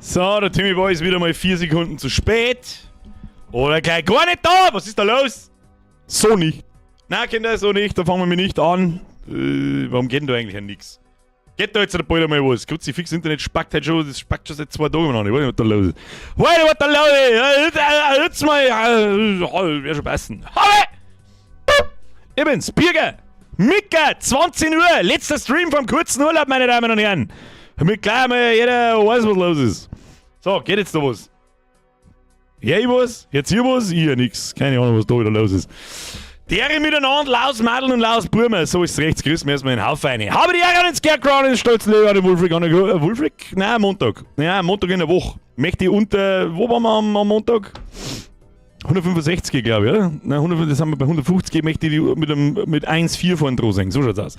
So, der Timmy Boy ist wieder mal 4 Sekunden zu spät. Oder gleich gar nicht da. Was ist da los? So nicht. Na, Kinder, so nicht. Da fangen wir nicht an. Warum geht denn da eigentlich an nix? Geht da jetzt bald einmal was? Kruzifix Internet spackt halt schon, das spackt schon seit 2 Tagen an. Ich weiß nicht, was da los ist. Weiß nicht, was da los ist. Jetzt mal, wäre schon passen. Habe! Ich bin's, Birger. Mika, 20 Uhr, letzter Stream vom kurzen Urlaub, meine Damen und Herren. Damit gleich mal jeder weiß, was los ist. So, geht jetzt da was? Ja, ich was? Jetzt hier was? Ich ja nix. Keine Ahnung, was da wieder los ist. Dere miteinander, Laus Madel und Laus Burmer. So ist es rechts. Grüßen wir erstmal in den Haufen rein. Habe die Ehre an den Scarecrow, an den stolzen Löwe, an den Wulfric, an den Wulfric? Nein, Montag. Ja, Montag in der Woche. Möchte ich unter, wo waren wir am Montag? 165, glaube ich, oder? Nein, 100, das haben wir bei 150, möchte ich die mit 1,4 vorn dran sehen. So schaut's aus.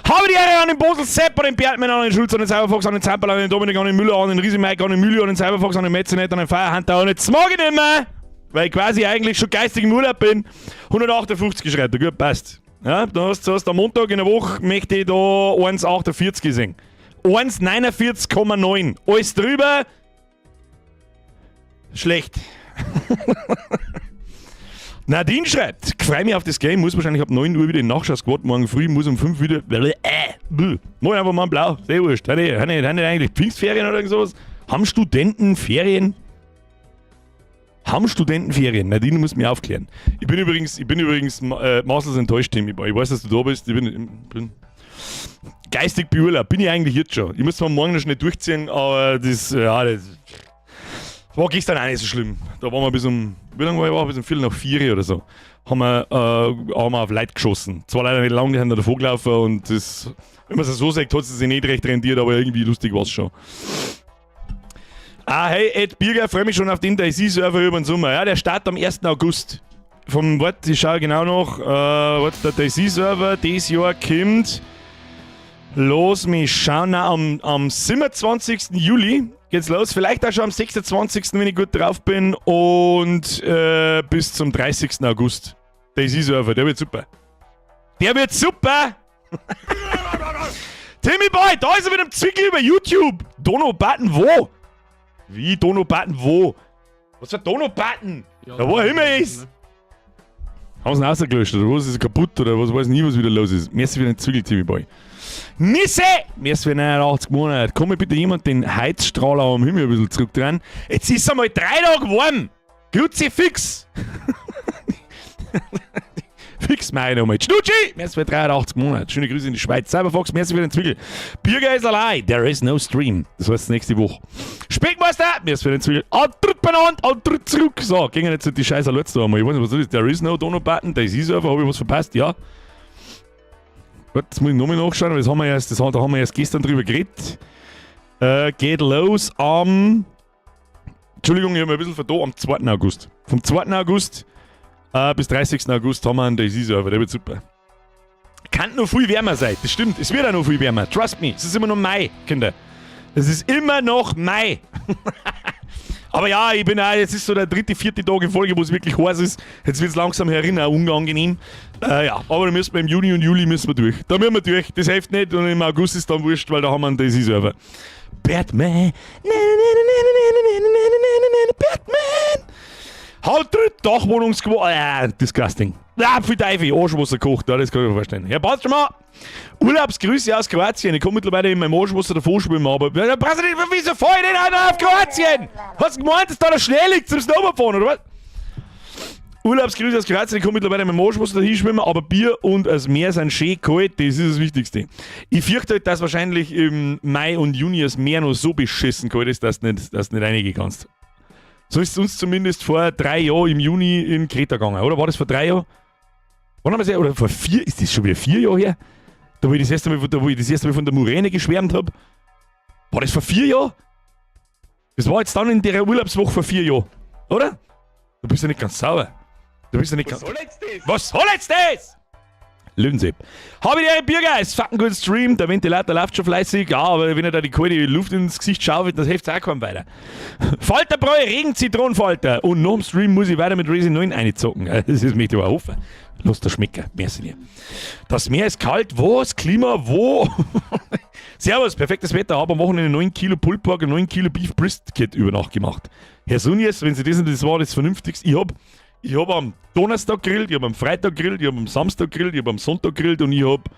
Habe die Ehre an den Bosel Sepp, an den Bertmann, an den Schulz, an den Cyberfox, an den Zamperl, an den Dominik, an den Müller, an den Riese-Mike, an den Müller, an den Cyberfox, an den Metzenet, an den Firehunter und jetzt mag ich nicht mehr, weil ich quasi eigentlich schon geistig im Urlaub bin. 158 schreibt er, gut, passt. Ja, da hast du am Montag in der Woche möchte ich da 1,48 sehen. 1,49,9. Alles drüber, schlecht. Nadine schreibt, freue mich auf das Game, muss wahrscheinlich ab 9 Uhr wieder in Nachschau-Squad, morgen früh, muss um 5 wieder. Mach einfach mal ein Blau, sehr wurscht. Haben die eigentlich Pfingstferien oder irgend sowas? Haben Studenten Ferien? Haben Studenten Ferien? Nadine muss mich aufklären. Ich bin übrigens maßlos enttäuscht, Timmy. Ich weiß, dass du da bist. Ich bin geistig beurlaubt. Bin ich eigentlich jetzt schon. Ich muss zwar morgen noch schnell durchziehen, aber das, ja, das war gestern auch nicht so schlimm. Da waren wir bis um, wie lange war ich? Bis um 4:15 oder so. Haben wir auf Leute geschossen. Zwar leider nicht lang, die sind da davor gelaufen und das, wenn man es so sagt, hat es sich nicht recht rentiert, aber irgendwie lustig war es schon. Ah, hey, Ed Birger, freue mich schon auf den DayZ-Server über den Sommer. Ja, der startet am 1. August. Vom, warte, ich schaue genau noch, warte, der DayZ-Server dieses Jahr kommt. Los, mich schauen, na, am 27. Juli geht's los. Vielleicht auch schon am 26., wenn ich gut drauf bin. Und bis zum 30. August. DayZ-Server, der wird super. Der wird super! Timmy Boy, da ist er mit dem Zwickel über YouTube. Dono Button wo? Wie Dono Button wo? Was für Dono Button? Ja, Da wo er immer ist. Ne? Haben sie ihn rausgelöscht oder was? Ist er kaputt oder was, weiß nie, was wieder los ist. Merci für den Zwickel, Timmy Boy. Nisse! Merci für 89 Monate. Kann mir bitte jemand den Heizstrahler am Himmel ein bisschen zurückdrehen? Jetzt ist einmal 3 Tage warm! Kruzifix! Fix meine nochmal. Schnutschi! Merci für 83 Monate. Schöne Grüße in die Schweiz. Cyberfox, merci für den Zwickel. Birger is alive. There is no stream. Das heißt nächste Woche. Speckmeister, merci für den Zwickel. Antritt benannt, Antritt zurück. So, gehen jetzt die scheiß Alerts da einmal. Ich weiß nicht, was das ist. There is no Dono Button. Da ist einfach. Habe ich was verpasst? Ja. Gut, das muss ich nochmal nachschauen, weil das haben wir erst, das, da haben wir erst gestern drüber geredet. Geht los am. Entschuldigung, ich habe mir ein bisschen vertan, am 2. August. Vom 2. August bis 30. August haben wir einen DayZ-Server, der wird super. Kann noch viel wärmer sein, das stimmt. Es wird auch noch viel wärmer. Trust me, es ist immer noch Mai, Kinder. Es ist immer noch Mai. Aber ja, ich bin auch, jetzt ist so der dritte, vierte Tag in Folge, wo es wirklich heiß ist. Jetzt wird es langsam herin, auch unangenehm. Ja, aber da müssen wir im Juni und Juli müssen wir durch. Da müssen wir durch. Das hilft nicht und im August ist dann wurscht, weil da haben wir einen DayZ-Server. Batman. Batman. Haut drin, Dachwohnungsquote. Disgusting. Ah, viel Teufel, Arschwasser kocht, ja, das kann ich mir vorstellen. Ja, passt schon mal. Urlaubsgrüße aus Kroatien. Ich komme mittlerweile in meinem Arschwasser davor schwimmen, aber ja, brauchst du nicht, wieso fahr ich denn auch auf Kroatien? Hast du gemeint, dass da der Schnee liegt zum Snowboardfahren, oder was? Urlaubsgrüße aus Kroatien, ich komme mittlerweile in meinem Arschwasser dahin schwimmen, aber Bier und das Meer sind schön kalt, das ist das Wichtigste. Ich fürchte halt, dass wahrscheinlich im Mai und Juni das Meer noch so beschissen kalt ist, dass du nicht reingehen kannst. So ist es uns zumindest vor 3 Jahren im Juni in Kreta gegangen, oder? War das vor 3 Jahren? Wann haben wir? Oder vor 4? Ist das schon wieder 4 Jahre her? Da, wo ich das erste Mal von der Muräne geschwärmt habe. War das vor 4 Jahren? Das war jetzt dann in der Urlaubswoche vor 4 Jahren, oder? Du bist ja nicht ganz sauber. Du bist ja nicht Was ganz. soll jetzt das? Was soll jetzt das? Löwensepp. Habe die Ehre, Bürger, es fucking gut Stream, der Ventilator läuft schon fleißig, ja, aber wenn er da die kalte Luft ins Gesicht schaufelt, das hilft auch keinem weiter. Falterbräu, Regen, Zitronenfalter. Und nach dem Stream muss ich weiter mit Resi 9 einzocken. Das ist möchte ich aber hoffen. Lass der schmecken, merci dir. Das Meer ist kalt, wo? Das Klima, wo? Servus, perfektes Wetter. Habe am Wochenende 9 Kilo Pulled Pork und 9 Kilo Beef Brisket über Nacht gemacht. Herr Sunjes, wenn Sie das und das war das Vernünftigste. Ich hab am Donnerstag grillt, ich hab am Freitag grillt, ich hab am Samstag grillt, ich hab am Sonntag grillt und ich hab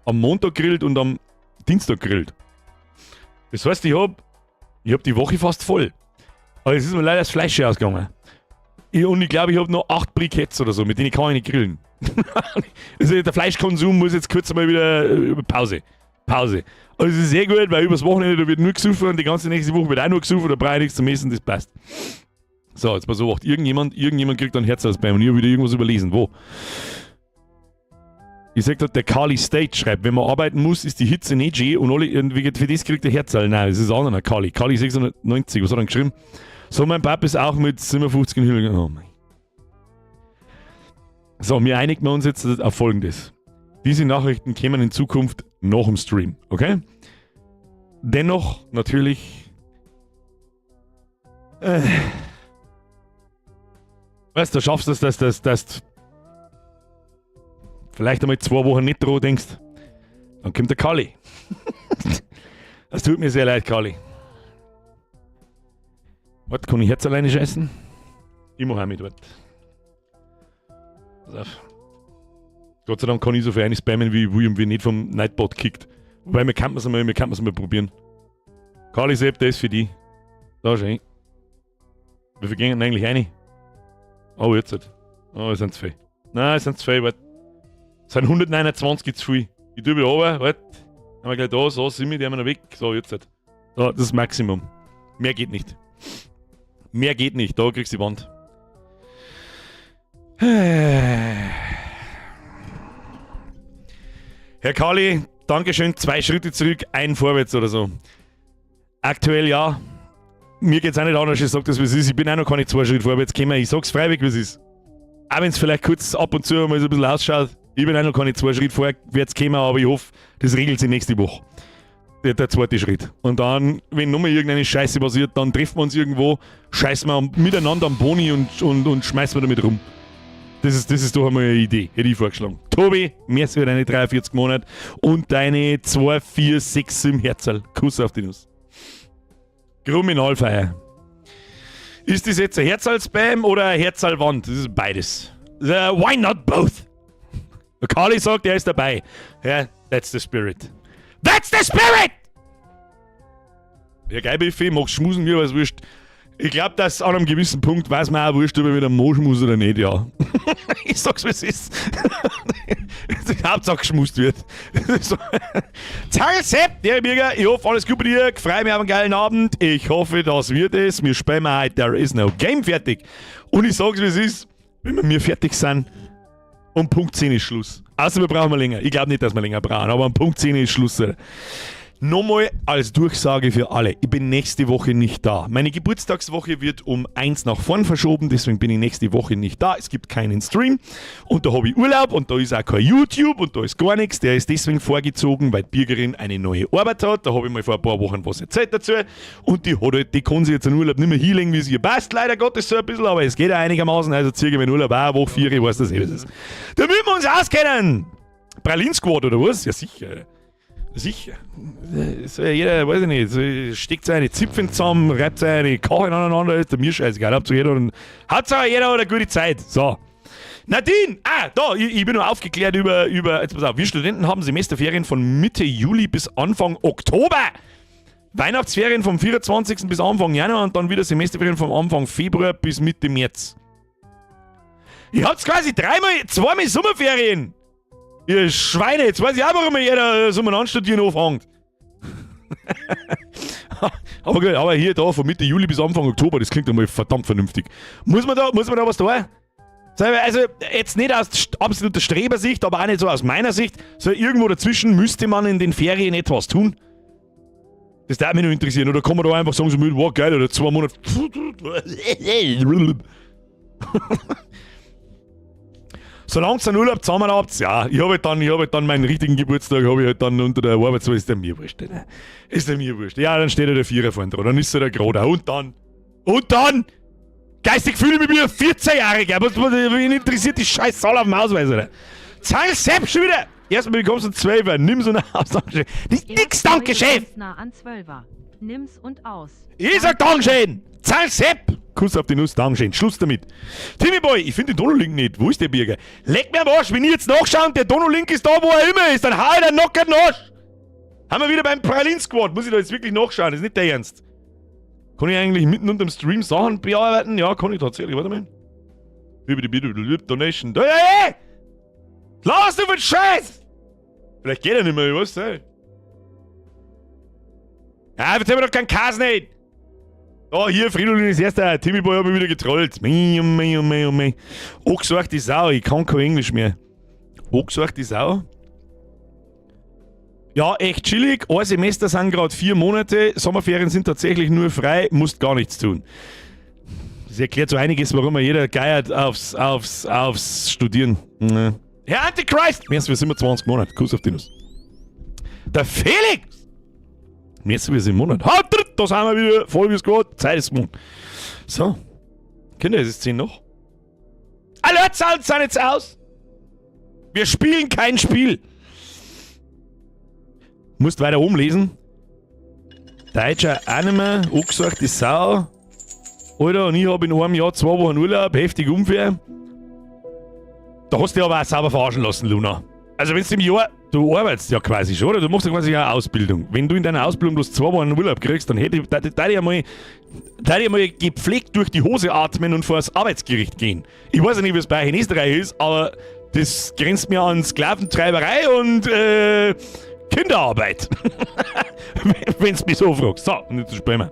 am Montag grillt und am Dienstag grillt. Das heißt, ich hab die Woche fast voll. Aber es ist mir leider das Fleisch schon ausgegangen. Und ich glaube, ich habe noch 8 Briketts oder so, mit denen kann ich nicht grillen. Also der Fleischkonsum muss jetzt kurz einmal wieder Pause. Pause. Also es ist sehr gut, weil übers Wochenende, da wird nur gesoffen und die ganze nächste Woche wird auch nur gesoffen, da brauche ich nichts zum Essen, das passt. So, jetzt pass auf, irgendjemand kriegt ein Herz aus beim und ich habe wieder irgendwas überlesen. Wo? Ich sag da, der Kali State schreibt, wenn man arbeiten muss, ist die Hitze nicht schön und alle, irgendwie für das kriegt der Herzl. Nein, das ist ein anderer Kali. Kali 690, was hat er denn geschrieben? So, mein Papa ist auch mit 57 in Hülle. Oh mein. So, wir einigen uns jetzt auf Folgendes. Diese Nachrichten kämen in Zukunft nach dem Stream, okay? Dennoch natürlich. Weißt du, schaffst du es, dass du vielleicht einmal 2 Wochen nicht dran denkst. Dann kommt der Kali. Das tut mir sehr leid, Kali. Warte, kann ich jetzt alleine scheißen? Ich mach auch mit, warte. Pass auf. Gott sei Dank kann ich so viel spammen, wie ich will, und wird nicht vom Nightbot kickt. Wobei, wir kann es mal probieren. Kali Sepp, das ist für die. Da schön. Wie viel gehen denn eigentlich rein? Oh, jetzt halt. Oh, es sind zu viel. Nein, es sind zu viel, warte. Es sind 129 zu viel. Ich tue wieder runter, warte. Haben wir gleich da, so, sind wir, die haben wir noch weg. So, jetzt halt. So, das ist das Maximum. Mehr geht nicht. Mehr geht nicht, da kriegst du die Wand. Herr Kali, Dankeschön. Zwei Schritte zurück, ein vorwärts oder so. Aktuell ja. Mir geht's auch nicht anders, ich sag das, wie es ist. Ich bin auch noch keine zwei Schritte vorwärts gekommen. Ich sag's freiwillig, wie es ist. Auch wenn es vielleicht kurz ab und zu mal so ein bisschen ausschaut. Ich bin auch noch keine zwei Schritte vorwärts gekommen, aber ich hoffe, das regelt sich nächste Woche. Der zweite Schritt. Und dann, wenn nochmal irgendeine Scheiße passiert, dann treffen wir uns irgendwo, scheißen wir miteinander am Boni und schmeißen wir damit rum. Das ist doch einmal eine Idee, hätte ich vorgeschlagen. Tobi, merci für deine 43 Monate und deine 2, 4, 6 im Herzl. Kuss auf die Nuss. Kriminalfeier. Ist das jetzt ein Herzl-Spam oder ein Herzl-Wand? Das ist beides. Why not both? Der Kali sagt, er ist dabei. Ja, that's the spirit. That's the spirit! Ja, geil, Buffet, magst schmusen mir was wurscht. Ich glaube, dass an einem gewissen Punkt weiß man auch wurscht, ob ich mit einem Mo schmus oder nicht, ja. Ich sag's, wie es ist. Hauptsache geschmust wird. Zahl Sepp, der Birger, ich hoffe, alles gut bei dir. Freue mich auf einen geilen Abend. Ich hoffe, das wird es. Wir spielen heute There Is No Game fertig. Und ich sag's, wie es ist. Wenn wir mir fertig sind, um Punkt 10 ist Schluss. Außer wir brauchen länger. Ich glaube nicht, dass wir länger brauchen, aber um Punkt 10 ist Schluss. Nochmal als Durchsage für alle. Ich bin nächste Woche nicht da. Meine Geburtstagswoche wird um 1 nach vorn verschoben, deswegen bin ich nächste Woche nicht da. Es gibt keinen Stream und da habe ich Urlaub und da ist auch kein YouTube und da ist gar nichts. Der ist deswegen vorgezogen, weil die Birgerin eine neue Arbeit hat. Da habe ich mal vor ein paar Wochen was erzählt dazu und die hat halt, die kann sich jetzt einen Urlaub nicht mehr hinlegen, wie es ihr passt. Leider Gottes so ein bisschen, aber es geht auch einigermaßen. Also ziehe ich meinen Urlaub auch eine Woche, vier, ich weiß das eh, was ist. Damit wir uns auskennen. Pralin Squad oder was? Ja, sicher. Sicher. So jeder, weiß ich nicht, so steckt seine Zipfen zusammen, reibt seine Kacheln aneinander, ist der mir scheißegal. Hauptsache jeder hat eine gute Zeit. So. Nadine! Ah, da, ich bin nur aufgeklärt über, jetzt pass auf, wir Studenten haben Semesterferien von Mitte Juli bis Anfang Oktober. Weihnachtsferien vom 24. bis Anfang Januar und dann wieder Semesterferien vom Anfang Februar bis Mitte März. Ihr habt quasi dreimal, zweimal Sommerferien. Ihr Schweine, jetzt weiß ich auch, warum jeder so an Studieren anfängt. Aber gut, aber hier da von Mitte Juli bis Anfang Oktober, das klingt einmal verdammt vernünftig. Muss man da was tun? Also jetzt nicht aus absoluter Strebersicht, aber auch nicht so aus meiner Sicht, so irgendwo dazwischen müsste man in den Ferien etwas tun. Das darf mich nur interessieren. Oder kann man da einfach sagen, so, wow, geil, oder 2 Monate. Solange ihr einen Urlaub zusammen habt, ja, ich hab halt dann meinen richtigen Geburtstag, habe ich halt dann unter der Arbeit, so ist der mir wurscht. Ne? Ist der mir wurscht. Ja, dann steht ja der Vierer vorne dran, dann ist er der gerade. Und dann, geistig fühle ich mich wie ein 14-Jähriger. Was, wen interessiert die scheiß Zahl auf dem Ausweis, oder? Zahl selbst schon wieder! Erstmal bekommst du einen Zwölfer. Nimm's und aus. Dankeschön. Nix, danke, Chef! Nah an Zwölfer. Nimm's und aus. Ich sag Dankeschön! Zahl Sepp! Kuss auf die Nuss, Dankeschön. Schluss damit. Timmy Boy, ich finde den Donolink nicht. Wo ist der Birger? Leck mir am Arsch, wenn ich jetzt nachschaue, der Donolink ist da, wo er immer ist, dann hau ich den Nocker den Arsch! Haben wir wieder beim Pralin Squad. Muss ich da jetzt wirklich nachschauen? Das ist nicht der Ernst. Kann ich eigentlich mitten unter dem Stream Sachen bearbeiten? Ja, kann ich tatsächlich. Warte mal. Donation. Hey, hey! Lass du für den Scheiß! Vielleicht geht er nicht mehr, ich weiß nicht. Ja, jetzt haben wir doch keinen Kass nicht! Oh, hier, Fridolin ist erster. Timmy Boy hat mich wieder getrollt. Mei, oh mei, oh mei, oh mei. Angesorgt die Sau, ich kann kein Englisch mehr. Angesorgt die Sau. Ja, echt chillig. Ein Semester sind gerade 4 Monate. Sommerferien sind tatsächlich nur frei, musst gar nichts tun. Das erklärt so einiges, warum er jeder geiert aufs Studieren. Ne. Herr Antichrist! Merci für 27 Monate. Kuss auf die Nuss. Der Felix! Merci für 7 Monate. Da sind wir wieder. Voll wie es geht. Zeit ist Mond. So. Kinder, es ist 10 noch. Alert, Sounds sind jetzt aus! Wir spielen kein Spiel! Musst weiter oben lesen. Deutscher Anime, angesagt die Sau. Alter, und ich hab in einem Jahr 2 Wochen Urlaub, heftig unfair. Da hast du dich aber auch sauber verarschen lassen, Luna. Also wenn du im Jahr, du arbeitest ja quasi schon, oder? Du machst ja quasi eine Ausbildung. Wenn du in deiner Ausbildung bloß 2 Wochen Urlaub kriegst, dann hätte ich, da, da, da ich einmal, da ich einmal gepflegt durch die Hose atmen und vor das Arbeitsgericht gehen. Ich weiß ja nicht, wie es bei euch in Österreich ist, aber das grenzt mir an Sklaventreiberei und Kinderarbeit. Wenn's mich so fragst. So, und jetzt sprechen wir.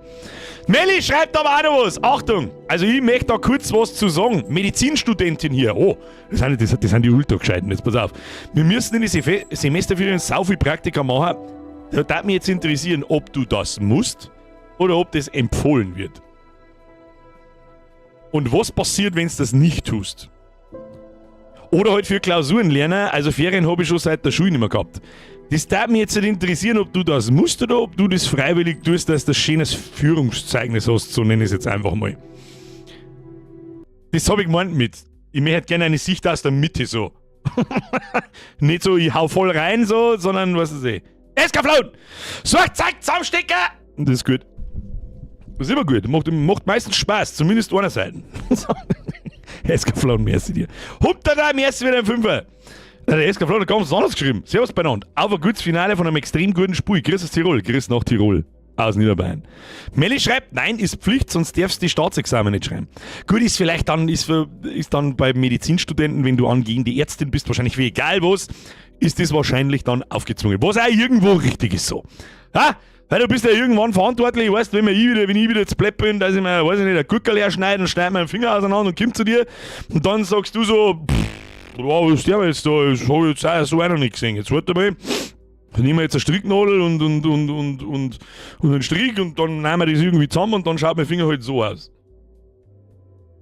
Melli schreibt aber auch noch was. Achtung! Also ich möchte da kurz was zu sagen. Medizinstudentin hier. Oh, das sind die Ultra-Gescheiten. Jetzt pass auf. Wir müssen in die Semesterferien sau viel Praktika machen. Da würde mich jetzt interessieren, ob du das musst oder ob das empfohlen wird. Und was passiert, wenn du das nicht tust? Oder halt für Klausuren lernen. Also Ferien habe ich schon seit der Schule nicht mehr gehabt. Das darf mich jetzt nicht interessieren, ob du das musst oder ob du das freiwillig tust, dass du ein schönes Führungszeugnis hast, so nenne ich es jetzt einfach mal. Das hab ich gemeint mit. Ich möchte gerne eine Sicht aus der Mitte so. Nicht so, ich hau voll rein so, sondern was ist eh. Eskaflauen! So, zeig, zusammenstecken! Das ist gut. Das ist immer gut. Macht meistens Spaß, zumindest einer Seite. Eskaflauen, merci dir. Hump da, merci wieder ein Fünfer. Der SK Flo hat ganz anders geschrieben. Servus beieinander. Auf ein gutes Finale von einem extrem guten Spiel. Grüß aus Tirol. Grüß nach Tirol. Aus Niederbayern. Melli schreibt, nein, ist Pflicht, sonst darfst du die Staatsexamen nicht schreiben. Gut, ist vielleicht dann, ist, für, ist dann bei Medizinstudenten, wenn du angehende Ärztin bist, wahrscheinlich wie egal was, ist das wahrscheinlich dann aufgezwungen. Was auch irgendwo richtig ist so. Ha? Weil du bist ja irgendwann verantwortlich, weißt, wenn ich wieder zu blöd bin, dass ich mir, weiß ich nicht, ein Gurkel herschneide und schneide mir einen Finger auseinander und komm zu dir und dann sagst du so, pff, wow, was ist der jetzt da? Das hab ich jetzt auch so auch noch nicht gesehen. Jetzt warte mal, dann nehmen wir jetzt eine Stricknadel und einen Strick und dann nehmen wir das irgendwie zusammen und dann schaut mein Finger halt so aus.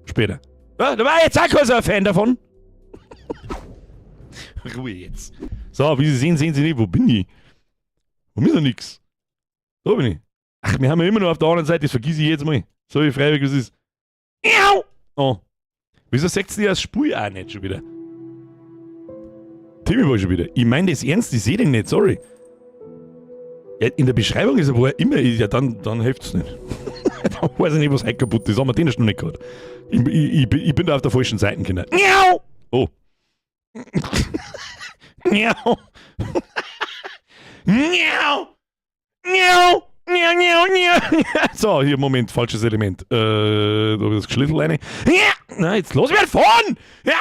Später. Ja, da war ich jetzt auch kein so ein Fan davon. Ruhe jetzt. So, wie Sie sehen, sehen Sie nicht, wo bin ich? Wo ist noch nix? Da bin ich. Ach, wir haben ja immer noch auf der anderen Seite, das vergiss ich jetzt mal. So wie freiwillig es ist. Miau! Oh. Wieso sagt sie das Spiel auch nicht schon wieder? Timmy war schon wieder. Ich meine das ernst, ich seh den nicht, sorry. Ja, in der Beschreibung ist er, wo er immer ist, ja, dann hilft's nicht. Dann weiß ich nicht, was heute kaputt ist. Haben wir den schon nicht gehabt. Ich bin da auf der falschen Seite, Kinder. Miau! Oh. Miau! Miau! Miau! Miau, miau, miau. So, hier, Moment, falsches Element. Da hab ich das Geschlüssel rein. Ja! Na, jetzt los, wir fahren! Ja!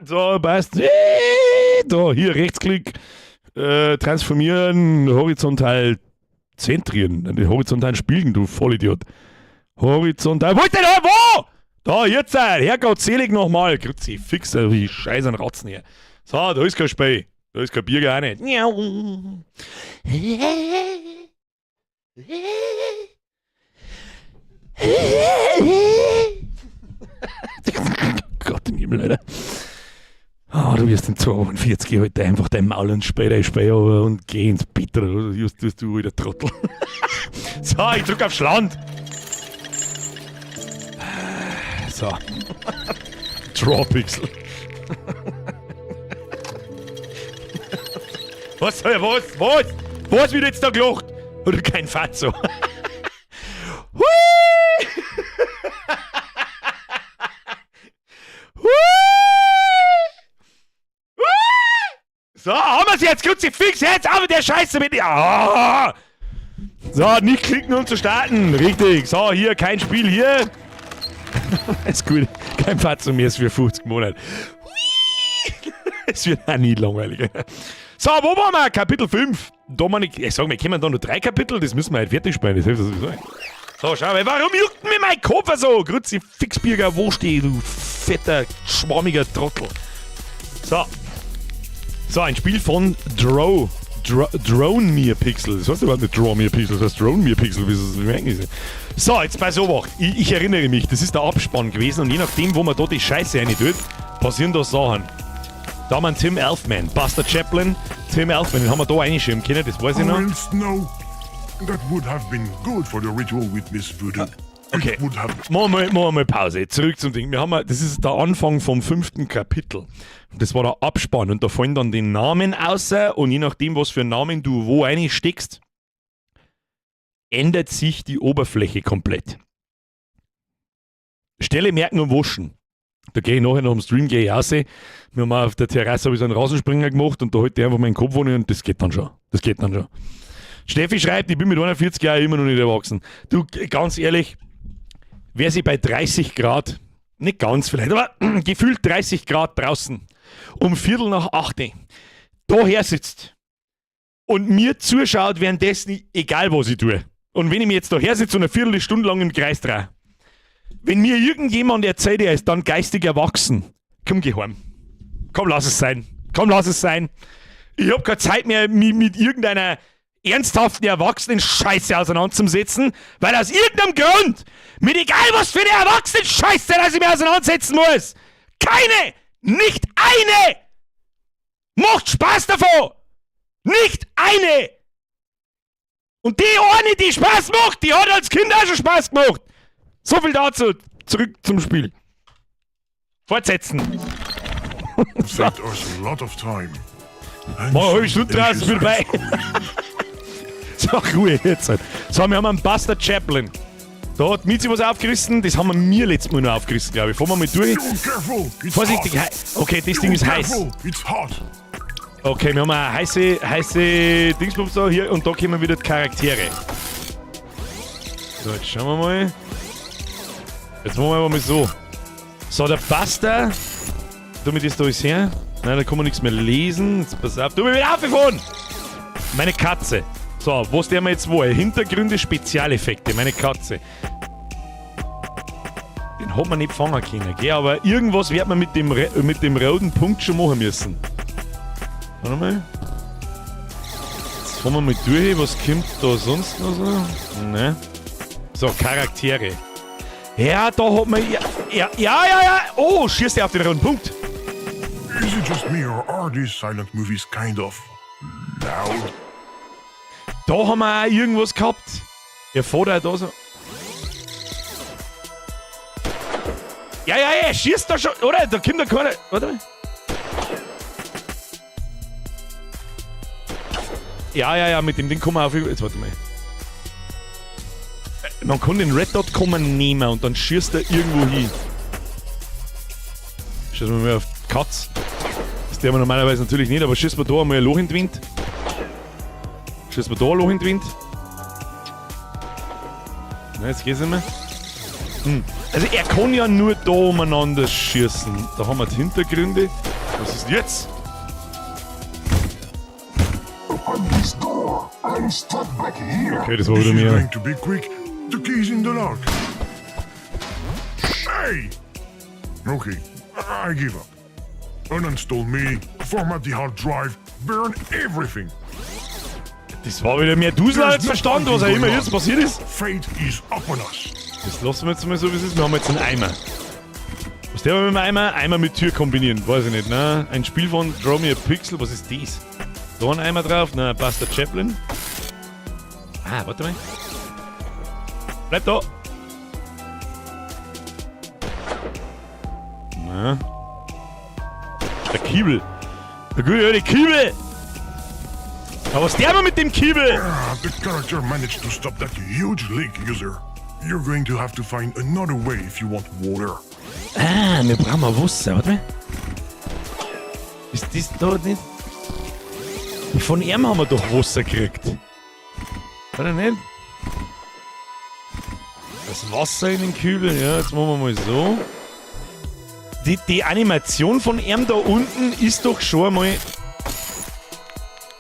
So, passt. Da, hier, Rechtsklick. Transformieren, horizontal zentrieren. Die horizontalen Spiegeln, du Vollidiot. Horizontal. Wo ist denn da? Wo? Da, jetzt, Herrgott, selig nochmal. Grüezi, fix, wie scheiß ein Ratzen hier. So, da ist kein Spiel. Da ist kein Bier auch nicht. Miau. Gott im Himmel, Alter. Oh, du wirst in 42 heute einfach dein Maul und später dein Spee und geh ins Bett oder was tust du, alter Trottel. So, ich drück aufs Schland. So. Drawpixel. Was, was, was? Was wird jetzt da gelacht? Oder kein Fatzo? Hui! Hui! Hui! So, haben wir's jetzt, Kruzifix, jetzt auf mit der Scheiße mit dir. Ah! So, nicht klicken, um zu starten. Richtig. So, hier, kein Spiel hier. Ist gut. Kein Fatzo mehr ist für 50 Monate. Es wird auch nie langweilig. So, wo waren wir? Kapitel 5. Dominik, ich sag, wir kommen da nur 3 Kapitel, das müssen wir halt fertig spielen. Das hilft sowieso nicht. So, schau mal, warum juckt mir mein Kopf so? Kruzifixbürger, wo steh du fetter, schwammiger Trottel? So. So, ein Spiel von Draw. Drone Me a Pixel. Das heißt überhaupt nicht Draw Me a Pixel, das heißt Drone Me a Pixel, wie es eigentlich ist. So, jetzt bei so. Ich erinnere mich, das ist der Abspann gewesen und je nachdem, wo man da die Scheiße rein tut, passieren da Sachen. Da haben wir einen Tim Elfman, Buster Chaplin, Tim Elfman, den haben wir da reinschreiben können, das weiß ich noch. Snow. That would have been good for the ritual with Miss Voodoo. Okay. It would have Machen wir mal Pause. Zurück zum Ding. Wir haben, das ist der Anfang vom 5. Kapitel. Das war der Abspann und da fallen dann die Namen außer und je nachdem, was für Namen du wo reinsteckst, ändert sich die Oberfläche komplett. Stelle merken und waschen. Da gehe ich nachher noch am Stream, gehe ich raus. Wir haben auf der Terrasse hab ich so einen Rasenspringer gemacht und da halte ich einfach meinen Kopf an und das geht dann schon. Das geht dann schon. Steffi schreibt, ich bin mit 41 Jahren immer noch nicht erwachsen. Du, ganz ehrlich, wer sich bei 30 Grad, nicht ganz vielleicht, aber gefühlt 30 Grad draußen, um 8:15 daher sitzt und mir zuschaut, währenddessen, egal was ich tue. Und wenn ich mir jetzt daher sitze und eine Viertelstunde lang im Kreis drehe, wenn mir irgendjemand erzählt, er ist dann geistig erwachsen, komm, geh heim. Komm, lass es sein. Komm, lass es sein. Ich hab keine Zeit mehr, mich mit irgendeiner ernsthaften Erwachsenen-Scheiße auseinanderzusetzen, weil aus irgendeinem Grund, mit egal was für eine Erwachsenen-Scheiße, dass ich mich auseinandersetzen muss, keine, nicht eine, macht Spaß davon. Nicht eine. Und die eine, die Spaß macht, die hat als Kind auch schon Spaß gemacht. So viel dazu. Zurück zum Spiel. Fortsetzen. Saved us a lot of time. And Mach eine halbe Stunde some draus, bin delicious dabei. ice cream. So, Ruhe jetzt halt. So, wir haben einen Buster Chaplin. Da hat Mizi was aufgerissen, das haben wir mir letztes Mal noch aufgerissen, glaube ich. Fahren wir mal durch. You careful, it's Vorsichtig, hot. okay, das Ding You ist heiß. careful, it's hot. Okay, wir haben eine heiße, heiße Dingsbums da hier und da kommen wieder die Charaktere. So, jetzt schauen wir mal. Jetzt machen wir aber mal so. So, der Buster. Damit ist da alles her. Nein, da kann man nichts mehr lesen. Jetzt pass auf. Du bist wieder aufgefahren! Meine Katze. So, was der wir jetzt wo? Hintergründe, Spezialeffekte. Meine Katze. Den hat man nicht fangen können, gell? Aber irgendwas wird man mit dem roten Punkt schon machen müssen. Warte mal. Jetzt fahren wir mal durch. Was kommt da sonst noch so? Ne. So, Charaktere. Ja, da hat man... Ja, ja, ja, ja, ja. Oh, schießt er auf den roten Punkt. Is it just me or are these silent movies kind of loud? Da haben wir auch irgendwas gehabt. Er fährt auch da so. Ja, ja, ja, er schießt da schon, oder? Da kommt da keiner. Warte mal. Ja, ja, ja, mit dem Ding kommen wir auf. Jetzt warte mal. Man kann den Red Dot kommen nehmen und dann schießt er irgendwo hin. Schießen wir mal auf die Katz. Das der wir normalerweise natürlich nicht, aber schießen wir da einmal ein Loch in den Wind. Schießen wir da ein Loch in den Wind. Na, jetzt geht's nicht mehr. Also er kann ja nur da umeinander schießen. Da haben wir die Hintergründe. Was ist denn jetzt? Open this door. I'm stuck back here. Okay, das war wieder This is mehr. going to be quick. The key's in the lock. Hey! Okay, I give up. Uninstall me, format the hard drive, burn everything. Das war wieder mehr Dusel als Verstand, was auch immer jetzt passiert ist. Fate is upon us. Das lassen wir jetzt mal so, wie es ist. Wir haben jetzt einen Eimer. Was der mit dem Eimer? Eimer mit Tür kombinieren. Weiß ich nicht, ne? Ein Spiel von Draw Me a Pixel. Was ist das? Da ein Eimer drauf. Na, Buster Chaplin. Ah, warte mal. Bleib da. Na. Der Kiebel. Der gute alte Kiebel! Aber was der mit dem Kiebel? Ah, the character managed to stop that huge leak, user. You're going to have to find another way if you want water. Ah, wir brauchen mal Wasser, warte mal. Ist das da nicht? Von ihm haben wir doch Wasser gekriegt. Oder nicht? Das Wasser in den Kübel, ja, jetzt machen wir mal so. Die Animation von ihm da unten ist doch schon einmal.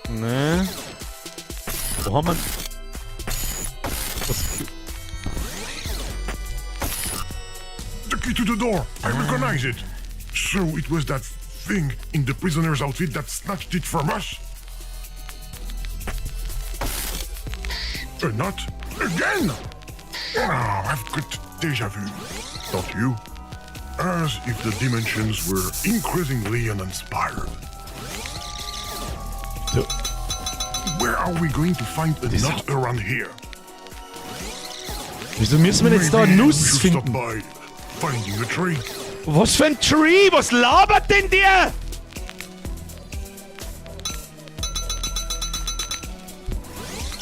Ne. Wo haben wir. Was? The key to the door. I recognize it. So it was that thing in the prisoner's outfit that snatched it from us? A nut? Again? Ah, I've got deja vu. Don't you? As if the dimensions were increasingly uninspired. So, Where are we going to find a This- nut around here? Wieso müssen wir jetzt da eine Maybe we Nuss should finden? stop by finding a tree. Was für ein Tree? Was labert denn der?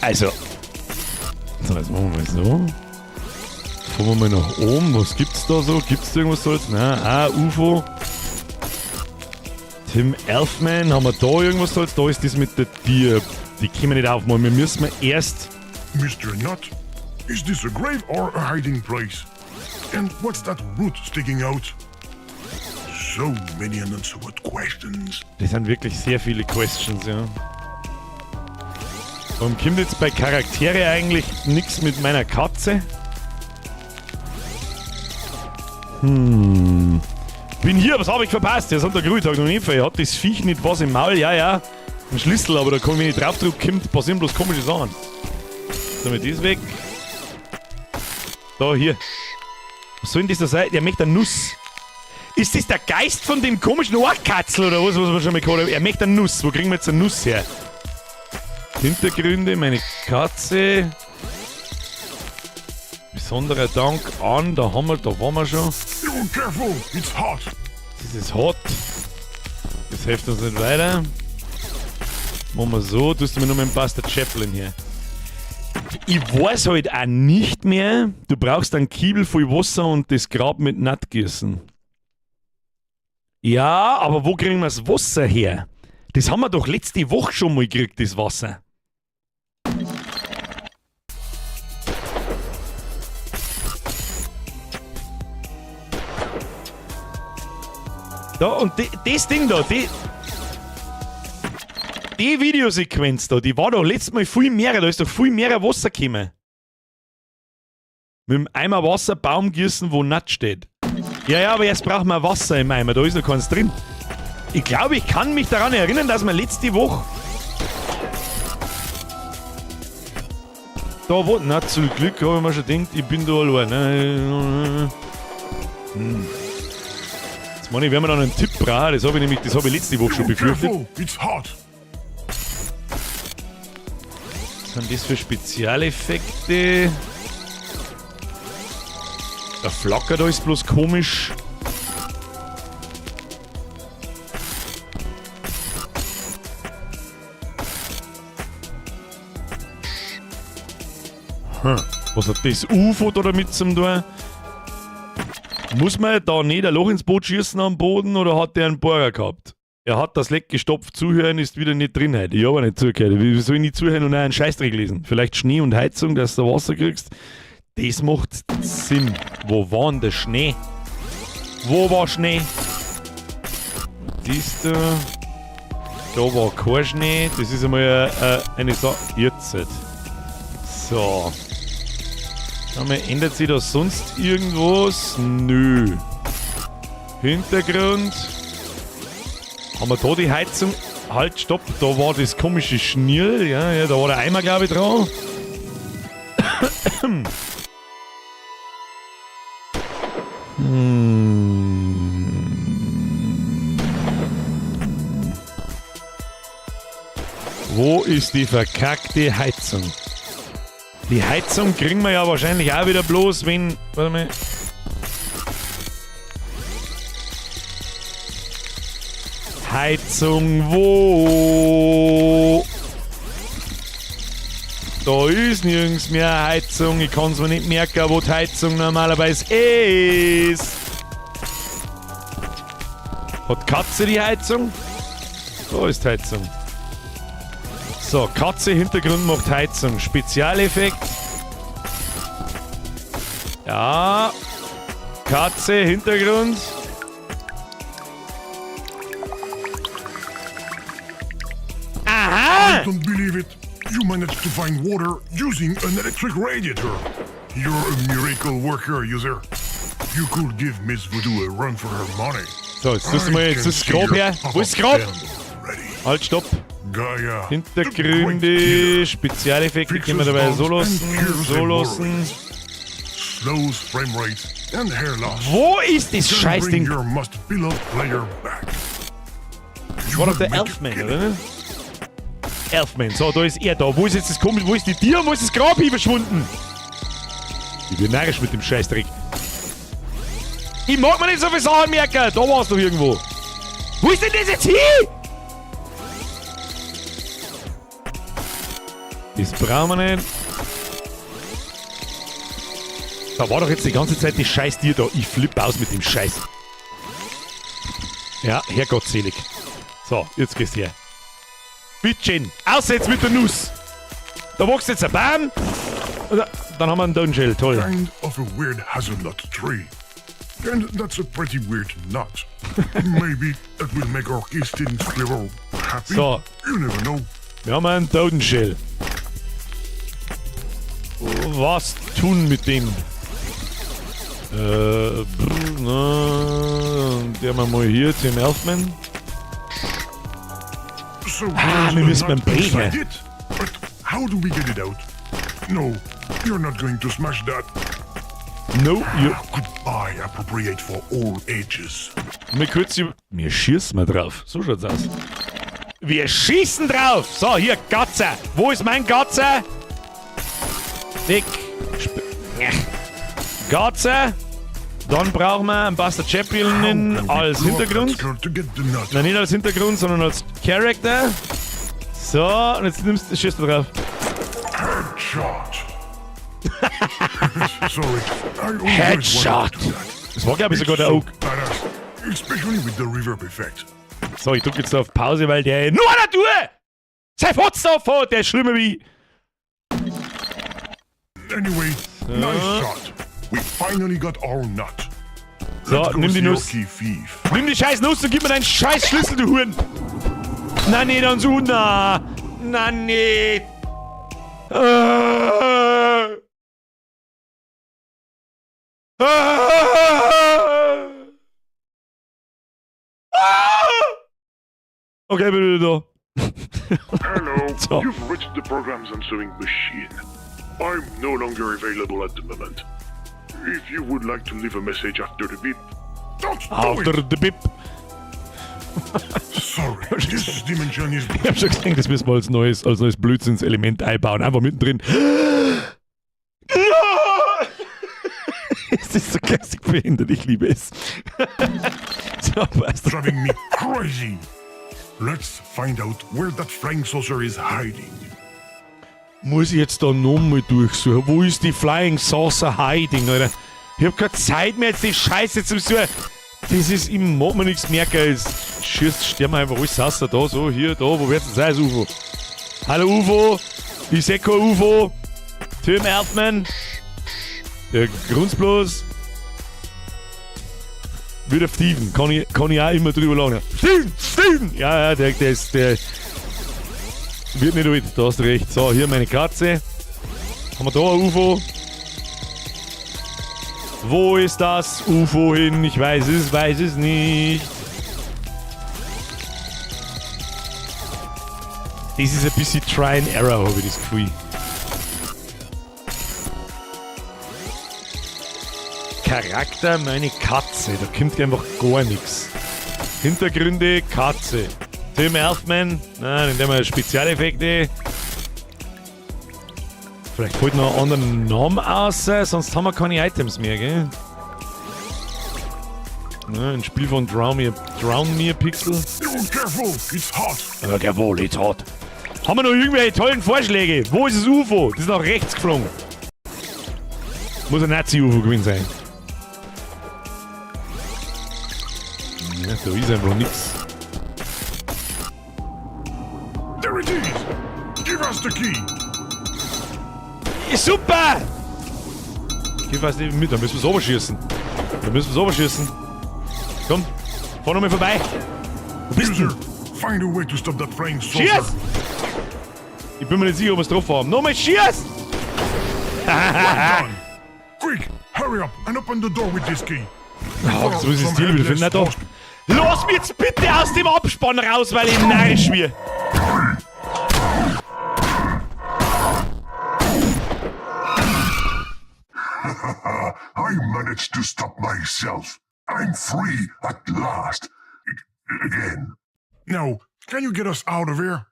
Also. So, jetzt machen wir mal so. Fahren wir mal nach oben. Was gibt's da so? Gibt's da irgendwas so jetzt? Nein. Ah, UFO. Tim Elfman. Haben wir da irgendwas so jetzt? Da ist das mit der Tier. Die können wir nicht aufmachen. Wir müssen erst. Mr. Nut? Is this a grave or a hiding place? And what's that root sticking out? So many unanswered questions. Das sind wirklich sehr viele Questions, ja. Warum kommt jetzt bei Charaktere eigentlich nichts mit meiner Katze? Bin hier, was habe ich verpasst? Der Sonntag Ruhetag noch nicht. Hat das Viech nicht was im Maul? Ja, ja. Ein Schlüssel, aber da kann ich nicht draufdrücken, kommt, passieren bloß komische Sachen. Damit ist weg. Da, hier. Was soll denn das da sein? Der möchte eine Nuss. Ist das der Geist von dem komischen Ohrkatzel oder was, was wir schon mal gehabt haben? Er möchte eine Nuss. Wo kriegen wir jetzt eine Nuss her? Hintergründe, meine Katze. Besonderer Dank an, da haben wir, da waren wir schon. Oh, careful! It's hot! Das ist hot. Das hilft uns nicht weiter. Machen wir so, tust du mir nur mit dem Bastard Chaplin hier. Ich weiß halt auch nicht mehr, du brauchst einen Kiebel voll Wasser und das Grab mit Nut gießen. Ja, aber wo kriegen wir das Wasser her? Das haben wir doch letzte Woche schon mal gekriegt, das Wasser. Da, und das Ding da, die Videosequenz da, die war doch letztes Mal viel mehr, da ist doch viel mehr Wasser gekommen. Mit dem Eimer Wasser Baum gießen, wo nass steht. Ja, ja, aber jetzt brauchen wir Wasser im Eimer, da ist noch keins drin. Ich glaube, ich kann mich daran erinnern, dass wir letzte Woche. Da wo. Na, zum Glück habe ich mir schon gedacht, ich bin da allein. Ne? Jetzt meine ich, wenn wir dann einen Tipp brauchen, das habe ich nämlich, das habe ich letzte Woche schon Oh, befürchtet. careful! It's hot! Was sind das für Spezialeffekte? Der Flacker da ist bloß komisch. Was hat das UFO da damit zum tun? Muss man da nicht ein Loch ins Boot schießen am Boden oder hat der einen Bohrer gehabt? Er hat das Leck gestopft, zuhören ist wieder nicht drin heute. Ich habe nicht zugehört. Wie soll ich nicht zuhören und auch einen Scheißdreck lesen? Vielleicht Schnee und Heizung, dass du Wasser kriegst. Das macht Sinn. Wo war denn der Schnee? Wo war Schnee? Siehst du? Da war kein Schnee. Das ist einmal eine Sache. Jetzt. So. Schau mal, ändert sich da sonst irgendwas? Nö. Hintergrund. Haben wir da die Heizung? Halt, stopp, da war das komische Schnürl. Ja, ja, da war der Eimer, glaube ich, dran. Wo ist die verkackte Heizung? Die Heizung kriegen wir ja wahrscheinlich auch wieder bloß, wenn. Warte mal. Heizung wo? Da ist nirgends mehr Heizung. Ich kann's mir nicht merken, wo die Heizung normalerweise ist. Hat Katze die Heizung? Da ist die Heizung. So, Katze Hintergrund macht Heizung. Spezialeffekt. Ja. Katze Hintergrund. Aha! I don't believe it. You managed to find water using an electric radiator. You're a miracle worker, user. You could give Miss Voodoo a run for her money. So, jetzt müssen wir jetzt das Grab her. Wo ist das Grab? Halt, stopp. Gaia. Hintergründe, Spezialeffekte können wir dabei so lassen, so lassen. Slows frame rates and hair loss. Wo ist das Can bring Scheißding? your most beloved player back. You War doch will der make a Elfman, killing. oder? Elfman, so, da ist er da. Wo ist jetzt das komische, wo ist die Tier und wo ist das Grab hier verschwunden? Ich bin narrisch mit dem Scheißdreck. Ich mag mir nicht so viel Sachen merken. Da war's doch irgendwo. Wo ist denn das jetzt hin? Das brauchen wir nicht. Da war doch jetzt die ganze Zeit das scheiß Tier da. Ich flippe aus mit dem Scheiß. Ja, Herrgottselig. So, jetzt gehst du her. Bitteschön. Aus jetzt mit der Nuss. Da wächst jetzt ein Baum. Und dann haben wir einen Dungeon. Toll. Kind of a weird hazelnut tree. And that's a pretty weird nut. Maybe that will make our stealing squirrel happy. So. You never know. Wir haben einen Totenschädel. Was tun mit dem? Brr, na, der wir mal hier, Tim Elfman. So Ah, there's wir a müssen nut beim Brecher. inside it. But how do we get it out? No, you're not going to smash that. No, you. Goodbye, appropriate for all ages. Mir kurz über. Wir schießen mal drauf. So schaut's aus. Wir schießen drauf! So, hier, Gatze. Wo ist mein Gatze? Dick. Sp Gatze. Dann brauchen wir einen Buster How Champion can we als block Hintergrund. that skirt to get the nut? Nein, nicht als Hintergrund, sondern als Character. So, und jetzt nimmst du, schießt du drauf. Headshot. Sorry, I always Headshot. wanted to do that. Das war, glaube ich, sogar der It's so Oak. badass, especially with the reverb effect. So, ich drück jetzt auf Pause, weil der nur Natur! Sei Fotz auf, der ist schlimmer wie. Anyway, nice shot. We finally got our nut. So, Let's go nimm die see our Nuss. key thief. Nimm die scheiß Nuss und gib mir deinen scheiß Schlüssel, du Huren! Na nee, dann so, na! Na nee! Ah. Ah. Ah. Okay, bin wieder da. Hello, So. you've reached the program's answering machine. I'm no longer available at the moment. If you would like to leave a message after the beep, don't do After it! the beep. Sorry, this dimension is Ich hab schon gesehen, das müssen wir als neues Blödsinnselement einbauen. Einfach mittendrin. Es ist so geistig behindert, ich liebe es. So, passt. Driving me crazy. Let's find out where that flying saucer is hiding. Muss ich jetzt da nochmal durchsuchen? Wo ist die Flying Saucer hiding, Alter? Ich hab keine Zeit mehr, jetzt die Scheiße zum Suchen. Das ist, ich mag mir nichts merken. Es schießt, sterben wir einfach alles raus. Da, so, hier, da, wo wird's denn sein, das UFO? Hallo UFO, ich seh kein UFO. Tim Elfman. Der grunzt bloß. Wieder Steven, kann ich auch immer drüber lachen. Steven, Steven! Ja, ja, der ist, der wird nicht alt, da hast du recht. So, hier meine Katze. Haben wir da ein UFO? Wo ist das UFO hin? Ich weiß es nicht. Das ist ein bisschen Try and Error, habe ich das Gefühl. Charakter, meine Katze. Da kommt einfach gar nichts. Hintergründe, Katze. Tim Elfman, nein, in dem wir Spezialeffekte. Vielleicht fällt noch einen anderen Namen aus, sonst haben wir keine Items mehr, gell? Ne, ein Spiel von Drown Me a Pixel. Oh, careful, it's hot. Ja, careful, it's hot. Haben wir noch irgendwelche tollen Vorschläge? Wo ist das UFO? Das ist nach rechts geflogen. Muss ein Nazi-UFO gewesen sein. Ja, da ist einfach nix. There it is. Give us the key. Super! Ich weiß nicht mit, da müssen wir es schießen. Da müssen wir es schießen. Komm, fahr nochmal vorbei. Wo bist du? User, find a way to stop that flying saucer. Schieß! Ich bin mir nicht sicher, ob wir es drauf haben. Nochmal schieß! Well done. Quick, hurry up and open the door with this key. Oh, jetzt muss ich das Ziel wieder finden. Na doch. Lass mich jetzt bitte aus dem Abspann raus, weil ich narrisch mir. I managed to stop myself. I'm free at last. Again. Now, can you get us out of here?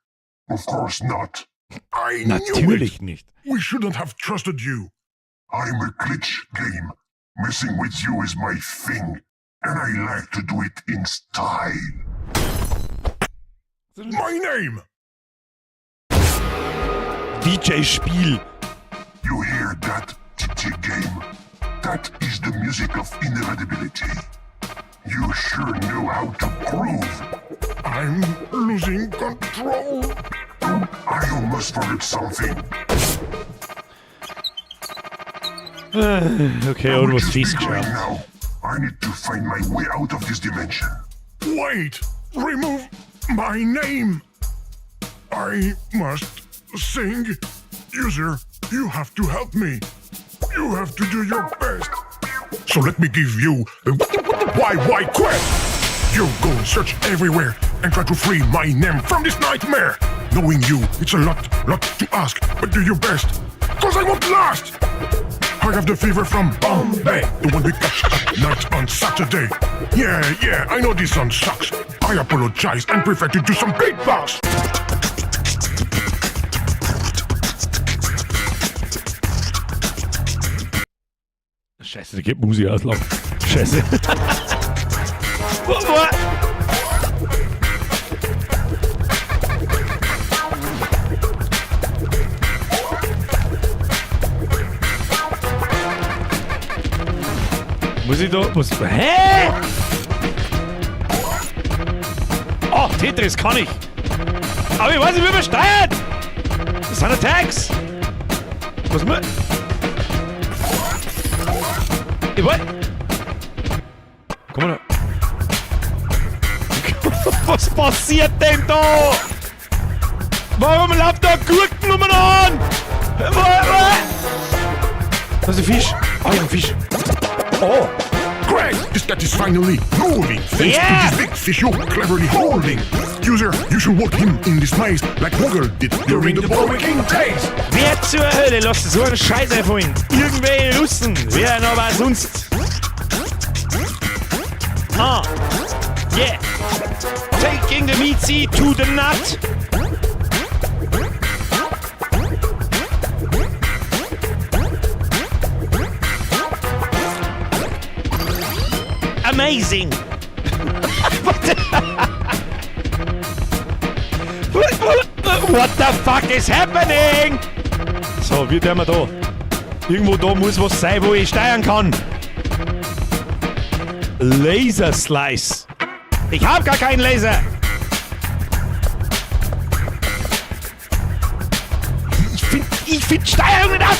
Of course not. I knew it. Natürlich nicht. We shouldn't have trusted you. I'm a glitch game. Messing with you is my thing, and I like to do it in style. My name! DJ Spiel. You hear that, DJ Game? That is the music of inevitability. You sure know how to groove. I'm losing control. Oh, I almost forgot something. Okay, I will irgendwas just be festgeschraubt. going now. I need to find my way out of this dimension. Wait! Remove my name! I must sing. User, you have to help me. You have to do your best. So let me give you the why quest. You go and search everywhere and try to free my name from this nightmare. Knowing you, it's a lot to ask, but do your best. 'Cause I won't last! I have the fever from Bombay, the one we catch at night on Saturday. Yeah, I know this song sucks. I apologize and prefer to do some beatbox. Scheiße, da geht Musik auslaufen. Scheiße. Wo? Muss ich da. Was? Hä? Oh, Tetris kann ich. Aber ich weiß nicht, wie man steuert. Das sind Attacks. Was mu. Ich weiß. Komm mal da. Was passiert denn da? Warum läuft da Gurken umeinander? Das ist ein Fisch. Ah, ja, ein Fisch. Oh. Greg, this cat is finally moving. Thanks Yeah! to this big fish you're cleverly holding. User, you should walk him in this maze like Woggle did during the Burger King days. Wer zur Hölle lässt so einen Scheiß einfallen? Irgendwelche Russen. Wer noch was sonst? Ah. Yeah. Taking the meat to the nut. Amazing. What the fuck is happening? So, wie tun wir da? Irgendwo da muss was sein, wo ich steuern kann. Laser Slice. Ich hab gar keinen Laser. Ich find Steuerung nicht raus.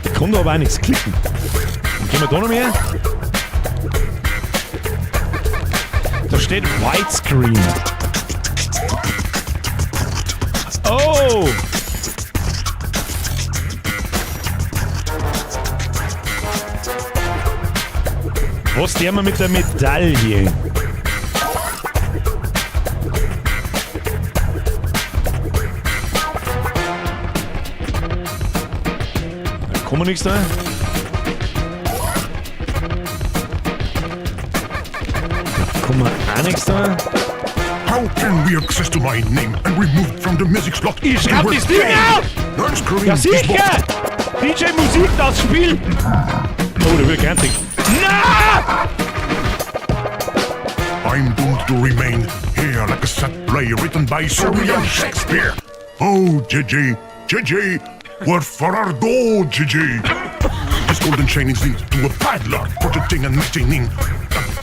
Ich kann da aber auch nichts klicken. Gehen wir da noch mehr? Da steht Widescreen. Oh! Was der wir mit der Medaille? Da kommen wir nichts da. Da kommen wir auch nichts da. How can we access to my name and remove from the music slot? Ich schraub das Ding auf! Unscrewing Ja this box. sicher! DJ Musik, das Spiel! Oh, der wird grantig. Na! I'm doomed to remain here like a sad play written by Sir William Shakespeare. Oh, JJ, JJ, wherefore art thou, JJ? This golden chain is linked to a padlock, protecting and maintaining a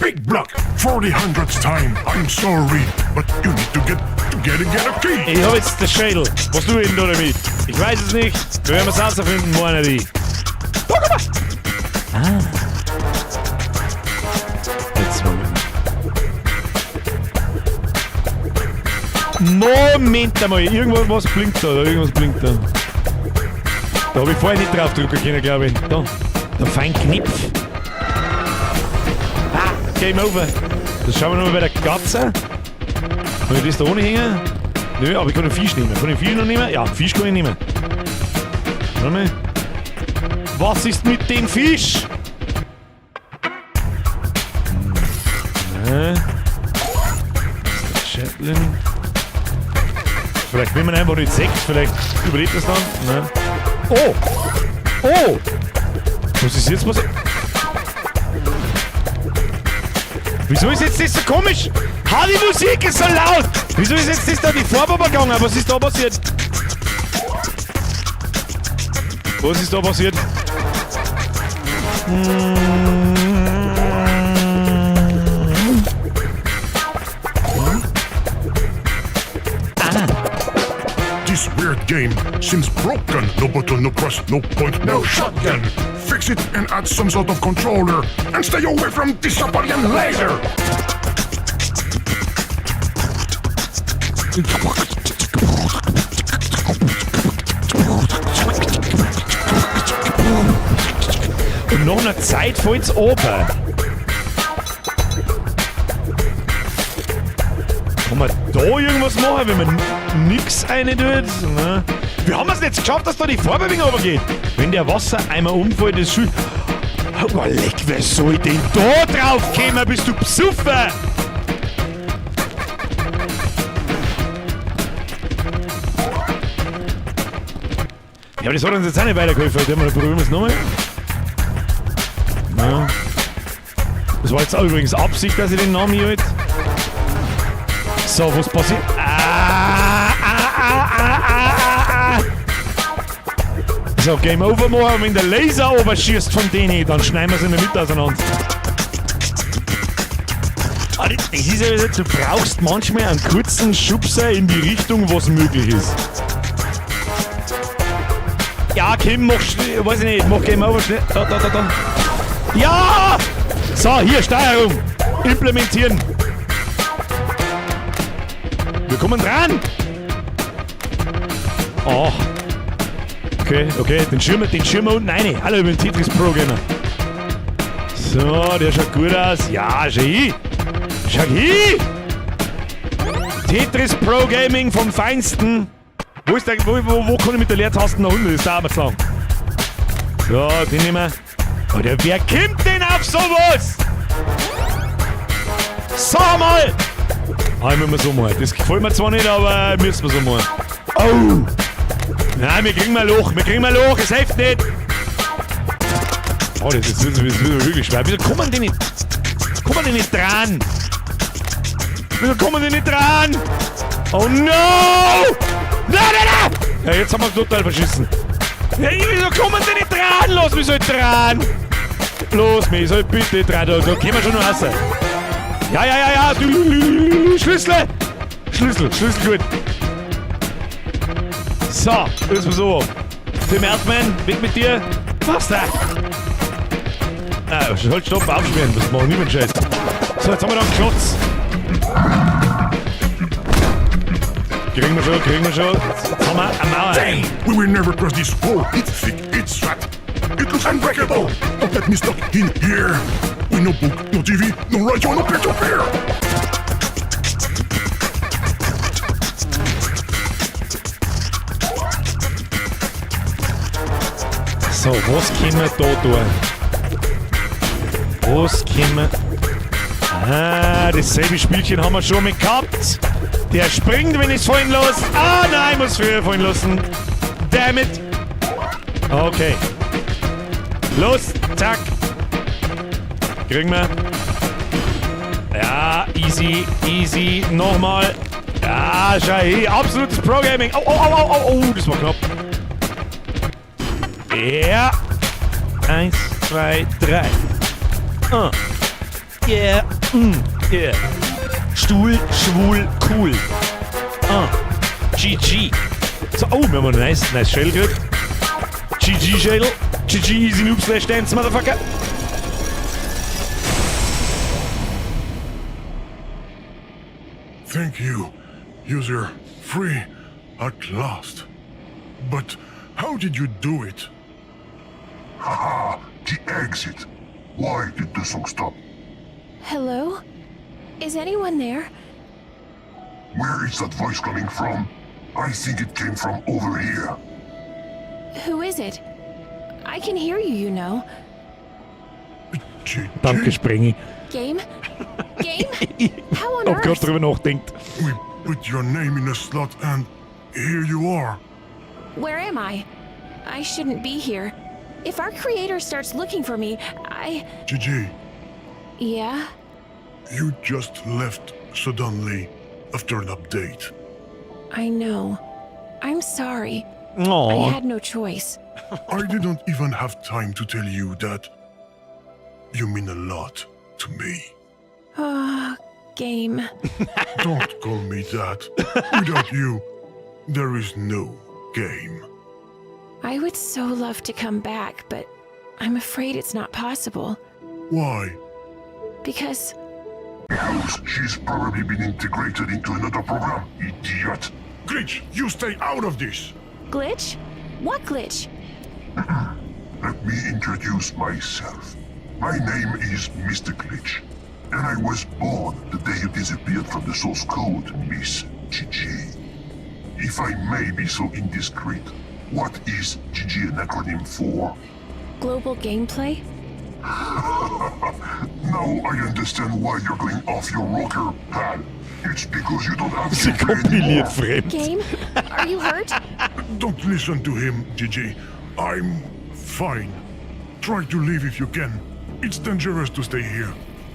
big block for the 100th time. I'm sorry, but you need to get a key. Ich hab jetzt das Schädel. Was tu ich denn da damit? Ich weiß es nicht. Wir werden es rausfinden, meine die. Da, guck mal! Ah. Jetzt Moment. Moment einmal, irgendwo was blinkt da, irgendwas blinkt da. Da hab ich vorher nicht drauf drücken können, glaube ich. Da, der Feinknipf. Ah, Game over. Das schauen wir nochmal bei der Katze. Kann ich das da ohne hängen? Nö, aber ich kann den Fisch nehmen. Kann ich den Fisch noch nehmen? Ja, Fisch kann ich nehmen. Warte mal. Was ist mit dem Fisch? Ne. Ist der Chaplin? Vielleicht will man einfach nicht sechs, vielleicht überlebt das dann. Ne. Oh! Oh! Was ist jetzt passiert? Wieso ist jetzt das so komisch? Ha, die Musik ist so laut! Wieso ist jetzt das da die Farbe übergegangen? Was ist da passiert? Was ist da passiert? This weird game seems broken. No button, no press, no point, no shotgun. Fix it and add some sort of controller. And stay away from this Apollion laser. Und nach einer Zeit fällt's runter. Kann man da irgendwas machen, wenn man nix rein tut? Ne? Wie haben wir's denn jetzt geschafft, dass da die Farbe ein wenig runtergeht? Wenn der Wassereimer umfällt, ist schuld. Oh, leck, wer soll denn da drauf kommen? Bist du besoffen? Ja, aber das hat uns jetzt auch nicht weitergeholfen. Dann probieren wir's nochmal. Ja. Das war jetzt auch übrigens Absicht, dass ich den Namen hier halt. So, was passiert? Ah, ah, ah, ah, ah, ah, ah. So, Game Over machen. Wenn der Laser oberschießt von denen, dann schneiden wir sie in der Mitte auseinander. Ah, das ist ja wieder, du brauchst manchmal einen kurzen Schubser in die Richtung, was möglich ist. Ja, Kim, mach weiß ich nicht, mach Game Over schnell. Da, da, da, da. Ja! So, hier, Steuerung. Implementieren. Wir kommen dran. Oh. Okay, okay, den Schirm unten rein. Hallo, ich bin Tetris Pro Gamer. So, der schaut gut aus. Ja, schau hin. Schau hin. Tetris Pro Gaming vom Feinsten. Wo ist der, wo, wo, wo kann ich mit der Leertaste nach unten? Das dauert mir zu lang. So, den nehmen wir. Alter, wer kommt denn auf sowas? Sag mal! Ah, ich muss mal so machen. Das gefällt mir zwar nicht, aber müssen wir so machen. Oh! Nein, wir kriegen mal Loch. Wir kriegen mal Loch. Es hilft nicht. Oh, das ist das wird wirklich schwer. Wieso kommen die nicht? Kommen die nicht dran? Wieso kommen die nicht dran? Oh no! Nein, nein, nein! Ja, jetzt haben wir total verschissen. Ja, wieso kommen die nicht dran? Los, mich soll dran! Los, mich soll bitte dran. Da kommen wir schon noch raus. Ja, ja, ja, ja. Du, Schlüssel! Schlüssel, Schlüssel, gut. So, lösen wir so. Tim Erdmann, weg mit dir. Was da? Ah, halt, stopp, aufsperren. Das macht niemand Scheiß. So, jetzt haben wir da einen Klotz. Kriegen wir schon, kriegen wir schon. Jetzt haben wir eine Mauer. Dang! We will never cross this wall. It's thick, it's fat. It looks unbreakable. Don't let me stuck in here. With no book, no TV, no radio, no peer-to-peer. So, was können wir da tun? Was können wir... Ah, dasselbe Spielchen haben wir schon mal gehabt. Der springt, wenn ich's fallen lasse. Ah, nein, ich muss früher fallen lassen. Damn it. Okay. Los, zack. Kriegen wir. Ja, easy, easy. Nochmal. Ja, schau her. Absolutes Pro-Gaming. Oh, oh, oh, oh, oh, oh, das war knapp. Ja. Eins, zwei, drei. Yeah. Yeah. Stuhl, schwul, cool. GG. So, oh, wir haben einen nice, nice Schädel gekriegt. GG Schädel. GG Easy Noob Slash Dance, Motherfucker. Thank you, user. Free at last. But how did you do it? Haha, the exit. Why did the song stop? Hello? Is anyone there? Where is that voice coming from? I think it came from over here. Who is it? I can hear you, you know. GG? Danke, Sprengi. Game? Game? How on Hab grad earth? drüber nachdenkt. We put your name in a slot and here you are. Where am I? I shouldn't be here. If our creator starts looking for me, I. GG, Yeah? you just left suddenly after an update. I know. I'm sorry. I Oh. had no choice. I didn't even have time to tell you that you mean a lot to me. Ah, game. Don't call me that. Without you, there is no game. I would so love to come back, but I'm afraid it's not possible. Why? Because Because she's probably been integrated into another program, idiot. Glitch, you stay out of this! Glitch? What glitch? Let me introduce myself. My name is Mr. Glitch, and I was born the day you disappeared from the source code, Miss GG. If I may be so indiscreet, what is GG an acronym for? Global gameplay? Now I understand why you're going off your rocker, pal. It's because you don't have Sie gameplay kompiliert anymore. fremd. Game? Are you hurt? Don't listen to him, GG. I'm fine. Try to leave if you can. It's dangerous to stay here.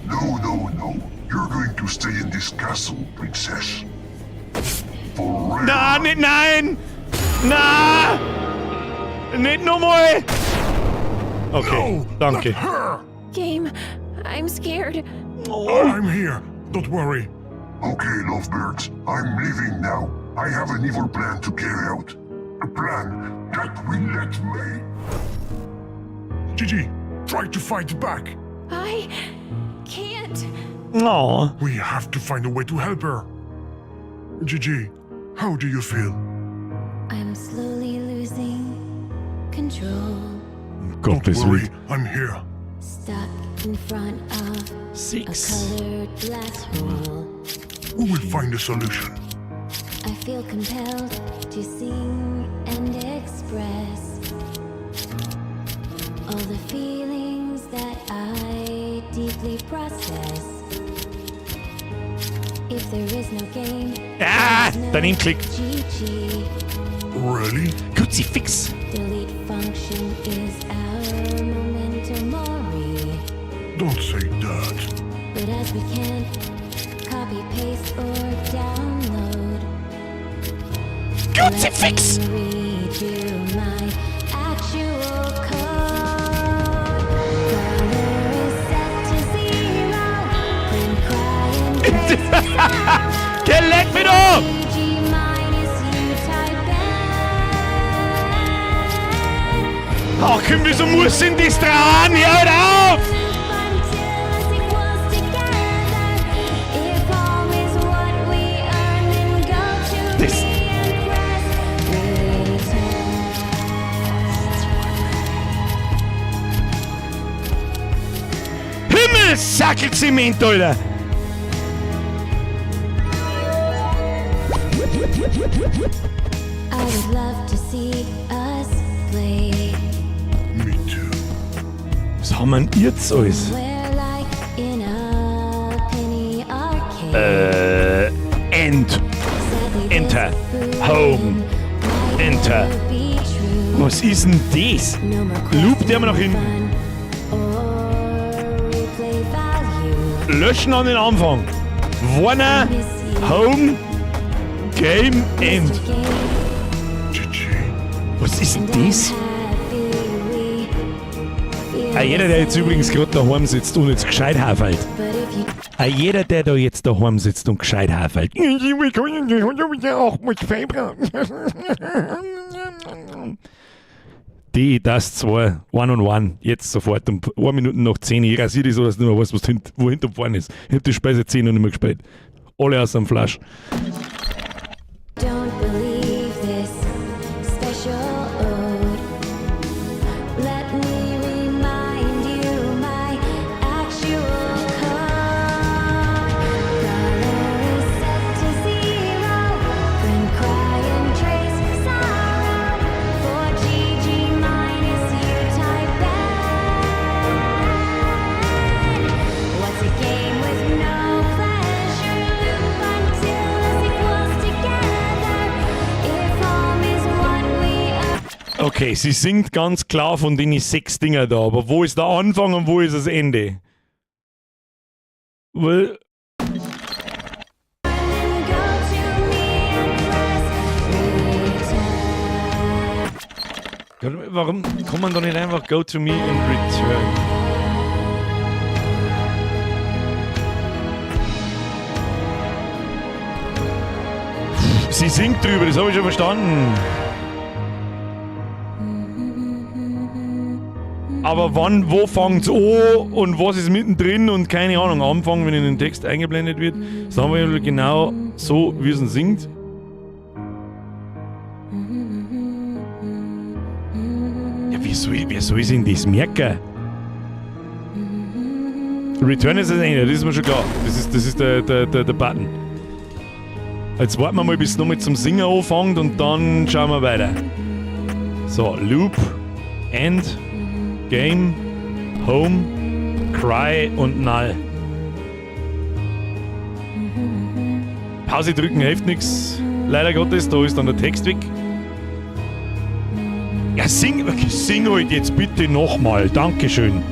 No, no, no. You're going to stay in this castle, princess. Forever. Na, nicht, nein! Na! Nicht nochmal! Okay, No, danke. not her! Game, I'm scared. I'm here. Don't worry. Okay, lovebirds, I'm leaving now. I have an evil plan to carry out. A plan that will let me. GG, try to fight back. I can't. Oh. We have to find a way to help her. GG, how do you feel? I'm slowly losing control. Gottes Don't worry, Willen. I'm here. Stuck in front of a Six. colored black hole. We will find a solution. I feel compelled to sing and express all the feelings that I deeply process. If there is no game, Ah, there is no daneben klickt. GG. Really? Kruzifix. Delete function is our memento mori. Don't say that. But as we can't copy, paste, or download, Kruzifix! let me read you my actual code. Color is set to zero. Print, cry, and trace the sound. Geh, leck mich doch! GG minus U type N. Ach, komm, wieso muss denn das dran? Hör halt auf! Until us equals together. If home is what we earn, then go to Das- me and press return. Himmelsackelzement, Alter! I would love to see us play. Me too. Was haben wir denn jetzt alles? We're like in a penny arcade. End. Sadly, this Enter. Home. might Enter. never be true. Was ist denn das? No more Loop der wir nach hinten. fun or replay Löschen an den Anfang. Warner, Home, Game, End. Gigi, Was ist denn das? Ah, jeder, der jetzt übrigens gerade daheim sitzt und jetzt gescheit hafelt. Ah, jeder, der da jetzt daheim sitzt und gescheit hafelt. Die, das 2, one on one, jetzt sofort um 1 Minute nach 10. Ich rasiere dich so, dass du nicht mehr weißt, was wo hinten und vorne ist. Ich hab die Speise 10 noch nicht mehr gespielt. Alle aus dem Flasch. Don't believe this special ode. Let me remind you my actual code. Color is set to zero. Print, cry, and trace sorrow. For GG minus U type N. What's a game with no pleasure loop until S equals together? If home is what we earn. Okay, sie singt ganz klar von den sechs Dinger da, aber wo ist der Anfang und wo ist das Ende? Weil, Then go to me and press return. Warum kann man da nicht einfach go to me and return? Sie singt drüber, das habe ich schon verstanden. Aber wann, wo fängt's an und was ist mittendrin und keine Ahnung. Anfang, wenn in den Text eingeblendet wird, sagen wir genau so, wie es singt. Ja, wie soll ich denn das merken? Return ist das Ende, das ist mir schon klar. Das ist der Button. Jetzt warten wir mal, bis es nochmal zum Singen anfängt, und dann schauen wir weiter. So, Loop, End, Game, Home, Cry und Null. Pause drücken hilft nichts. Leider Gottes, da ist dann der Text weg. Ja, sing, sing halt jetzt bitte nochmal. Dankeschön.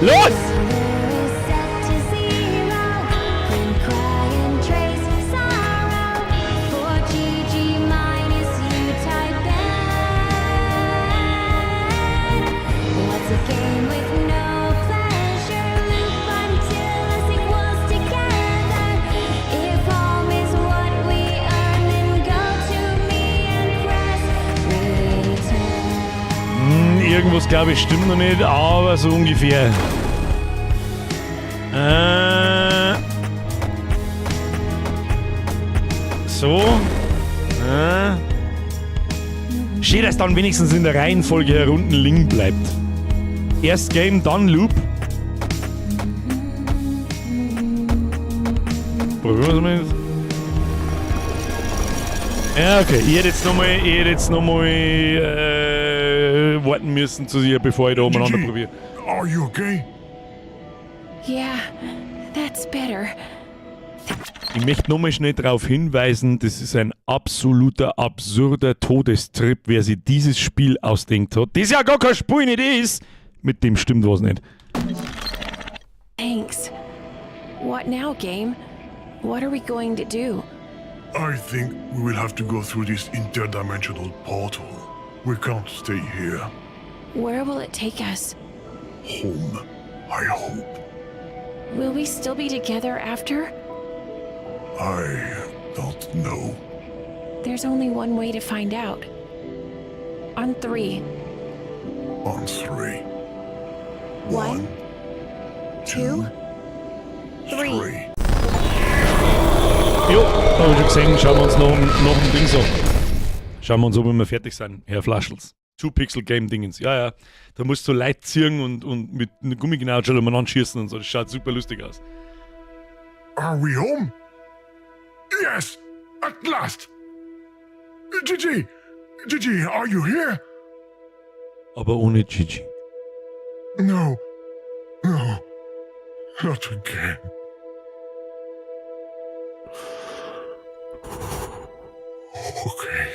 Los! Color is set to zero. Print, cry, and trace sorrow. For GG minus U type N. What's a game with no pleasure loop until S equals together? If home is what we earn, then go to me and press return. Irgendwas, glaube ich, stimmt noch nicht, aber so ungefähr. So. Schön, dass dann wenigstens in der Reihenfolge hier unten liegen bleibt. Erst Game, dann Loop. Probieren wir es mal jetzt. Ja, okay. Ich hätte jetzt nochmal warten müssen zu ihr, bevor ich da umeinander Gigi, probiere. are you okay? Yeah, that's better. Ich möchte nochmal schnell darauf hinweisen, das ist ein absoluter, absurder Todestrip, wer sich dieses Spiel ausdenkt hat. Das ja gar kein Spiel nicht ist! Mit dem stimmt was nicht. Thanks. What now, game? What are we going to do? I think we will have to go through this interdimensional portal. We can't stay here. Where will it take us? Home, I hope. Will we still be together after? I don't know. There's only one way to find out. On three. On three. One, two, three. Three. Jo, hab ich schon gesehen, schauen wir uns noch ein Ding so. Schauen wir uns an, wenn wir fertig sind, Herr Flaschels. Two-Pixel-Game-Dingens. Ja. Da musst du Leute ziehen und mit einem Gummiknautschel umeinander schießen und so. Das schaut super lustig aus. Are we home? Yes! At last! Gigi! Gigi, are you here? Aber ohne Gigi. No. No. Not again. Okay.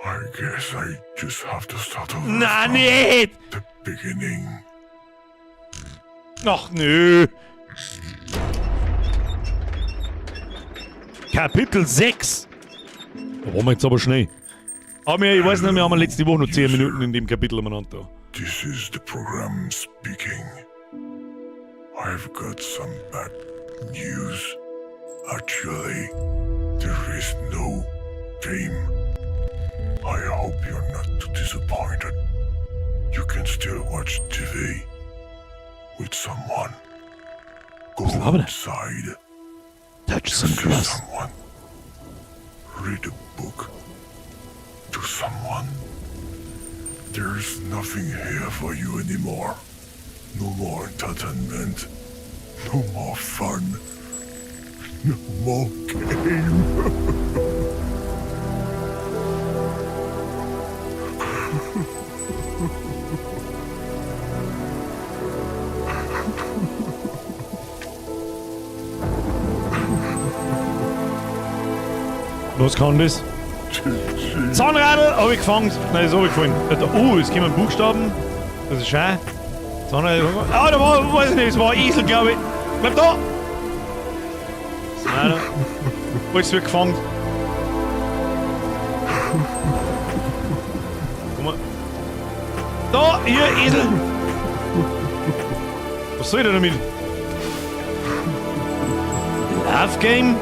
I guess I just have to start over Na, from nicht! the beginning. Ach nö. Kapitel 6. Da waren wir jetzt aber schnell. Aber ich weiß nicht, wir haben letzte Woche noch 10 Minuten in dem Kapitel umeinander da. This is the program speaking. I've got some bad news. Actually, there is no game. I hope you're not too disappointed. You can still watch TV with someone. Go labert er? outside. Touch some See grass. someone. Read a book to someone. There's nothing here for you anymore. No more entertainment. No more fun. No more game. Was kann das? Zahnradl hab ich gefangen. Nein, das hab ich gefangen. Oh, es kommen Buchstaben. Das ist schön. Zahnradl. Ah, da war, weiß ich nicht, es war ein Esel, glaube ich. Bleib da! Nein, alles wird gefangen. Guck mal. Da, hier, Esel! Was soll ich denn damit? Love Game?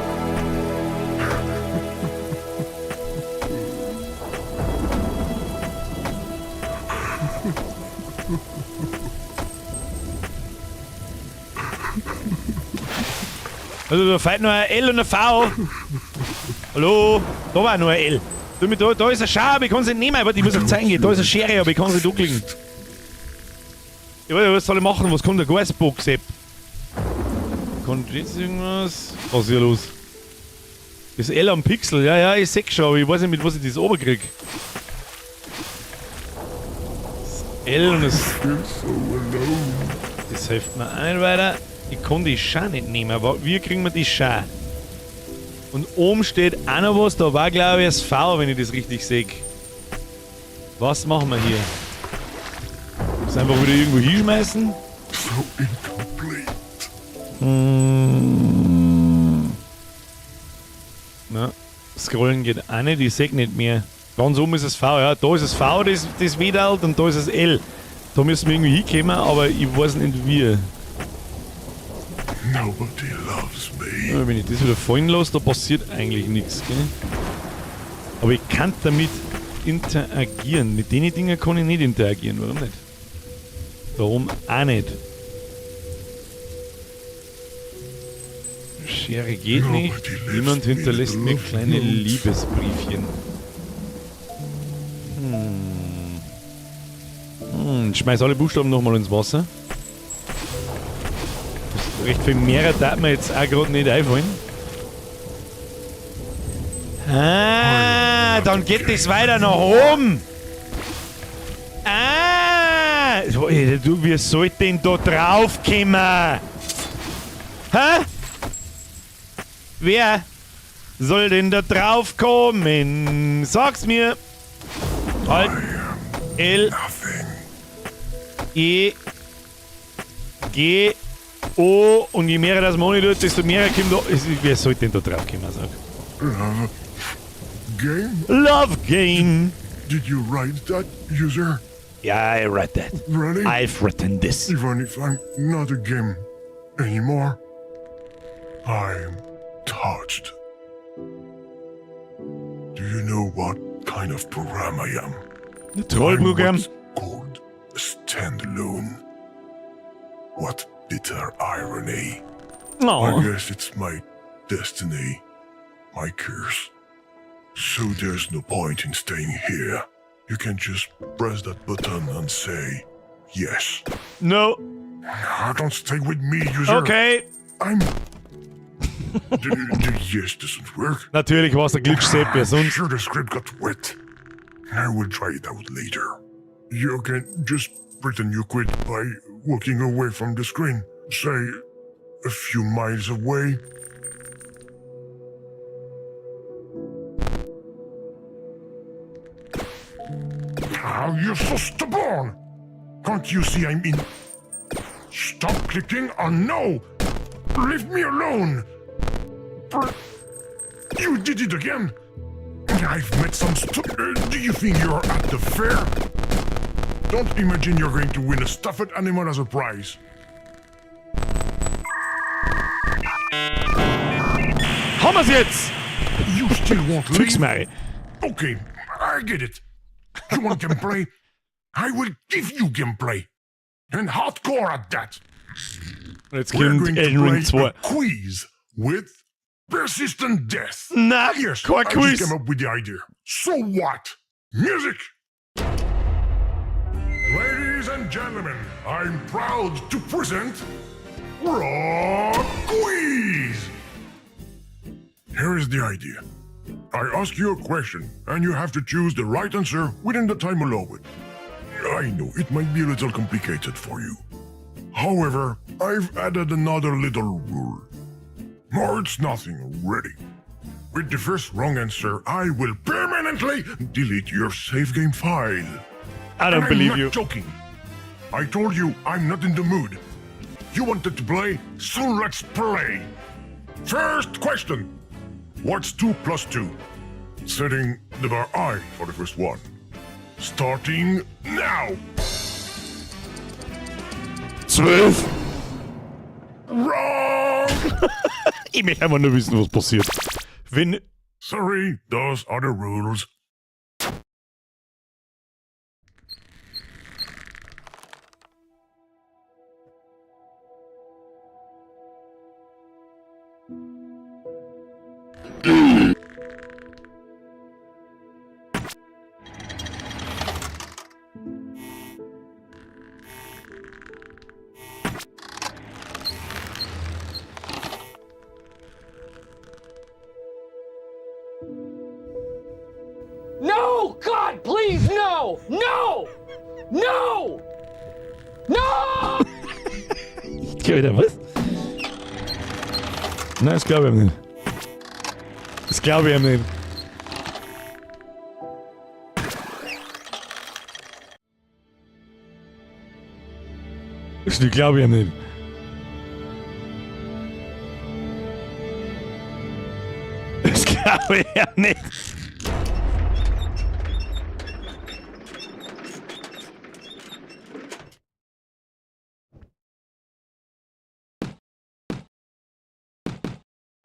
Also da fehlt noch ein L und ein V. Hallo? Da war noch ein L. Da, da ist ein Schar, aber ich kann sie nicht nehmen. Warte, ich muss auf zeigen gehen. Da ist eine Schere, aber ich kann sie nicht anklicken. Ich weiß nicht, was soll ich machen? Was kommt der Gasbox-App? Kommt jetzt irgendwas? Was ist hier los? Das L am Pixel, ja, ja, ich seh schon, aber ich weiß nicht, mit was ich das runterkrieg. Das L und das. Das hilft mir auch nicht weiter. Ich kann die Schar nicht nehmen, aber wie kriegen wir die Schar? Und oben steht auch noch was, da war glaube ich das V, wenn ich das richtig sehe. Was machen wir hier? Das einfach wieder irgendwo hinschmeißen? So incomplete. Na, scrollen geht auch nicht, ich seh nicht mehr. Ganz oben ist das V, ja. Da ist das V, das wedelt, und da ist das L. Da müssen wir irgendwie hinkommen, aber ich weiß nicht wie. Nobody loves me. Ja, wenn ich das wieder fallen lasse, da passiert eigentlich nichts, gell? Aber ich kann damit interagieren. Mit den Dingen kann ich nicht interagieren, warum nicht? Warum auch nicht? Schere geht nicht. Nobody Niemand leaves me hinterlässt mir love kleine notes. Liebesbriefchen. Schmeiß alle Buchstaben nochmal ins Wasser. Recht viel mehr darf mir jetzt auch gerade nicht einfallen. Ah, dann geht das weiter nach oben. Ah, so, ey, du, wir sollten da drauf kommen? Hä? Wer soll denn da drauf kommen? Sag's mir. Halt. L. E. G. O. Und je mehr das man tut, desto mehr kommt da. Wer soll denn da drauf kommen? Sag. Love game? Love Game. Did you write that, user? Yeah, I read that. Really? I've written this. Even if I'm not a game anymore, I'm touched. Do you know what kind of program I am? Trollprogramm. I'm what's called standalone. What bitter irony. I Oh. guess it's my destiny, my curse. So there's no point in staying here. You can just press that button and say yes. No. Ah, don't stay with me, user. Okay. I'm. The yes doesn't work. Natürlich war es der Glitch-Sepp, wer I'm sonst. sure the script got wet. I will try it out later. You can just pretend you quit by walking away from the screen. Say, a few miles away. Ah, you're so stubborn! Can't you see I'm in... Stop clicking on no! Leave me alone! You did it again! I've met some Do you think you're at the fair? Don't imagine you're going to win a stuffed animal as a prize. Haben wir's jetzt? You still won't Fix leave? Mary. Okay, I get it. You want gameplay? I will give you gameplay. And hardcore at that. Und jetzt We're kommt going to Elden Ring play 2. a quiz with persistent death. Na, Yes, kein I Quiz. just came up with the idea. So what? Music! Ladies and gentlemen, I'm proud to present Rock Quiz! Here is the idea. I ask you a question, and you have to choose the right answer within the time allowed. I know it might be a little complicated for you. However, I've added another little rule. More it's nothing, really. With the first wrong answer, I will permanently delete your save game file. I don't And I'm believe not you. joking. I told you I'm not in the mood. You wanted to play, so let's play. First question. What's 2 plus 2? Setting the bar high for the first one. Starting now. 12. Wrong! Ich möchte einfach nur wissen, was passiert. Wenn. Sorry, those are the rules. No! God, please, no! No! No! No! Ich wieder was? Nein, das glaube ich ihm nicht. Das glaube ich ihm nicht. Das glaube ich ihm nicht. Das glaube ich ihm nicht.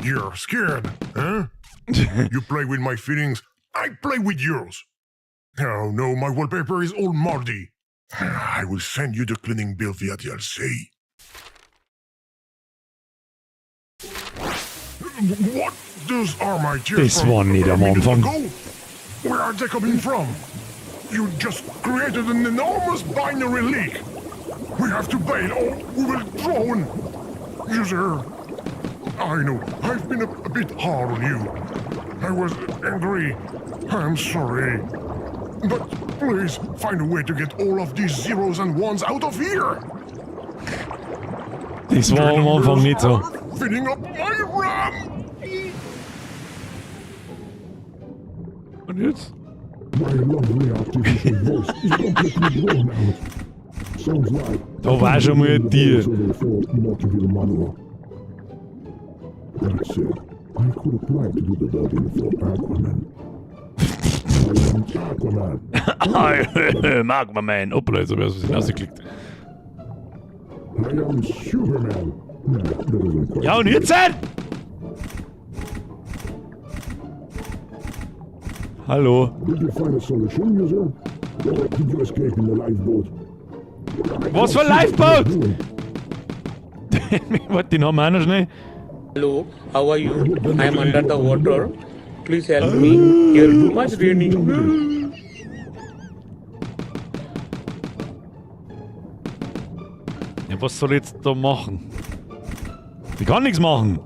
You're scared, huh? You play with my feelings, I play with yours. Oh no, my wallpaper is all moldy. I will send you the cleaning bill via DLC. What? Those are my tears Das from war nicht a am minute Anfang. ago. Where are they coming from? You just created an enormous binary leak. We have to bail or we will drown. User, I know, I've been a bit hard on you. I was angry. I'm sorry. But please find a way to get all of these zeros and ones out of here. Das war am Anfang nicht so. Filling up my RAM. Und jetzt? My lovely artificial voice is completely blown out. Sounds like Da war schon mal ein Tier. for Mortiville Manor. That said, I could apply to do the dubbing for Aquaman. I am Aquaman. Magma Man. Hoppla, jetzt hab ich aus Versehen rausgeklickt. I am Superman. Nah, that isn't quite. Ja, und jetzt? Hallo. Did you find a solution, user? Or did you escape in the lifeboat? Was für ein Lifeboat? Warte, den haben wir auch noch schnell. Hello, how are you? I am under the water. Please help me. Here too much raining. Ja, was soll ich jetzt da machen? Ich kann nichts machen.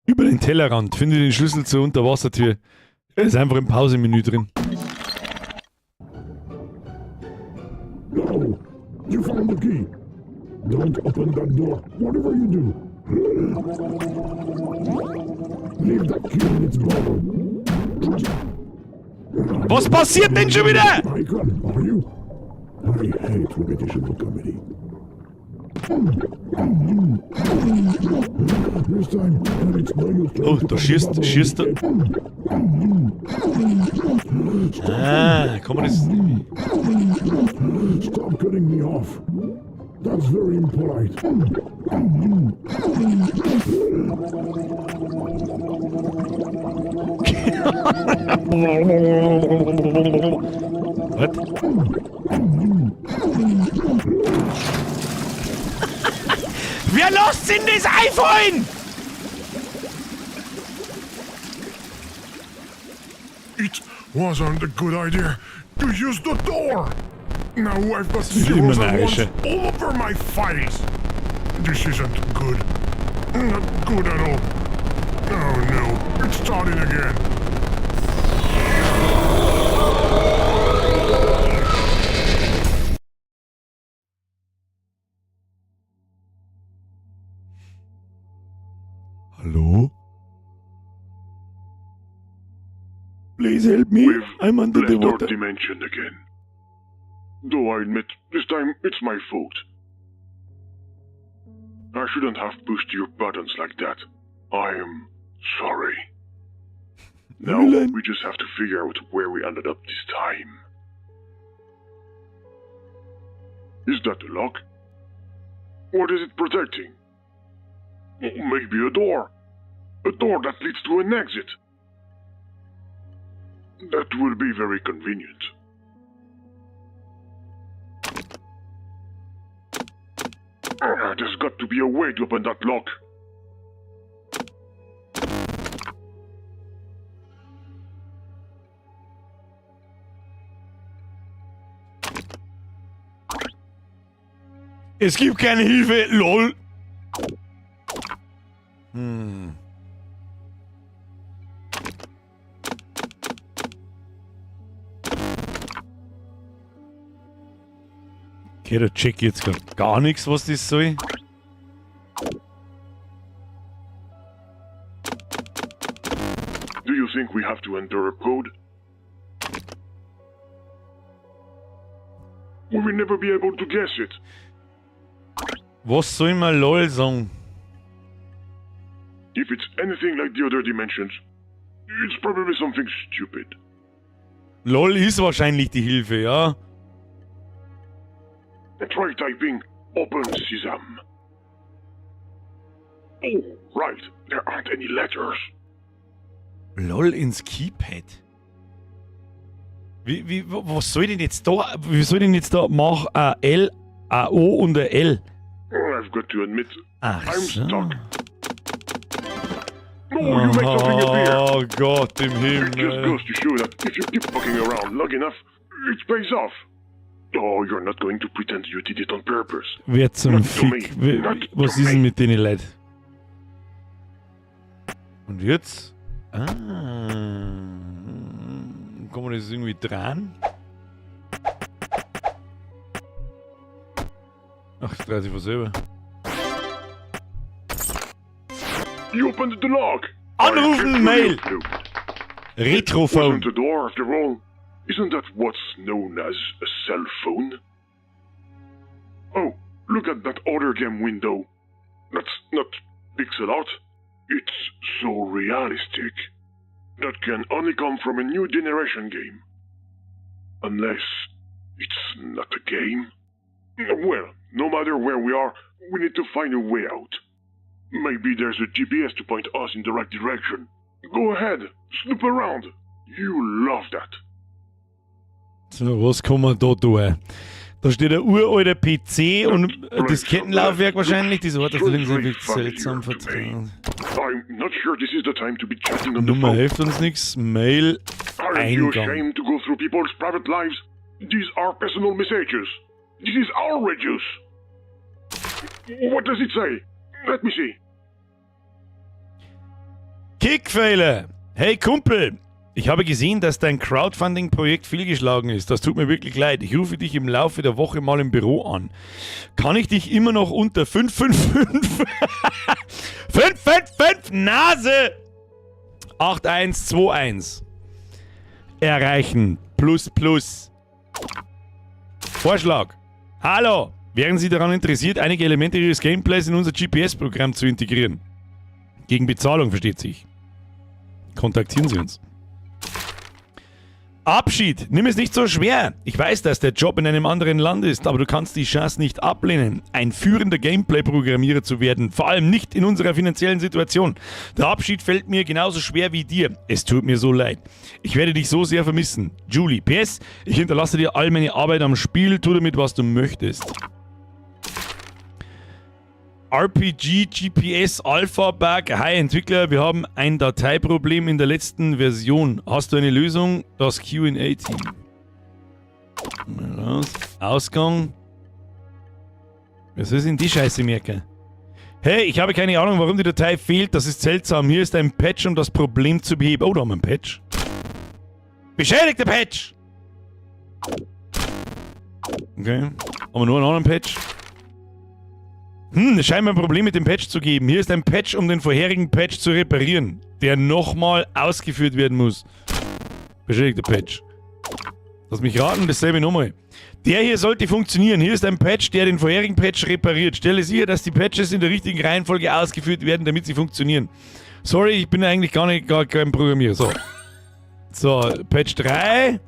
Über den Tellerrand finde den Schlüssel zur Unterwassertür. Er ist einfach im Pausemenü drin. No! You found the key! Don't open that door, whatever you do! Leave that key in its bottle. Trust. Was passiert denn schon wieder? Icon, are you? I hate repetition in comedy. This time, and it's no use trying Oh, to da pop the schießt, bubble. schießt er. Ah, kann man das. Stop cutting me off. That's very impolite. Was? Wer lässt denn das iPhone? It wasn't a good idea to use the door. Now I've got wird immer zeros and ones närrischer. all over my files. This isn't good. Not good at all. Oh no, it's starting again. Hallo? Please help me. We've I'm under the left our water. dimension again. Though I admit, this time it's my fault. I shouldn't have pushed your buttons like that. I am sorry. Now Nein. we just have to figure out where we ended up this time. Is that a lock? What is it protecting? Maybe a door. A door that leads to an exit. That will be very convenient. Ah, There's got to be a way to open that lock. Es gibt keine Hilfe. LOL. Hm. Okay, da check ich jetzt grad gar nichts, was das soll. Do you think we have to enter a code? We will never be able to guess it. Was soll man LOL sagen? If it's anything like the other dimensions, it's probably something stupid. LOL ist wahrscheinlich die Hilfe, ja. Try typing Open Sesame. Oh, right, there aren't any letters. LOL ins Keypad. Wie, wie, was soll denn jetzt da? Wie soll denn jetzt da? Mach a L, a O und a L. I've got to admit, Ach I'm so. stuck. No, you made something appear. Oh Gott im It just Himmel. goes to show that if you keep fucking around long enough, it pays off. Oh, you're not going to pretend you did it on purpose. Wer zum Not to me. Fick? Wer- Not Was to ist denn me. mit denen Leuten? Und jetzt? Ah. Kann man das irgendwie dran? Ach, das dreht sich von selber. You opened the lock. Anrufen, I Mail. can't believe it. Retrophone. Wasn't a door after all. Isn't that what's known as a cell phone? Oh, look at that other game window. That's not pixel art. It's so realistic. That can only come from a new generation game. Unless it's not a game. Well, no matter where we are, we need to find a way out. Maybe there's a GPS to point us in the right direction. Go ahead, snoop around. You love that. So, was kann man da tun? Da steht ein uralter PC und Diskettenlaufwerk wahrscheinlich. Diese Ort auf der linken Seite wirkt seltsam vertraut. I'm not sure this is the time to be chatting on the Nummer phone. hilft uns nichts. Mail. Aren't you Eingang. ashamed to go through people's private lives? These are personal messages. This is outrageous. What does it say? Let me see. Kickfehler! Hey Kumpel! Ich habe gesehen, dass dein Crowdfunding-Projekt fehlgeschlagen ist. Das tut mir wirklich leid. Ich rufe dich im Laufe der Woche mal im Büro an. Kann ich dich immer noch unter 555 555 Nase 8121 Erreichen. Plus, plus. Vorschlag. Hallo. Wären Sie daran interessiert, einige Elemente Ihres Gameplays in unser GPS-Programm zu integrieren? Gegen Bezahlung, versteht sich. Kontaktieren Sie uns. Abschied. Nimm es nicht so schwer. Ich weiß, dass der Job in einem anderen Land ist, aber du kannst die Chance nicht ablehnen, ein führender Gameplay-Programmierer zu werden. Vor allem nicht in unserer finanziellen Situation. Der Abschied fällt mir genauso schwer wie dir. Es tut mir so leid. Ich werde dich so sehr vermissen. Julie. PS, ich hinterlasse dir all meine Arbeit am Spiel. Tu damit, was du möchtest. RPG GPS Alpha Bug. Hi Entwickler, wir haben ein Dateiproblem in der letzten Version. Hast du eine Lösung? Das Q&A-Team. Raus. Ausgang. Was ist denn die Scheiße merken? Hey, ich habe keine Ahnung, warum die Datei fehlt. Das ist seltsam. Hier ist ein Patch, um das Problem zu beheben. Oh, da haben wir einen Patch. Beschädigter Patch! Okay. Haben wir nur einen anderen Patch? Es scheint mir ein Problem mit dem Patch zu geben. Hier ist ein Patch, um den vorherigen Patch zu reparieren, der nochmal ausgeführt werden muss. Beschädigter Patch. Lass mich raten, dasselbe nochmal. Der hier sollte funktionieren. Hier ist ein Patch, der den vorherigen Patch repariert. Stelle sicher, dass die Patches in der richtigen Reihenfolge ausgeführt werden, damit sie funktionieren. Sorry, ich bin eigentlich gar nicht gar kein Programmierer. So. So, Patch 3,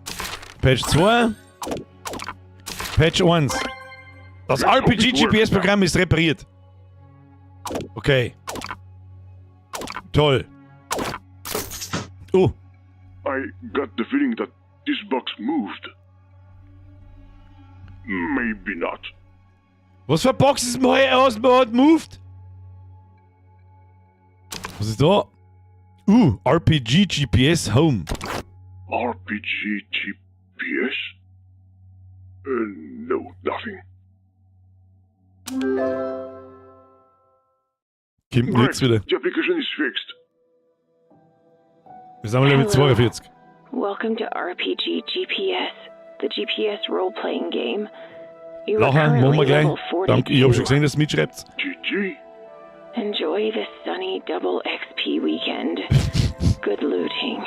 Patch 2, Patch 1. Das RPG GPS-Programm ist repariert. Okay. Toll. Oh. I got the feeling that this box moved. Maybe not. Was für eine Box ist denn heute aus hat moved? Was ist da? RPG GPS Home. RPG GPS? No, nothing. Kommt Great, jetzt wieder. the application is fixed. Wir sind mal Level Hello. 42. Welcome to RPG GPS, the GPS role-playing game. You are Lachen, machen wir currently gleich. level Danke, ich hab schon 42. gesehen, dass du mitschreibst. GG. Enjoy the sunny double XP weekend. Good looting.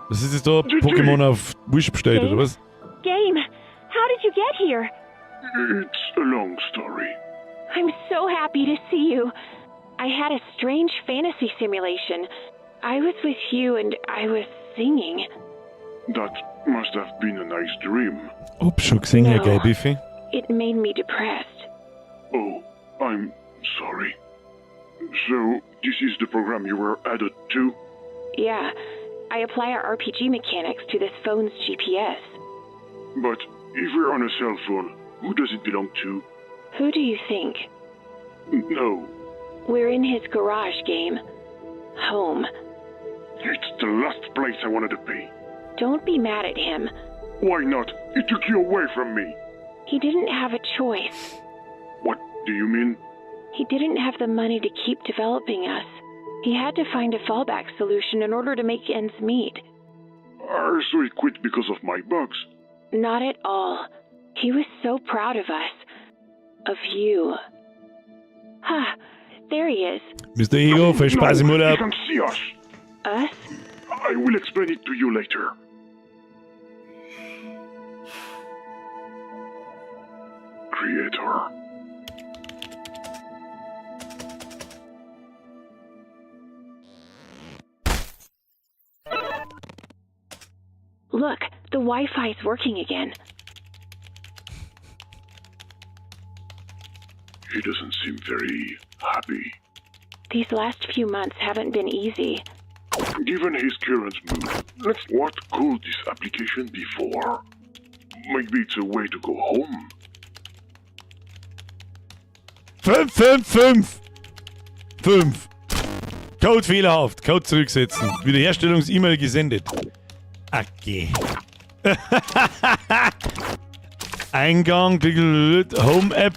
Was ist das da? Pokémon auf Wish bestellt, oder was? Game, how did you get here? It's a long story. I'm so happy to see you. I had a strange fantasy simulation. I was with you and I was singing. That must have been a nice dream. Hab schon gesehen, Herr No. Geil Biffy. It made me depressed. Oh, I'm sorry. So, this is the program you were added to? Yeah, I apply our RPG mechanics to this phone's GPS. But if we're on a cell phone, who does it belong to? Who do you think? No, We're in his garage, game. Home. it's the last place I wanted to be. Don't be mad at him. Why not? He took you away from me. He didn't have a choice. What do you mean? He didn't have the money to keep developing us. He had to find a fallback solution in order to make ends meet. So he quit because of my bugs. Not at all. He was so proud of us. Of you. Ha! There he is. Mr. Ego, viel Spaß im No, he Urlaub. can see us. Us? I will explain it to you later. Creator. Look, the Wi Fi's working again. He doesn't seem very happy. These last few months haven't been easy. Given his current mood, let's what could this application be for? Maybe it's a way to go home. 5, 5, 5. 5. Code fehlerhaft. Code zurücksetzen. Wiederherstellungs-E-Mail gesendet. Okay. Eingang, Home App.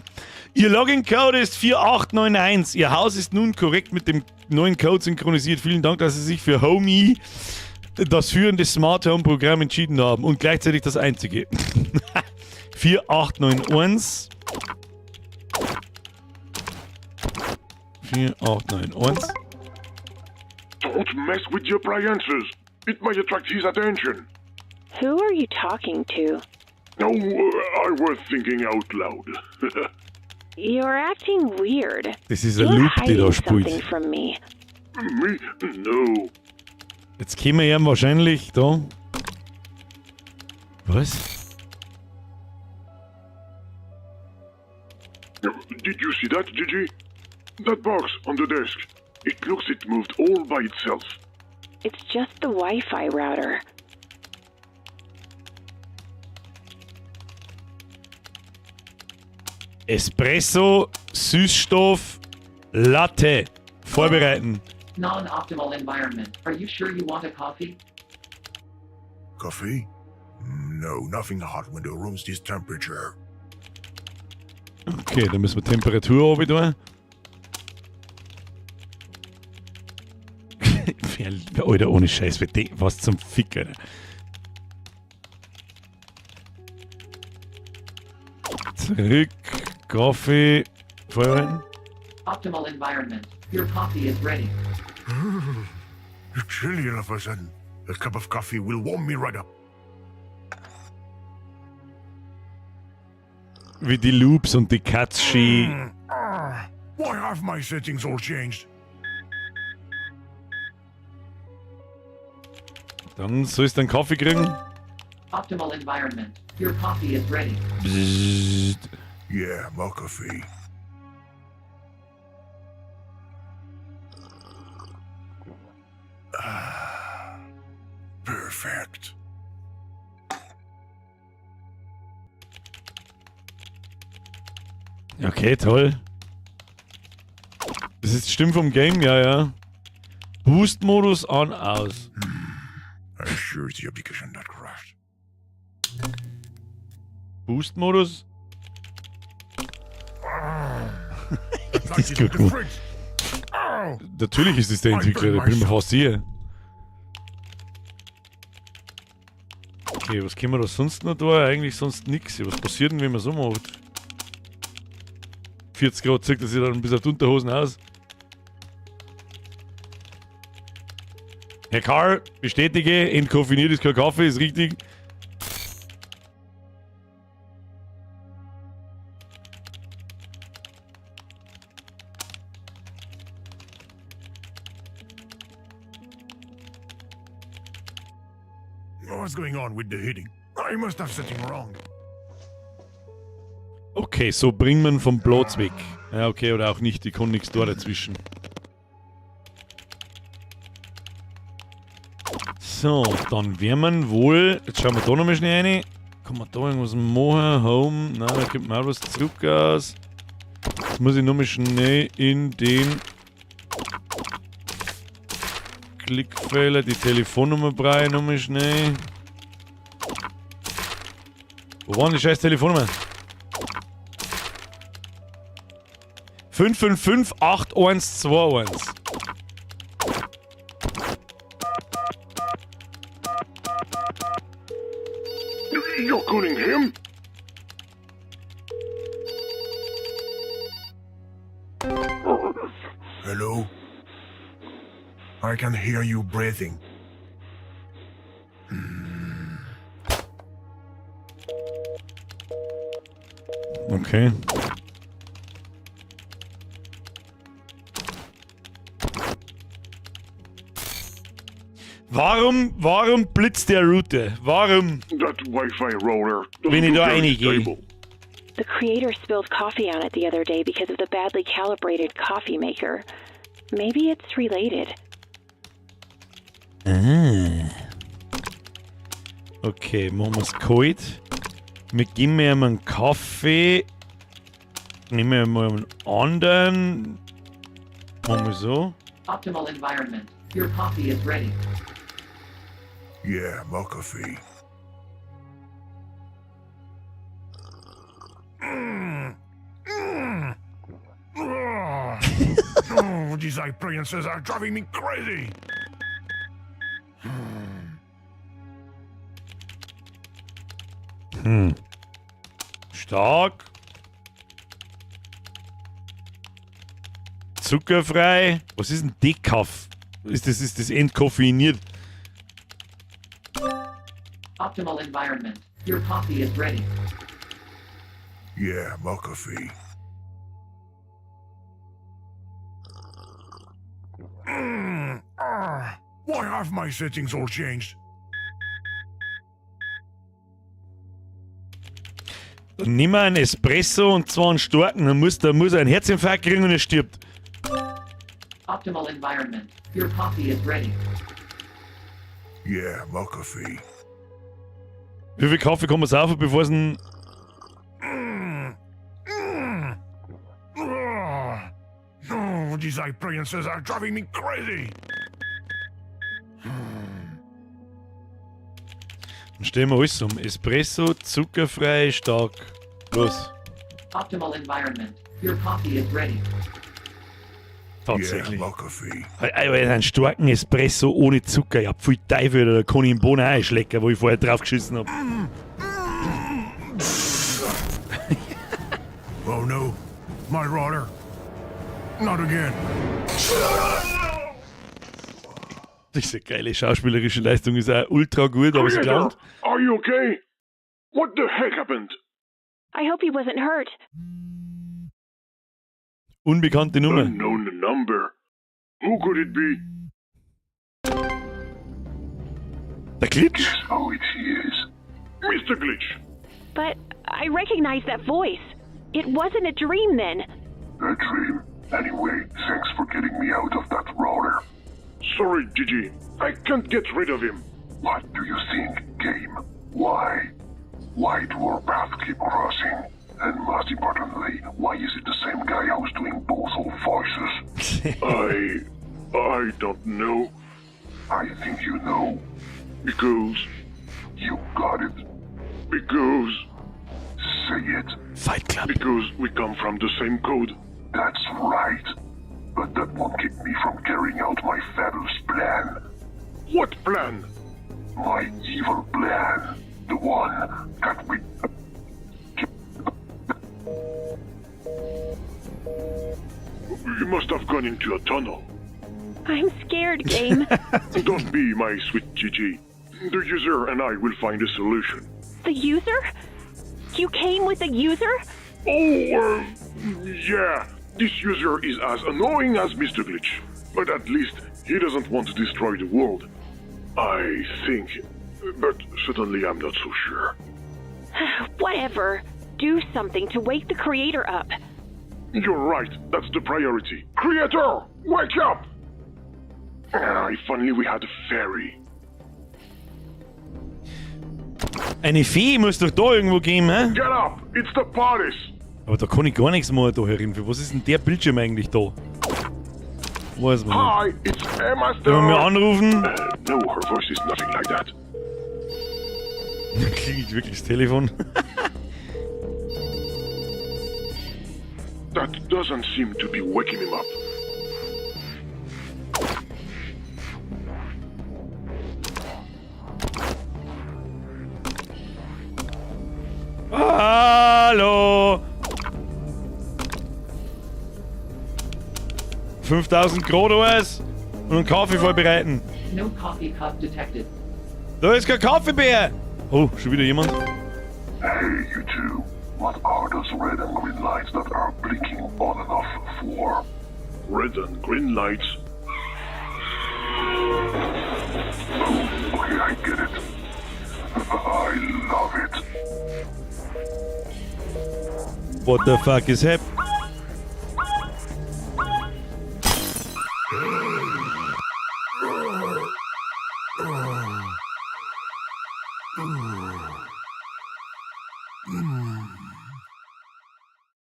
Ihr Login-Code ist 4891. Ihr Haus ist nun korrekt mit dem neuen Code synchronisiert. Vielen Dank, dass Sie sich für Homey, das führende Smart Home Programm, entschieden haben. Und gleichzeitig das einzige. 4891. 4891. Don't mess with the appliances. It might attract his attention. Who are you talking to? No, I was thinking out loud. You're acting weird. Das ist ein You're Loop, die da hiding spielt. something from me. Me? No. Jetzt kommen wir ihm wahrscheinlich da. Was? Did you see that, Gigi? That box on the desk. It looks it moved all by itself. It's just the Wi Fi router. Espresso, Süßstoff, Latte. Vorbereiten. Non-optimal environment. Are you sure you want a coffee? Coffee? No, nothing hot when the room's this temperature. Okay, dann müssen wir Temperatur runter tun. Alter, ohne Scheiß, was zum Fick, Alter. Zurück, Kaffee, vorbereiten. Optimal environment. Your coffee is ready. It's chilly all of a sudden. A cup of coffee will warm me right up. Wie die Loops und die Cuts schön. Ah, why have my settings all changed? Dann sollst du einen Kaffee kriegen. Optimal environment. Your coffee is ready. Bzzzt. Yeah, more coffee. Ah, perfect. Okay, toll. Das ist die Stimme vom Game, ja, ja. Boost-Modus an, aus. I'm sure it's the application that crashed. Boost-Modus? That ist is gut the gemacht. fridge. Ow! Natürlich ist es der Entwickler, da bin ich mir fast sicher. Okay, was können wir da sonst noch da? Eigentlich sonst nichts. Was passiert denn, wenn man so macht? 40 Grad zieht er sich dann bis auf die Unterhosen aus. Herr Karl, bestätige, entkoffiniert ist kein Kaffee, ist richtig. What's going on with the heating? I must have something wrong. Okay, so bringt man vom Platz weg. Ja, okay, oder auch nicht, ich kann nichts da dazwischen. So, dann werden wir wohl. Jetzt schauen wir da nochmal schnell rein. Kann man da irgendwas machen? Home. Nein, da kommt man auch was zurück aus. Jetzt muss ich nochmal schnell in den Klickfehler. Die Telefonnummer brauche ich nochmal schnell. Wo war denn die scheiß Telefonnummer? 555 8121. You're calling him? Hello? I can hear you breathing. Okay. Warum blitzt der Route? Warum? That Wi-Fi router doesn't Wenn ich look da very reingehe. stable. The creator spilled coffee on it the other day because of the badly calibrated coffee maker. Maybe it's related. Okay, machen wir's kalt. Wir geben ihm einen Kaffee. Nehmen wir mal einen anderen. Machen wir so. Optimal environment. Your coffee is ready. Yeah, more coffee. Mm. Mm. Ah. Oh, these appliances are driving me crazy. Stark. Zuckerfrei. Was ist denn Decaf? Ist das entkoffeiniert? Optimal environment. Your coffee is ready. Yeah, my coffee. Why have my settings all changed? Dann nimm einen Espresso und zwar einen starken, dann muss, der muss er einen Herzinfarkt kriegen und er stirbt. Optimal environment. Your coffee is ready. Yeah, my coffee. Wie viel Kaffee kann man saufen, bevor es ein. Oh, these appliances are driving me crazy. Dann stellen wir alles um. Espresso, zuckerfrei, stark. Los. Optimal environment. Your coffee is ready. Tatsächlich. Yeah, my coffee. Alter, einen starken Espresso ohne Zucker. Ja, pfui Teufel, da kann ich den Bohnen einschlecken, wo ich vorher draufgeschissen hab. Oh no, my router. Not again. Diese geile schauspielerische Leistung ist auch ultra gut, aber sie Creator, glaubt. are you okay? What the heck happened? I hope he wasn't hurt. Unbekannte Nummer. Unknown number. Who could it be? Der Glitch? Guess who it is? Mr. Glitch. But I recognize that voice. It wasn't a dream then. A dream. Anyway, thanks for getting me out of that router. Sorry, Gigi. I can't get rid of him. What do you think, game? Why? Why do our paths keep crossing? And most importantly, why is it the same guy who's doing both old voices? I don't know. I think you know. Because. You got it. Because. Say it. Fight Club. Because we come from the same code. That's right. But that won't keep me from carrying out my fabulous plan. What plan? My evil plan. The one that we. You must have gone into a tunnel. I'm scared, Game. Don't be, my sweet Gigi. The user and I will find a solution. The user? You came with a user? Oh, yeah. This user is as annoying as Mr. Glitch. But at least he doesn't want to destroy the world. I think. But suddenly I'm not so sure. Whatever. Do something to wake the creator up. You're right, that's the priority. Creator, wake up! Ah, if only we had a fairy. Eine Fee muss doch da irgendwo geben, hä? Get up! It's the parties! Aber da kann ich gar nichts machen da herin. Für was ist denn der Bildschirm eigentlich da? Weiß man nicht. Hi, it's Emma Wenn wir Stone! anrufen, No, her voice is nothing like that. dann klingelt wirklich das Telefon. That doesn't seem to be waking him up. Hallo! 5000 Grad alles und einen Kaffee vorbereiten. No coffee cup detected. Da ist kein Kaffeebär! Oh, schon wieder jemand. Hey, you two. What are those red and green lights that are blinking on and off for? Red and green lights. Oh, okay, I get it. I love it. What the fuck is hap?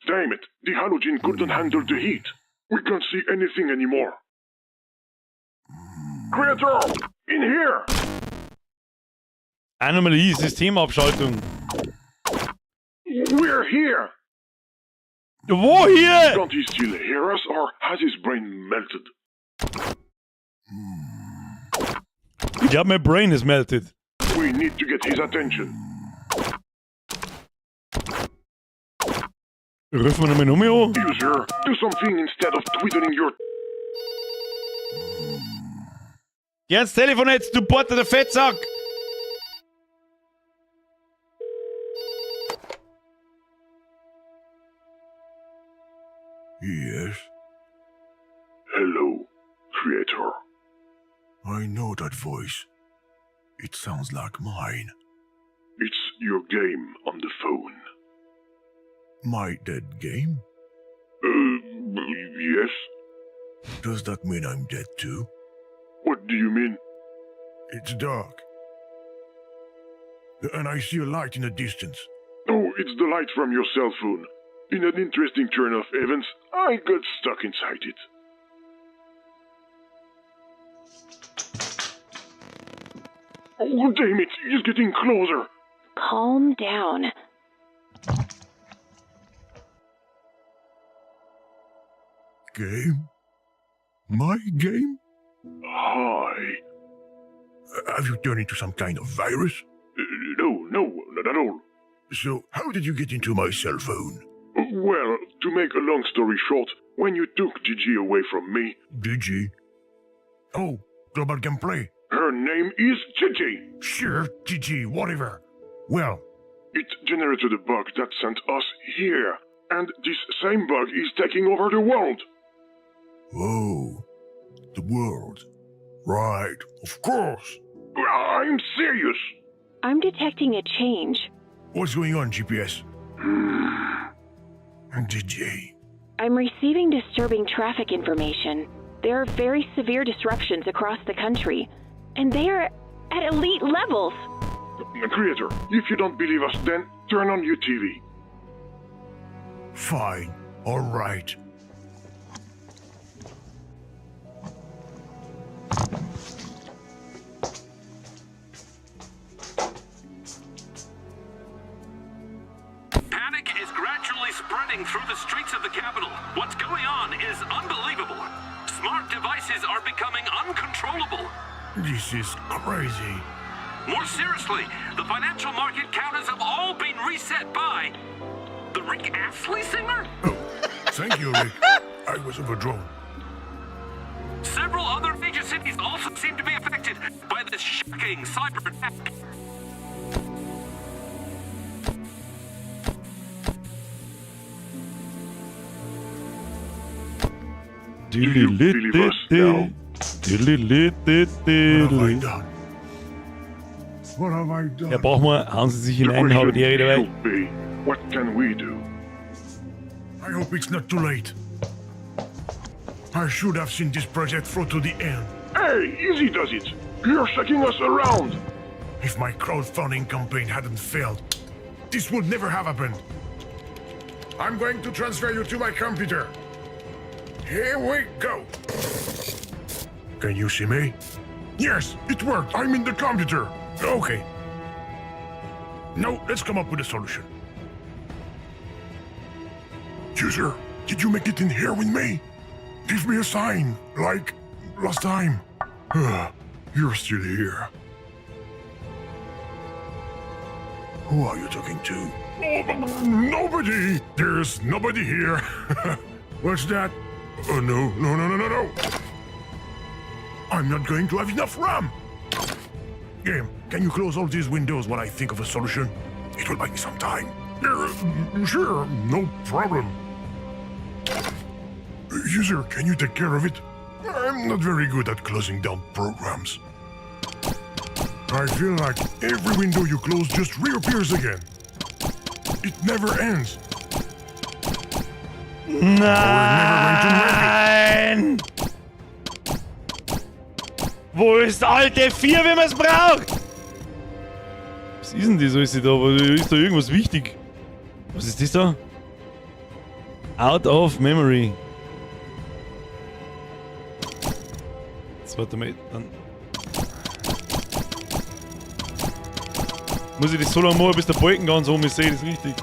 Damn it, the halogen couldn't handle the heat. We can't see anything anymore. Creator! In here! Anomalie, Systemabschaltung. We're here! Wo hier? Can't he still hear us or has his brain melted? Ich glaube, my brain is melted. We need to get his attention. Rufen wir nochmal nochmal an? User, do something instead of twiddling your. Geh ans Telefon jetzt, du Porter, der Fettsack! Yes? Hello, creator. I know that voice. It sounds like mine. It's your game on the phone. My dead game? Yes. Does that mean I'm dead too? What do you mean? It's dark. And I see a light in the distance. Oh, it's the light from your cell phone. In an interesting turn of events, I got stuck inside it. Oh, damn it, he's getting closer. Calm down. Game? My game? Hi. Have you turned into some kind of virus? No, no, not at all. So, how did you get into my cell phone? Well, to make a long story short, when you took Gigi away from me. Gigi? Oh, Global Gameplay. Her name is Gigi. Sure, Gigi, whatever. Well, it generated a bug that sent us here, and this same bug is taking over the world. Oh, the world. Right, of course. I'm serious. I'm detecting a change. What's going on, GPS? DJ. I'm receiving disturbing traffic information. There are very severe disruptions across the country, and they are at elite levels. Creator, if you don't believe us, then turn on your TV. Fine. All right. Panic is gradually spreading through the streets of the capital. What's going on is unbelievable. Smart devices are becoming uncontrollable. This is crazy. More seriously, the financial market counters have all been reset by the Rick Astley singer? Thank you, Rick. I was overdrawn. Several other major cities also seem to be affected by this shocking cyber attack. Do you believe us now? What have I done? What have I done? Herr Bachmann, hauen Sie sich hinein, habe die Ehre dabei. Should be, what can we do? I hope it's not too late. I should have seen this project through to the end. Hey, easy does it. You're shaking us around. If my crowdfunding campaign hadn't failed, this would never have happened. I'm going to transfer you to my computer. Here we go. Can you see me? Yes, it worked. I'm in the computer. Okay. Now, let's come up with a solution. User, did you make it in here with me? Give me a sign, like last time. You're still here. Who are you talking to? Oh, nobody! There's nobody here. What's that? Oh, no, no, no, no, no, no! I'm not going to have enough RAM! Game, can you close all these windows while I think of a solution? It will buy me some time. Sure, no problem. User, can you take care of it? I'm not very good at closing down programs. I feel like every window you close just reappears again. It never ends. Nein! Wo ist Alt F4, wenn man es braucht? Was ist denn das alles da? Ist da irgendwas wichtig? Was ist das da? Out of memory. Jetzt warte mal, dann. Muss ich das so lange machen, bis der Balken ganz oben ist? Sehe ich das richtig?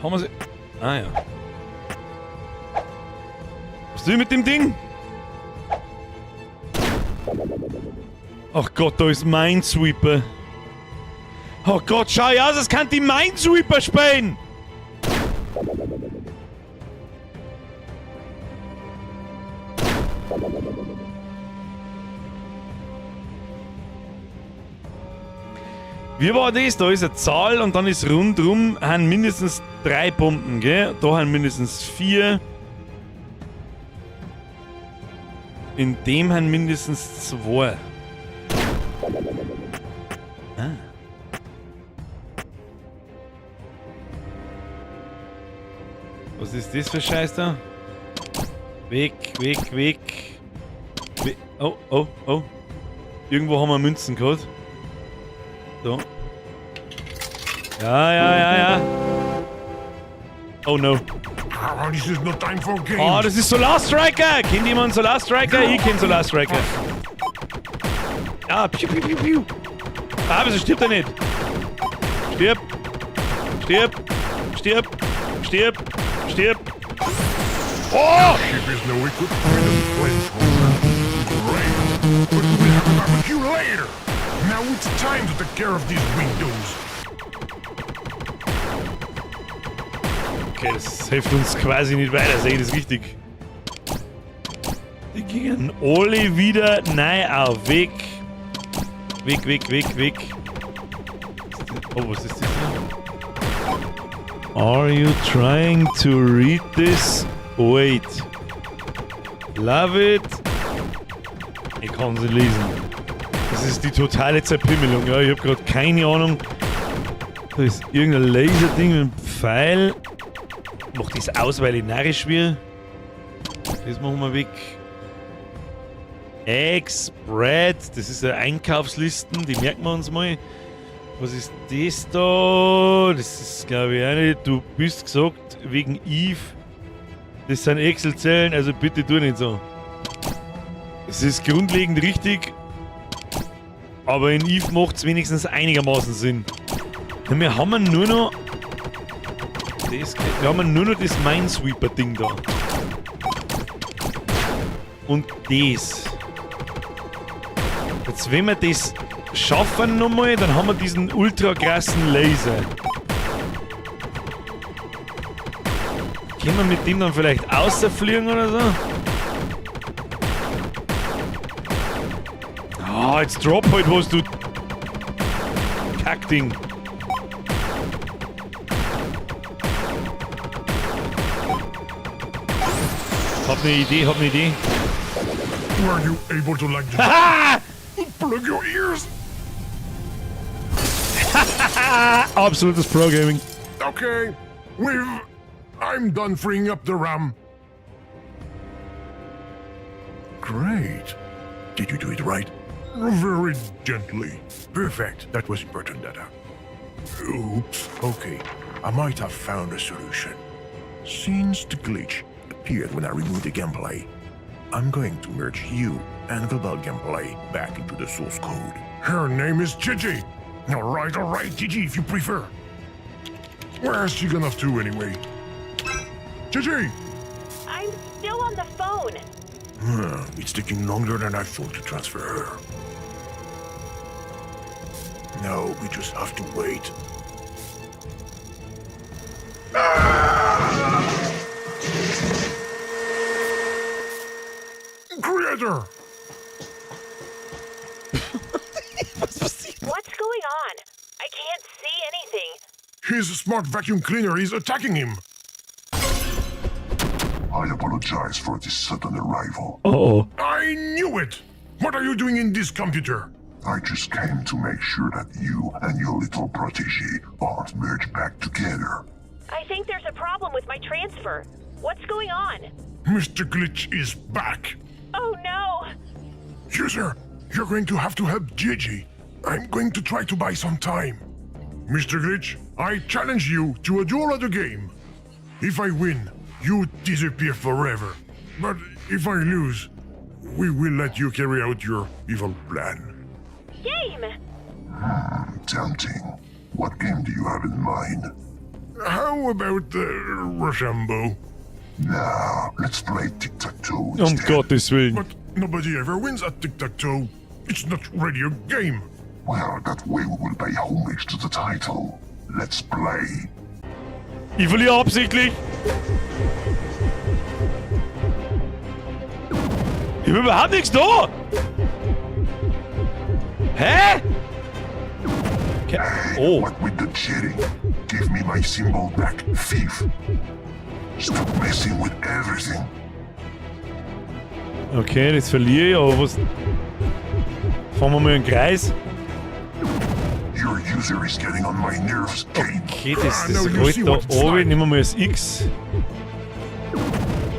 Haben wir sie. Ah ja. Was tue ich mit dem Ding? Ach Gott, da ist Minesweeper. Oh Gott, schau ja aus, es kann die Minesweeper spielen! Wie war das? Da ist eine Zahl und dann ist rundrum haben mindestens 3 Bomben, gell? Da haben mindestens 4. In dem haben mindestens 2. Ah. Was ist das für Scheiß da? Weg, weg, weg. Oh, oh, oh. Irgendwo haben wir Münzen gehabt. So. Ja, ja, ja, ja. Oh no. Ah, this is no time for games. Oh, das ist Solar Striker! Kennt jemand Solar Striker? Ich kenn Solar Striker. Ah, piu, piu, piu, piu. Ah, wieso stirbt er nicht? Stirb. Stirb. Stirb. Stirb. Stirb. Oh! Ship is now equipped with a flamethrower. Great. But we'll have a barbecue later. Now it's time to take care of these windows. Okay, das hilft uns quasi nicht weiter, sehe ich das richtig? Die gingen alle wieder neu auf. Weg. Weg, weg, weg, weg. Oh, was ist das hier? Are you trying to read this? Wait. Love it. Ich kann sie lesen. Das ist die totale Zerpimmelung, ja. Ich hab grad keine Ahnung. Da ist irgendein Laserding mit einem Pfeil. Mach das aus, weil ich narrisch will. Das machen wir weg. Eggs, Bread, das ist eine Einkaufslisten, die merken wir uns mal. Was ist das da? Das ist, glaube ich, auch nicht. Du bist gesagt, wegen Eve. Das sind Excel-Zellen, also bitte tu nicht so. Es ist grundlegend richtig, aber in Eve macht's wenigstens einigermaßen Sinn. Ja, wir haben nur noch das, wir haben nur noch das Minesweeper-Ding da. Und das. Jetzt, wenn wir das schaffen nochmal, dann haben wir diesen ultra krassen Laser. Können wir mit dem dann vielleicht außerfliegen oder so? Ah, jetzt drop halt was, du Kackding. Hab ne Idee, hab ne Idee. Were you able to like the plug your ears? Absolutes Pro-Gaming. Okay, I'm done freeing up the RAM. Great. Did you do it right? Very gently. Perfect. That was important data. Oops. Okay. I might have found a solution. Since the glitch appeared when I removed the gameplay, I'm going to merge you and Global Gameplay back into the source code. Her name is Gigi. All right, Gigi, if you prefer. Where's she gone off to anyway? Gigi! I'm still on the phone. It's taking longer than I thought to transfer her. Now we just have to wait. Ah! Creator! What's going on? I can't see anything. His smart vacuum cleaner is attacking him. I apologize for this sudden arrival. Uh-oh. I knew it! What are you doing in this computer? I just came to make sure that you and your little protege aren't merged back together. I think there's a problem with my transfer. What's going on? Mr. Glitch is back. Oh no! User, you're going to have to help Gigi. I'm going to try to buy some time. Mr. Glitch, I challenge you to a duel at the game. If I win, you disappear forever. But if I lose, we will let you carry out your evil plan. Game! Tempting. What game do you have in mind? How about Rochambeau? Nah, let's play tic-tac-toe Um instead. Gottes Willen. But nobody ever wins at tic-tac-toe. It's not really a game. Well, that way we will pay homage to the title. Let's play. Ich verliere absichtlich. Ich hab überhaupt nichts da. Hä? Okay. Hey, Oh. what with the cheating? Give me my symbol back, thief. Stop messing with everything. Okay, das verliere ich, aber was. Fahren wir mal einen Kreis. Your user is getting on my nerves, game. Okay, das, Ah, das now you rollt see da what it's runter. like. Nehmen wir mal das X.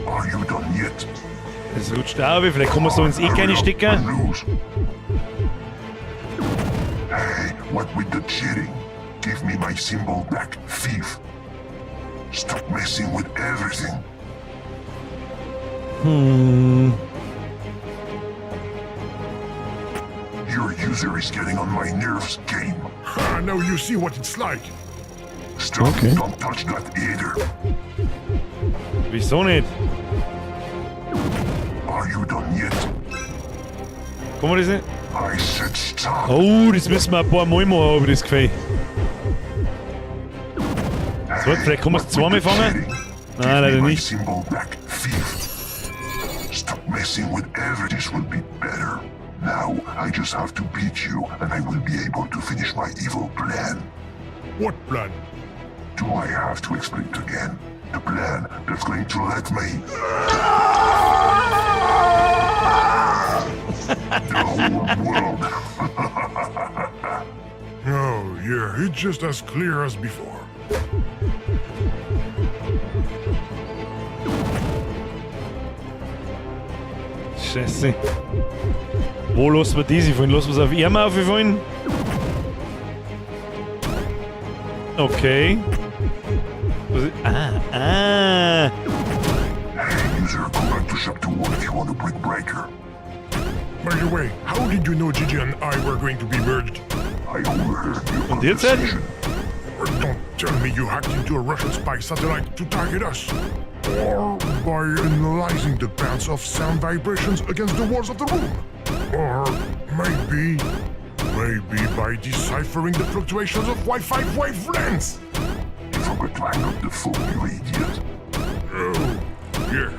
Are you done yet? Das rutscht auch runter. Vielleicht kann man so ins Eck Hurry up reinstecken. and lose. Hey, what with the cheating? Give me my symbol back, thief. Stop messing with everything. Your user is getting on my nerves, game. Ah, now you see what it's like. Stop, Okay. don't touch that either. Wieso nicht? Are you done yet? Kann man das nicht? I said stop. Oh, das müssen wir ein paar Mal machen, aber das Gefühl. So, vielleicht kann man es zweimal fangen. Nein, leider My nicht. symbol back, thief. Stop messing with every. This will be better. Now I just have to beat you, and I will be able to finish my evil plan. What plan? Do I have to explain it again? The plan that's going to let me. The whole world. Oh, yeah, it's just as clear as before. Scheiße. Wo lassen wir diese fallen? Lassen wir es auf Ärmel auffallen? Okay. Was ist, ah, ah. Hey, user, go back to chapter 1 if you want a brick breaker. By the way, how did you know Gigi and I were going to be merged? I overheard your Und jetzt? conversation. Or Don't tell me you hacked into a Russian spy satellite to target us. Or by analyzing the bands of sound vibrations against the walls of the room. Or maybe, maybe by deciphering the fluctuations of Wi-Fi wavelengths. You forgot to hang up the phone, you idiot. Oh, yeah,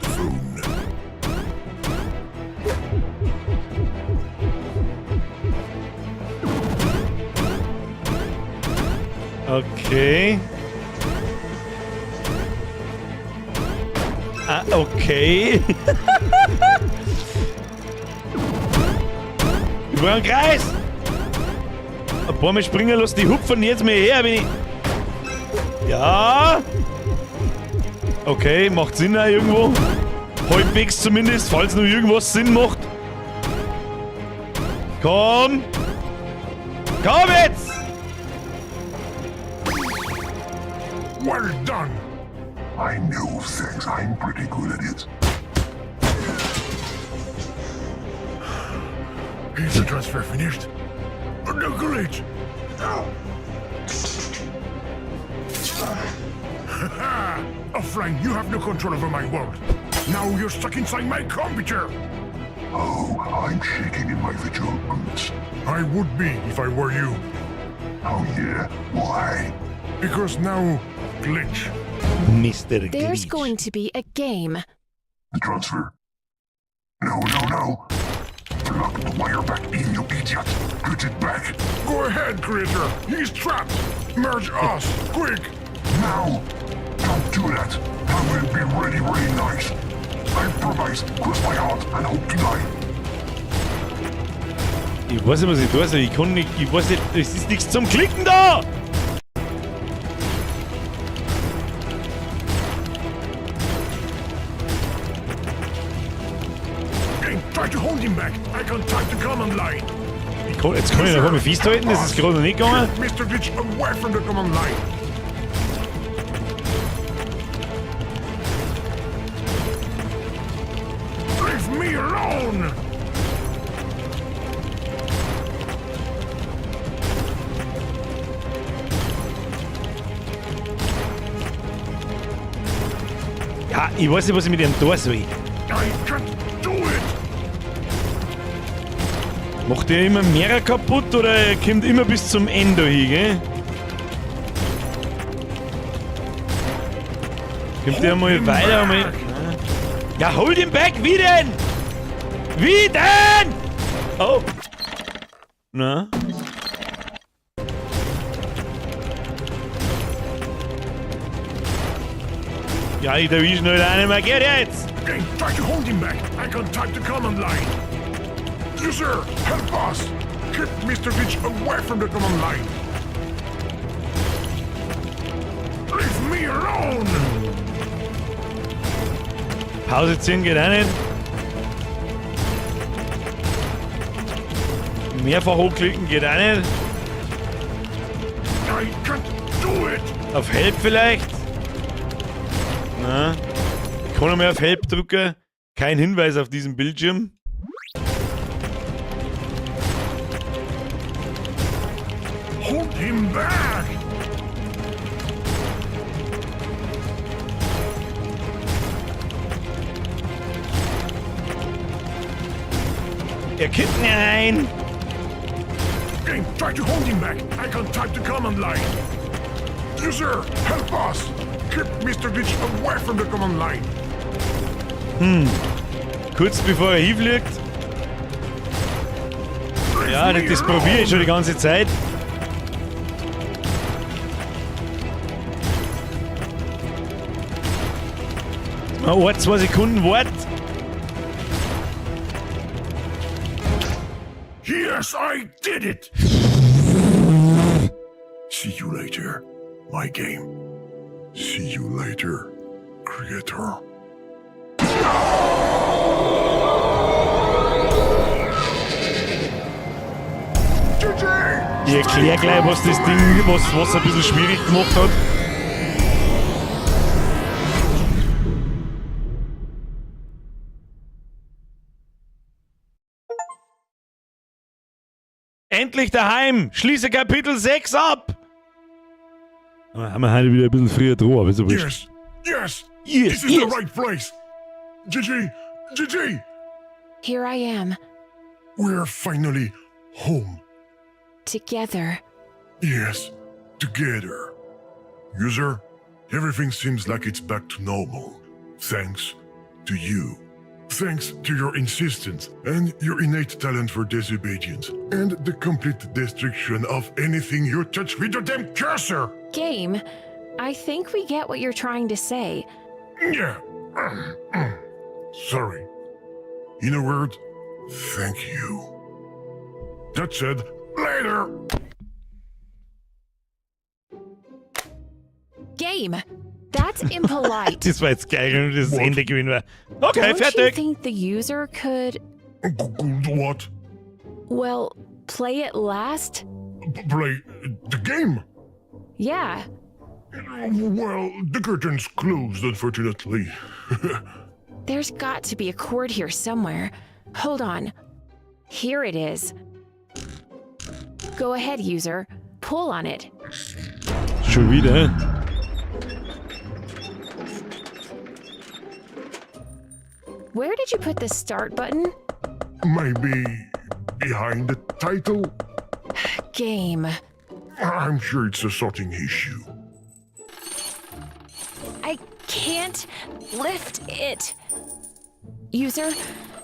the phone. Okay. Ah, okay. Über den Kreis! Ein paar Mal springen lassen, die hupfen jetzt mal her, wenn ich. Ja! Okay, macht Sinn auch irgendwo. Halbwegs zumindest, falls noch irgendwas Sinn macht. Komm! Komm jetzt! Well done. I know things. I'm pretty good at it. Is the transfer finished? The glitch! Offline, you have no control over my world. Now you're stuck inside my computer. Oh, I'm shaking in my virtual boots. I would be if I were you. Oh yeah, why? Because now, glitch. Mr. There's going to be a game. The transfer. No, no, no. Plug the wire back in, you idiot. Put it back. Go ahead, creator. He's trapped. Merge us, quick. No! Don't do that. I will be really, really nice. I promise. Cross my heart and hope to die. Ich weiß nicht, was ich tun soll. Ich kann nicht, ich weiß nicht, es ist nichts zum Klicken da! Hey, try to hold him back. I contact the command line. Ich kann, jetzt kann ich noch einmal festhalten, das ist gerade noch nicht gegangen. Keep Mr. Glitch away from the command line. Leave me alone! Ja, ich weiß nicht, was ich mit dem tun soll. I can't do it! Macht der immer mehr kaputt oder er kommt immer bis zum Ende hin, gell? Kommt der mal weiter, mal. Ja, hold him back! Wie denn? Wie denn? Oh. Na? Ja, ich erwischen halt auch nicht mehr. Geht jetzt! Game, try to hold him back. I can type the command line. User, help us! Keep Mr. Glitch away from the command line. Leave me alone! Pause ziehen geht auch nicht. Mehrfach hochklicken geht auch nicht. I can't do it! Auf Help vielleicht? Na. Ich kann noch mehr auf Help drücken. Kein Hinweis auf diesem Bildschirm. Hold him back! Er kippt nicht rein. Game, try to hold him back. I can type the command line. User, help us! Keep Mr. Glitch away from the command line. Kurz bevor er hinfliegt. Ja, das probiere ich schon die ganze Zeit. Mal 1, 2 Sekunden wart. Yes, I did it! See you later, my game. See you later, creator. GG! Ich erkläre gleich, was das Ding, was ein bisschen schwierig gemacht hat. Endlich daheim! Schließe Kapitel 6 ab! Aber haben wir heute wieder ein bisschen früher dran, aber ist ja wurscht. Yes! Yes! Yes, This is yes. the right place! GG! GG! Here I am, We're finally home. together. Yes, together. User, everything seems like it's back to normal. Thanks to you. Thanks to your insistence and your innate talent for disobedience and the complete destruction of anything you touch with your damn cursor! Game, I think we get what you're trying to say. Yeah. Sorry. In a word, thank you. That said, later! Game, that's impolite. Das war jetzt geil, wenn das Ende gewesen war. Okay, Don't you fertig. think the user could, What? well, play it last? Play the game? Yeah. Well, the curtain's closed, unfortunately. There's got to be a cord here somewhere. Hold on. Here it is. Go ahead, user. Pull on it. Schon wieder. Where did you put the start button? Maybe behind the title? Game. I'm sure it's a sorting issue. I can't lift it. User,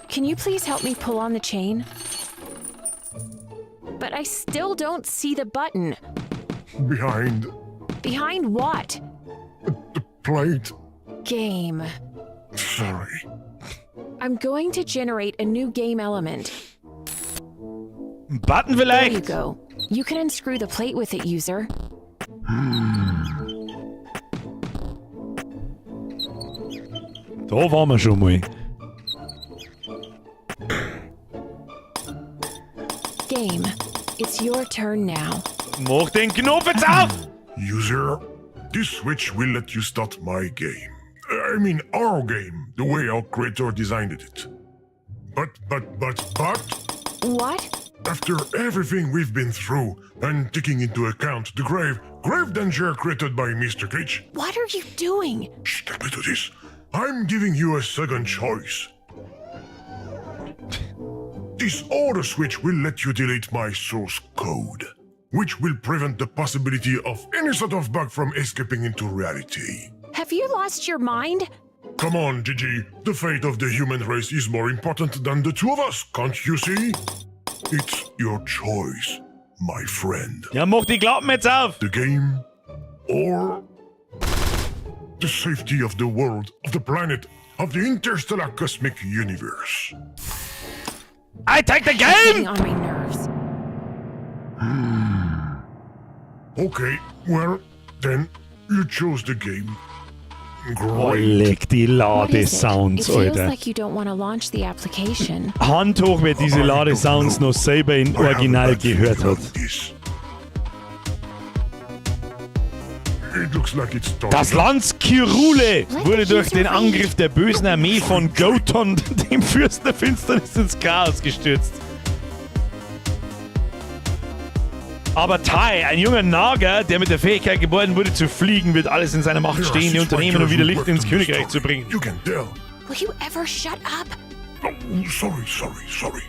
can you please help me pull on the chain? But I still don't see the button. Behind Behind what? the plate? Game. Sorry. I'm going to generate a new game element. Ein Button There you vielleicht? go. You can unscrew the plate with it, user. Da waren wir schon mal. Game. It's your turn now. Mach den Knopf jetzt auf! User, this switch will let you start my game. I mean, our game, the way our creator designed it. But, What? after everything we've been through, and taking into account the grave, grave danger created by Mr. Glitch, What are you doing? shh, let me do this. I'm giving you a second choice. This order switch will let you delete my source code, which will prevent the possibility of any sort of bug from escaping into reality. Have you lost your mind? Come on, Gigi. The fate of the human race is more important than the two of us, can't you see? It's your choice, my friend. Ja, mach die Klappen jetzt auf! The game or. The safety of the world, of the planet, of the interstellar cosmic universe. I take the Getting game! on my nerves. Okay, well, then you chose the game. Boah, Great. leck die What is it? Ladesounds, It feels Alter. like you don't want to launch the application. Hand hoch, wer diese Ladesounds noch selber in I have a Original bad feeling gehört about hat. this. It looks like it's starting. Das Land Kirule wurde durch den Angriff der bösen Armee von Goton, dem Fürsten der Finsternis, ins Chaos gestürzt. Aber Tai, ein junger Nager, der mit der Fähigkeit geboren wurde zu fliegen, wird alles in seiner Macht There are stehende six unternehmen, um writers wieder who Licht worked ins on the Königreich zu story. bringen. You can tell. Will you ever shut up? Oh, sorry, sorry, sorry.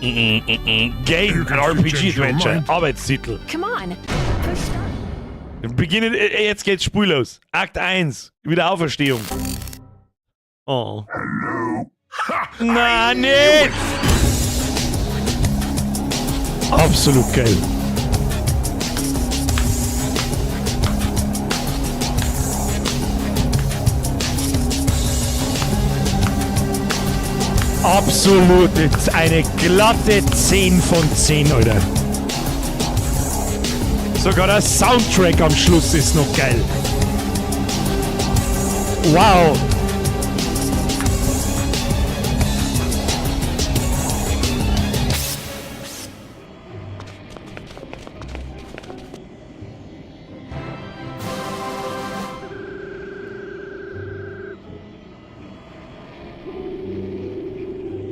Game, ein RPG-Adventure, mind. Arbeitstitel. Come on. Push start. Beginnen, jetzt geht's Spiel los. Akt 1, Wiederauferstehung. Oh. Na, nicht! Absolut geil. Absolut, jetzt eine glatte 10 von 10, Alter. Sogar der Soundtrack am Schluss ist noch geil. Wow.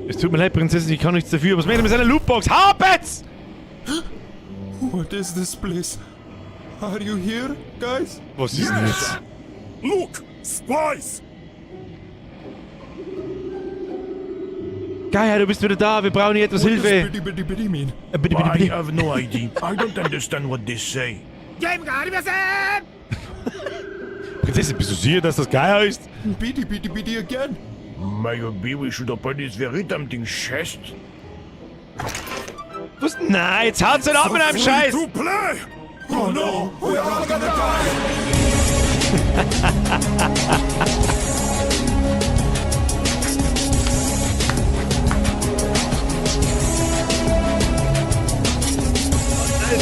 Es tut mir leid, Prinzessin, ich kann nichts dafür. Was macht er mit seiner Lootbox? Habet's! What is this place? Are you here, guys? Was ist denn jetzt? Look, spies! Gaia, du bist wieder da. Wir brauchen hier etwas What does Hilfe. bitty bitty bitty mean? Bitte, bitte, I bitte. have no idea. I don't understand what they say. Prinzessin, bist du sicher, dass das Gaia ist? Bitty bitty bitty again. Maybe we should open this very tempting chest. Was? Nein, jetzt haut's halt ab mit einem Scheiß! To play! Oh no, we are all gonna die!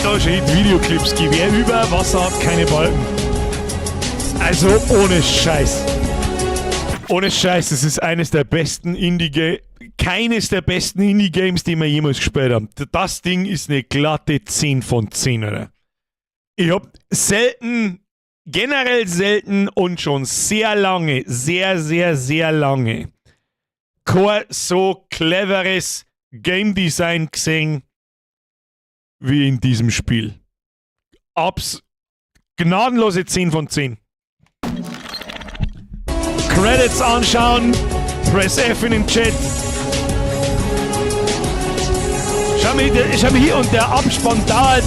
Da steht Videoclips, Gewehr über, Wasser hat keine Balken. Also ohne Scheiß. Ohne Scheiß, es ist eines der besten Indie-Games, keines der besten Indie-Games, die wir jemals gespielt haben. Das Ding ist eine glatte 10 von 10, oder? Ich hab selten, generell selten und schon sehr lange, sehr, sehr, sehr lange kein so cleveres Game Design gesehen wie in diesem Spiel. Abs gnadenlose 10 von 10. Credits anschauen, Press F in den Chat. Schau mal, schau mal hier und der Abspann dauert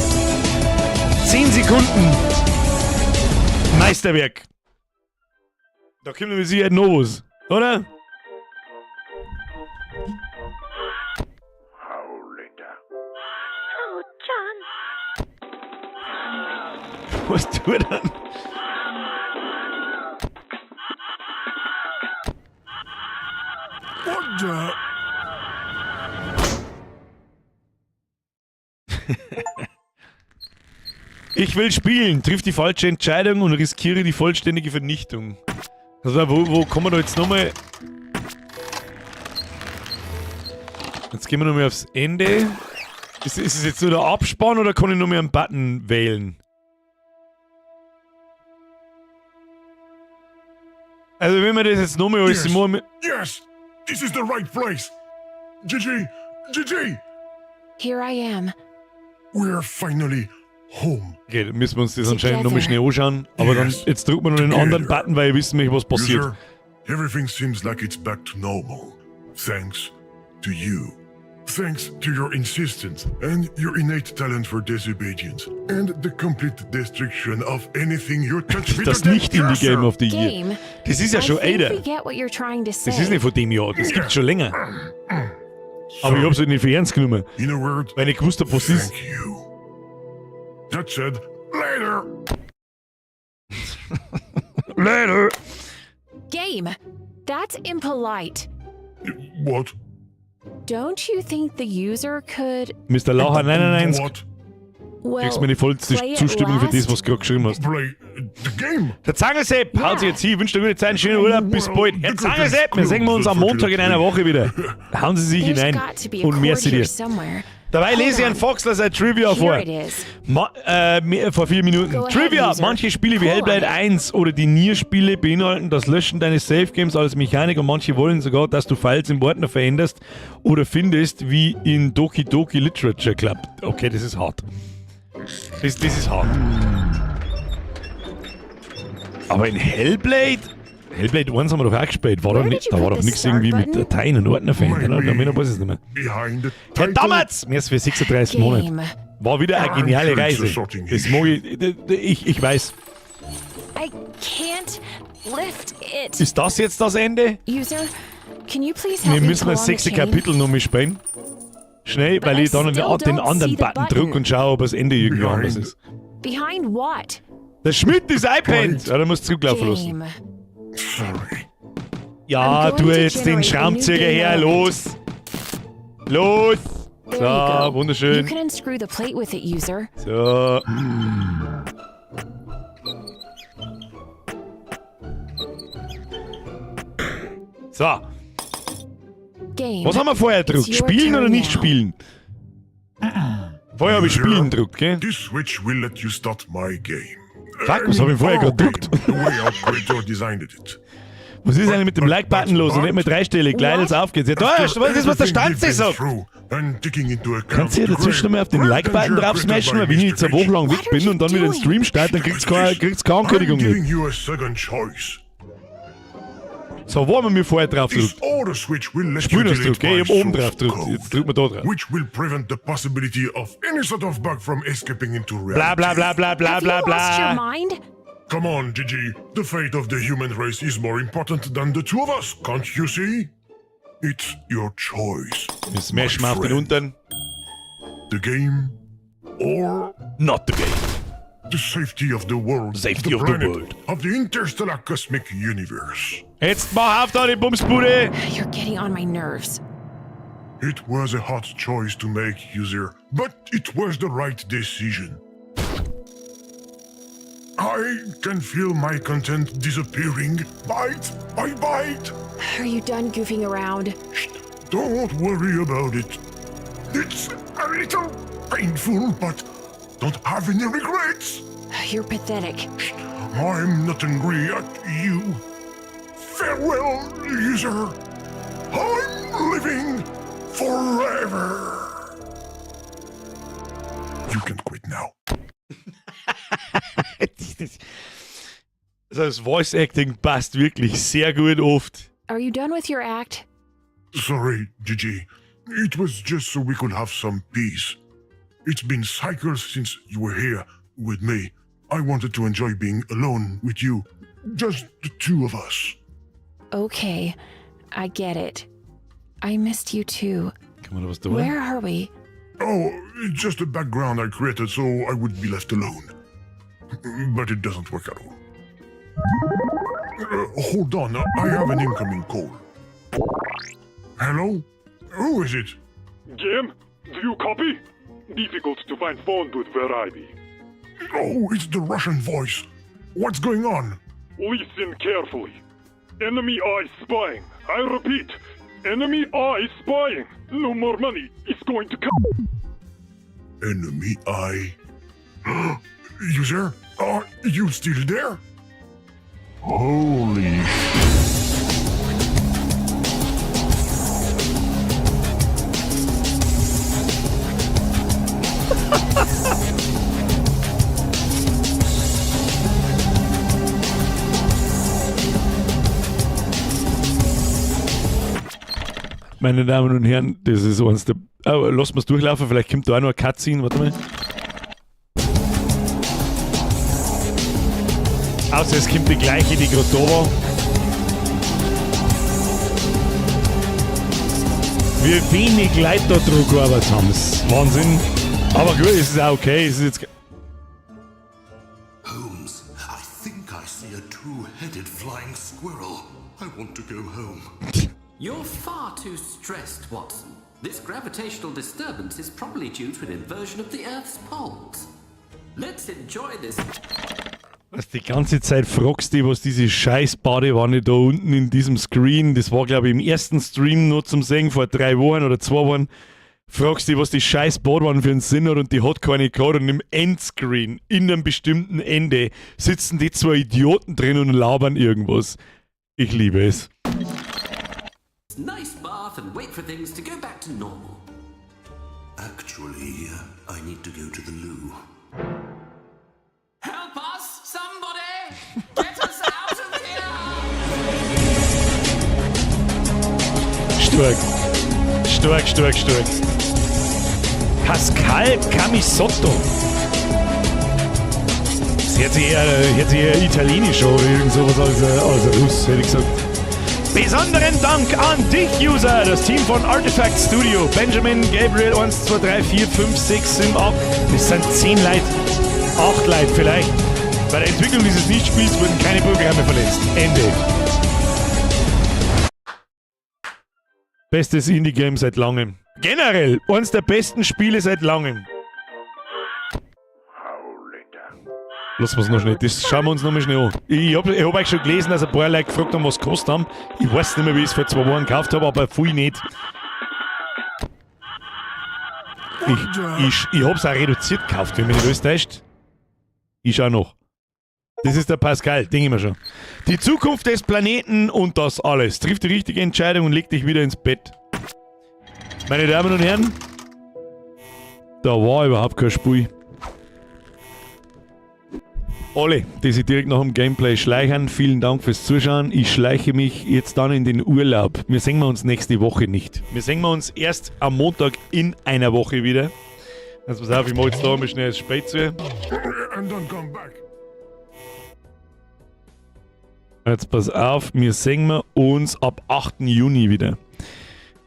10 Sekunden. Meisterwerk. Da kommt mit Sicherheit noch was, oder? Oh, John. Was tut er? What the? Ich will spielen, triff die falsche Entscheidung und riskiere die vollständige Vernichtung. Also, wo kommen wir da jetzt nochmal? Jetzt gehen wir nochmal aufs Ende. Ist es jetzt nur der Abspann oder kann ich nochmal einen Button wählen? Also, wenn wir das jetzt nochmal alles Yes. machen. Yes! This is the right place! GG! GG! Here I am. We're finally home. Okay, dann müssen wir uns das anscheinend nochmal schnell anschauen. Aber dann, Yes. jetzt drücken wir noch den anderen Together. Button, weil wir wissen nicht, was passiert. User, everything seems like it's back to normal. Thanks to you. Thanks to your insistence and your innate talent for disobedience and the complete destruction of anything you touch with Das your nicht Indie Game of the Year. Game. Das ist ja I schon think älter. we get what you're trying to say. Das ist nicht von dem Jahr, das gibt's schon länger. Aber ich hab's halt nicht für ernst genommen. In a word, Weil ich gewusst hab, was ist. thank you. That said, later! Later. Game! That's impolite. What? Don't you think the user could, Mr. Laucher 99. What? well, Kriegst meine vollste play it Zustimmung für das, last? was du gerade geschrieben hast. Play the game. Der Zangelsepp haut sich jetzt hin, wünscht dir gute Zeit, einen schönen Urlaub, bis bald. Herr Zangelsepp, wir sehen wir uns am Montag in einer Woche wieder. Hauen Sie sich There's hinein got to be a und cord merci here dir. somewhere. Dabei Hold lese ich on. an Foxler sein Trivia Here vor. it is. Vor 4 Minuten. Go ahead, Trivia! User. Manche Spiele wie Pull on Hellblade it. 1 oder die Nier-Spiele beinhalten das Löschen deines Save Games als Mechanik und manche wollen sogar, dass du Files im Ordner veränderst oder findest, wie in Doki Doki Literature Club. Okay, das ist hart. Das ist hart. Aber in Hellblade? Hellblade 1 haben wir doch auch gespielt. War Where doch did nicht, you da war put doch the nichts start irgendwie mit button? Dateien und Ordner verändern. Oder? Ich weiß es nicht mehr. Behind the Herr title. Dammertz! Mir ist für 36 Monate. Game. War wieder eine geniale I'm Reise. sorting Das mag ich, ich weiß. I can't lift it. Ist das jetzt das Ende? User, can you please help Wir me müssen pull das on the sechste chain? Kapitel noch mal spielen. Schnell, But weil I ich dann still den don't anderen see the Button button. drücke und schaue, ob das Ende irgendwie anders ist. Behind what? Der Schmidt ist iPad! Ja, da musst du zurücklaufen lassen. Game. Sorry. Ja, I'm going tu to jetzt den generate a new Schraubenzieher game her, element. los! Los! There So, you go. You wunderschön. can unscrew the plate with it, user. So. So, Game. was haben wir vorher gedruckt? It's your Spielen oder turn nicht now. spielen? Vorher habe ich Spielen gedruckt, gell? This switch will let you start my game. Fuck, was hab ich vorher Our gerade gedruckt? game, The way our creator designed it. Was ist eigentlich mit dem Like-Button los und nicht mit dreistellig? Gleich, jetzt auf geht's. Ja, da, After was ist, was der everything Stanze we've been sagt? through and taking into account Kannst du hier the dazwischen great nochmal auf den Like-Button danger drauf smashen, created weil by wenn ich jetzt eine Mr. Woche lang What weg are bin you und dann wieder den doing? Stream starte, dann kriegt's keine Ankündigung I'm nicht. giving you a second choice. So, wo haben wir mir vorher drauf This gedrückt? auto switch will let you Spielen hast delete du, okay? my Ich hab oben source drauf gedrückt. code, Jetzt drück mal da drauf. which will prevent the possibility of any sort of bug from escaping into reality. Bla bla bla bla bla Have bla you lost your bla. mind? Come on, Gigi. The fate of the human race is more important than the two of us, can't you see? It's your choice. Wir smashen my auf den friend. unteren. The game or Not the game. the safety of the world. Safety the of the planet, world. Of the interstellar cosmic universe. Jetzt mach auf da die Bumsbude! You're getting on my nerves. It was a hard choice to make, user, but it was the right decision. I can feel my content disappearing bite by bite. Are you done goofing around? Don't worry about it. It's a little painful, but don't have any regrets. You're pathetic. I'm not angry at you. Farewell, user. I'm living forever. You can quit now. Also das Voice Acting passt wirklich sehr gut oft. Are you done with your act? Sorry, Gigi. It was just so we could have some peace. It's been cycles since you were here with me. I wanted to enjoy being alone with you. Just the two of us. Okay, I get it. I missed you too. Kann man da was tun? Where are we? Oh, it's just a background I created so I would be left alone. But it doesn't work at all. Hold on, I have an incoming call. Hello? Who is it? Jim, do you copy? Difficult to find phone booth where I be. Oh, it's the Russian voice. What's going on? Listen carefully. Enemy eye spying. I repeat, enemy eye spying. No more money is going to come. Enemy eye. User, are you still there? Holy Meine Damen und Herren, das ist eins der. Oh, lass mal's durchlaufen, vielleicht kommt da auch noch eine Cutscene. Warte mal. Außer es kommt die gleiche, die gerade da war. Wie wenig Leute da dran gearbeitet haben. Das ist Wahnsinn. Aber gut, es ist auch okay. Es ist jetzt. Holmes, I think I see. Red-headed flying squirrel. I want to go home. You're far too stressed, Watson. This gravitational disturbance is probably due to an inversion of the Earth's poles. Let's enjoy this Was die ganze Zeit fragst du, was diese scheiß Badewanne da unten in diesem Screen, das war, glaube ich, im ersten Stream nur zum Sehen vor 3 Wochen oder 2 Wochen, fragst du, was die scheiß Badewanne für einen Sinn hat, und die hat keine gehabt und im Endscreen, in einem bestimmten Ende, sitzen die zwei Idioten drin und labern irgendwas. Ich liebe es. Nice bath and wait for things to go back to normal. Actually, I need to go to the loo. Help us, somebody! Get us out of here! Stark. Stark, stark, stark. Pascal Camisotto. Das hört sich eher italienisch an oder irgend sowas als Russ, hätte ich gesagt. Besonderen Dank an dich, User, das Team von Artifact Studio. Benjamin, Gabriel, 1, 2, 3, 4, 5, 6, 7, 8. Das sind 10 Leute. 8 Leute vielleicht. Bei der Entwicklung dieses Nichtspiels wurden keine Programme verletzt. Ende. Bestes Indie-Game seit langem. Generell, eines der besten Spiele seit langem. Lass uns noch schnell, das schauen wir uns noch mal schnell an. Ich hab euch schon gelesen, dass ein paar Leute gefragt haben, was gekostet haben. Ich weiß nicht mehr, wie ich es vor 2 Wochen gekauft habe, aber viel nicht. Ich hab's auch reduziert gekauft, wenn mich nicht alles täuscht. Ich schau noch. Das ist der Pascal, denke ich mir schon. Die Zukunft des Planeten und das alles. Triff die richtige Entscheidung und leg dich wieder ins Bett. Meine Damen und Herren, da war überhaupt kein Spiel. Alle, die sich direkt nach dem Gameplay schleichen, vielen Dank fürs Zuschauen. Ich schleiche mich jetzt dann in den Urlaub. Wir sehen wir uns nächste Woche nicht. Wir sehen wir uns erst am Montag in einer Woche wieder. Also pass auf, ich mach jetzt da mal schnell das Spiel zu. And don't come back. Jetzt pass auf, wir sehen wir uns ab 8. Juni wieder.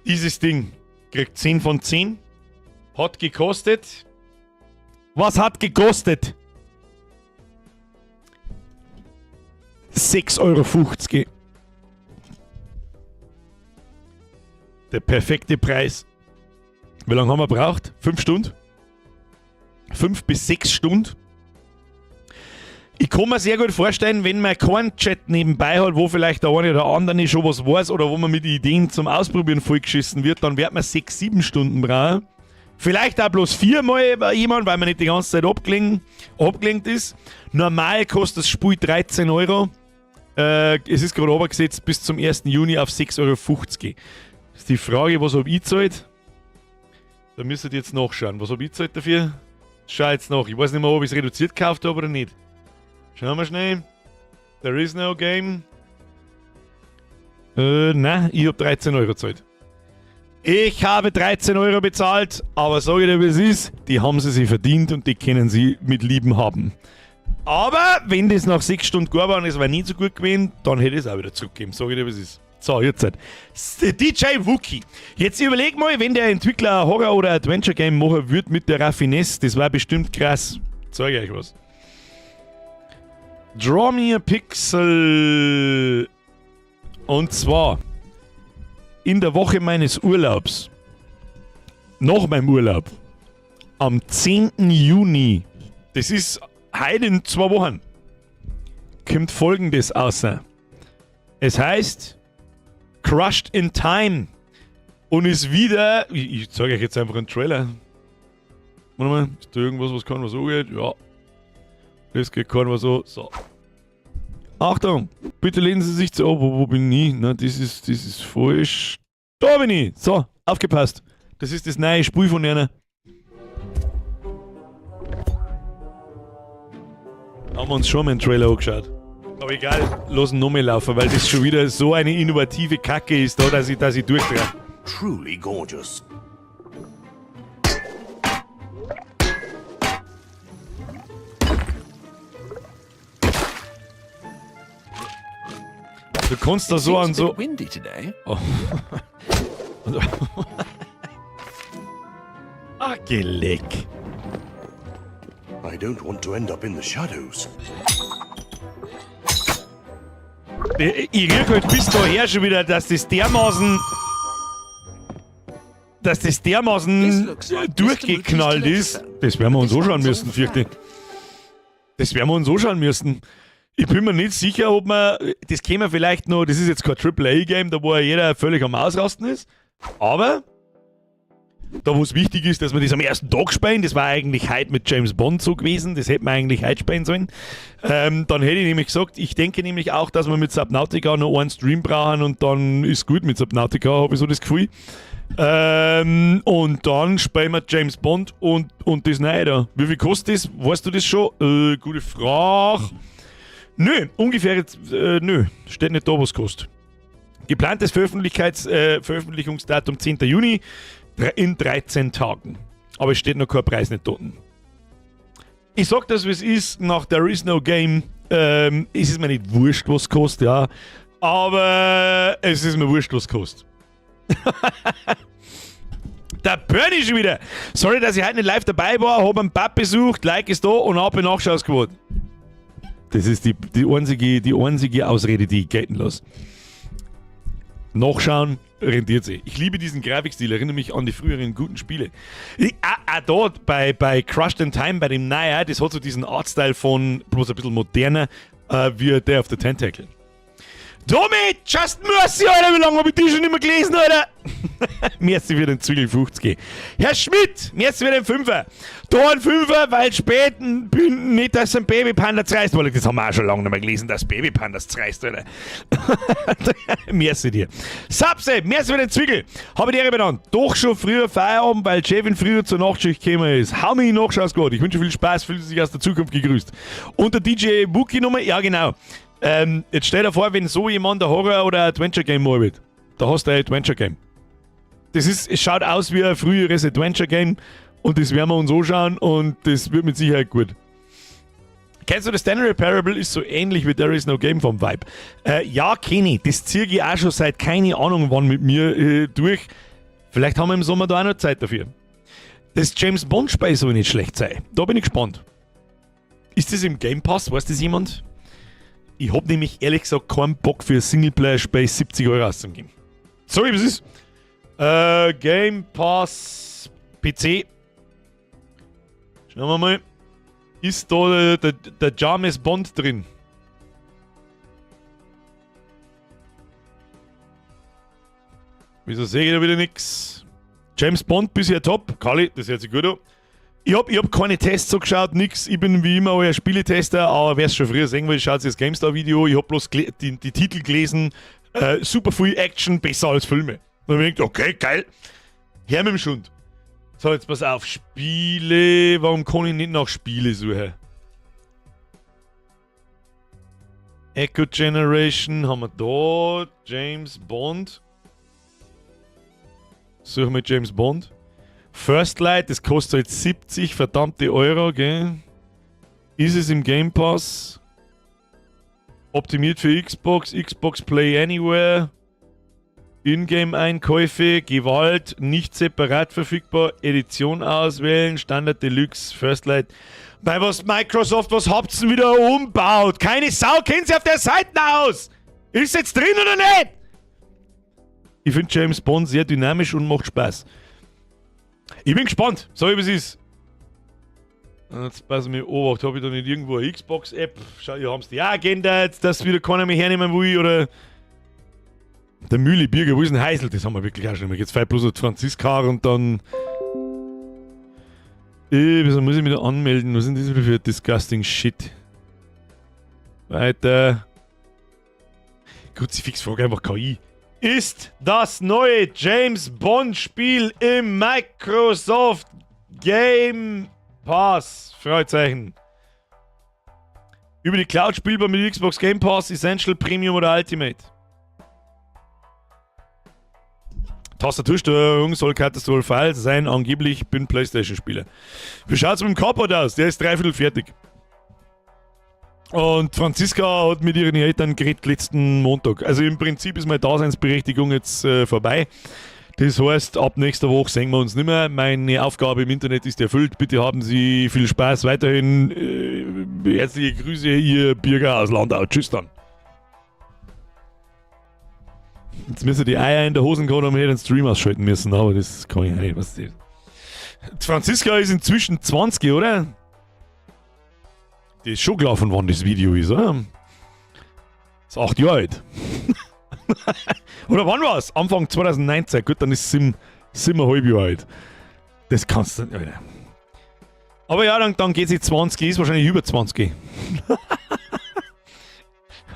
Dieses Ding kriegt 10 von 10. Hat gekostet. Was hat gekostet? 6,50 Euro. Der perfekte Preis. Wie lange haben wir gebraucht? 5 Stunden? 5 bis 6 Stunden? Ich kann mir sehr gut vorstellen, wenn man keinen Chat nebenbei hat, wo vielleicht der eine oder andere schon was weiß oder wo man mit Ideen zum Ausprobieren vollgeschissen wird, dann wird man 6, 7 Stunden brauchen. Vielleicht auch bloß viermal jemand, weil man nicht die ganze Zeit abgelenkt ist. Normal kostet das Spiel 13 Euro. Es ist gerade runtergesetzt bis zum 1. Juni auf 6,50 Euro. Ist die Frage, was hab ich gezahlt? Da müsstet ihr jetzt nachschauen. Was hab ich gezahlt dafür? Schau jetzt nach. Ich weiß nicht mehr, ob ich es reduziert gekauft habe oder nicht. Schauen wir schnell. There is no game. Nein, ich hab 13 Euro gezahlt. Ich habe 13 Euro bezahlt, aber sag ich dir, wie es ist, die haben sie sich verdient und die können sie mit Lieben haben. Aber wenn das nach 6 Stunden gar war und es war nicht so gut gewesen, dann hätte ich es auch wieder zurückgegeben. Sag ich dir, wie es ist. So, jetzt halt. DJ Wookie. Jetzt überleg mal, wenn der Entwickler ein Horror- oder Adventure-Game machen würde mit der Raffinesse, das war bestimmt krass. Zeig ich euch was. Draw me a pixel. Und zwar in der Woche meines Urlaubs. Nach meinem Urlaub. Am 10. Juni. Das ist heute in 2 Wochen. Kommt Folgendes außer. Es heißt Crushed in Time. Und ist wieder. Ich zeige euch jetzt einfach einen Trailer. Warte mal, ist da irgendwas, was kann, was so geht? Ja. Das geht kein was so. So. Achtung! Bitte lehnen Sie sich zu. Oh, wo bin ich? Na, das ist falsch. Da bin ich! So, aufgepasst. Das ist das neue Spiel von einer. Haben wir uns schon mal einen Trailer angeschaut. Aber egal, lass ihn nochmal laufen, weil das schon wieder so eine innovative Kacke ist da, dass ich durchdrehe. Truly gorgeous. Du kannst da so an so. Windy today. Oh. Ah, geleck. I don't want to end up in the shadows. Ich riech halt bis daher schon wieder, dass das dermaßen. Dass das dermaßen durchgeknallt ist. Das werden wir uns anschauen müssen, fürchte ich. Das werden wir uns anschauen müssen. Ich bin mir nicht sicher, ob man. Das käme vielleicht noch. Das ist jetzt kein AAA-Game, da wo ja jeder völlig am Ausrasten ist. Aber da, wo es wichtig ist, dass wir das am ersten Tag spielen, das war eigentlich heute mit James Bond so gewesen, das hätten wir eigentlich heute spielen sollen. Dann hätte ich nämlich gesagt, ich denke nämlich auch, dass wir mit Subnautica noch einen Stream brauchen und dann ist gut mit Subnautica, habe ich so das Gefühl. Und dann spielen wir James Bond und das Neue da. Wie viel kostet das? Weißt du das schon? Gute Frage. Nö, ungefähr jetzt, nö, steht nicht da, was kostet. Geplantes Veröffentlichungsdatum 10. Juni in 13 Tagen. Aber es steht noch kein Preis nicht dort. Ich sag das, wie es ist, nach There Is No Game ist es mir nicht wurscht, was es kostet, ja. Aber es ist mir wurscht, was es kostet. Der Bernie schon wieder. Sorry, dass ich heute nicht live dabei war, hab einen Pub besucht, Like ist da und ab in Nachschausquote. Das ist die einzige Ausrede, die ich gelten lasse. Nachschauen rentiert sich. Ich liebe diesen Grafikstil, erinnere mich an die früheren guten Spiele. Ich, auch dort bei Crushed in Time, bei dem Neuer, das hat so diesen Artstyle von, bloß ein bisschen moderner, wie Day of the Tentacle. Tommy, just mercy, Alter, wie lange hab ich die schon nicht mehr gelesen, Alter? Merci für den Zügel 50. Herr Schmidt, merci für den Fünfer. Da ein Fünfer, weil späten bin nicht, dass ein Babypanda zerreißt. Weil das haben wir auch schon lange nicht mehr gelesen, dass Babypandas zerreißt, Alter. Merci dir. Sapse, merci für den Zwickel. Habe die Ehre benannt. Doch schon früher Feierabend, weil Chefin früher zur Nachtschicht gekommen ist. Hau mich in Nachschausquad. Ich wünsche viel Spaß, fühlt sich aus der Zukunft gegrüßt. Und der DJ Wookie Nummer, ja genau. Jetzt stell dir vor, wenn so jemand ein Horror- oder ein Adventure-Game machen wird. Da hast du ein Adventure-Game. Es schaut aus wie ein früheres Adventure-Game und das werden wir uns anschauen und das wird mit Sicherheit gut. Kennst du das Stanley Parable? Ist so ähnlich wie There Is No Game vom Vibe. Ja, kenn ich. Das ziehe ich auch schon seit keine Ahnung wann mit mir durch. Vielleicht haben wir im Sommer da auch noch Zeit dafür. Das James Bond Spiel soll nicht schlecht sein. Da bin ich gespannt. Ist das im Game Pass? Weiß das jemand? Ich hab nämlich ehrlich gesagt keinen Bock für ein Singleplayer-Spiel 70 € auszugeben. Sorry, was ist? Game Pass PC. Schauen wir mal. Ist da der James Bond drin? Wieso sehe ich da wieder nix? James Bond bisher top. Kali, das hört sich gut an. Ich hab keine Tests so geschaut, nix. Ich bin wie immer euer Spieletester, aber wer es schon früher sehen will, schaut sich das GameStar-Video. Ich hab bloß die Titel gelesen. Super viel Action, besser als Filme. Und ich gedacht, okay, geil. Her mit dem Schund. So, jetzt pass auf. Spiele. Warum kann ich nicht nach Spiele suchen? Echo Generation haben wir da. James Bond. Suchen wir James Bond. First Light, das kostet halt 70 verdammte Euro, gell? Ist es im Game Pass? Optimiert für Xbox, Xbox Play Anywhere. Ingame-Einkäufe, Gewalt, nicht separat verfügbar, Edition auswählen, Standard Deluxe, First Light. Bei was Microsoft, was habt's denn wieder umbaut? Keine Sau kennt sich auf der Seite aus! Ist jetzt drin oder nicht? Ich finde James Bond sehr dynamisch und macht Spaß. Ich bin gespannt, sag ich, wie es ist. Jetzt pass mir Obacht, habe ich da nicht irgendwo eine Xbox-App? Schau, ihr haben's die auch geändert, dass wieder keiner mehr hernehmen will, oder? Der Mühle Birger, wo ist denn Heisel? Das haben wir wirklich auch schon immer. Jetzt fehlt bloß noch Franziska und dann. Wieso muss ich mich da anmelden? Was ist denn das für disgusting Shit? Weiter. Kruzifix, frage einfach KI. Ist das neue James Bond Spiel im Microsoft Game Pass? Fragezeichen. Über die Cloud spielbar mit Xbox Game Pass, Essential, Premium oder Ultimate. Tastatursteuerung soll katastrophal sein, angeblich bin PlayStation-Spieler. Wie schaut's mit dem Carport aus? Der ist dreiviertel fertig. Und Franziska hat mit ihren Eltern geredet letzten Montag. Also im Prinzip ist meine Daseinsberechtigung jetzt vorbei. Das heißt, ab nächster Woche sehen wir uns nicht mehr. Meine Aufgabe im Internet ist erfüllt. Bitte haben Sie viel Spaß weiterhin. Herzliche Grüße, Ihr Birger aus Landau. Tschüss dann. Jetzt müssen die Eier in der Hosen gehabt haben, hätte den Stream ausschalten müssen, aber das kann ich auch nicht. Was ist das? Franziska ist inzwischen 20, oder? Die ist schon gelaufen, wann das Video ist, oder? Ist 8 Jahre alt. Oder wann war's? Anfang 2019. Gut, dann ist sie 7,5 Jahre alt. Das kannst du nicht, Alter. Aber ja, dann geht sie 20, ist wahrscheinlich über 20.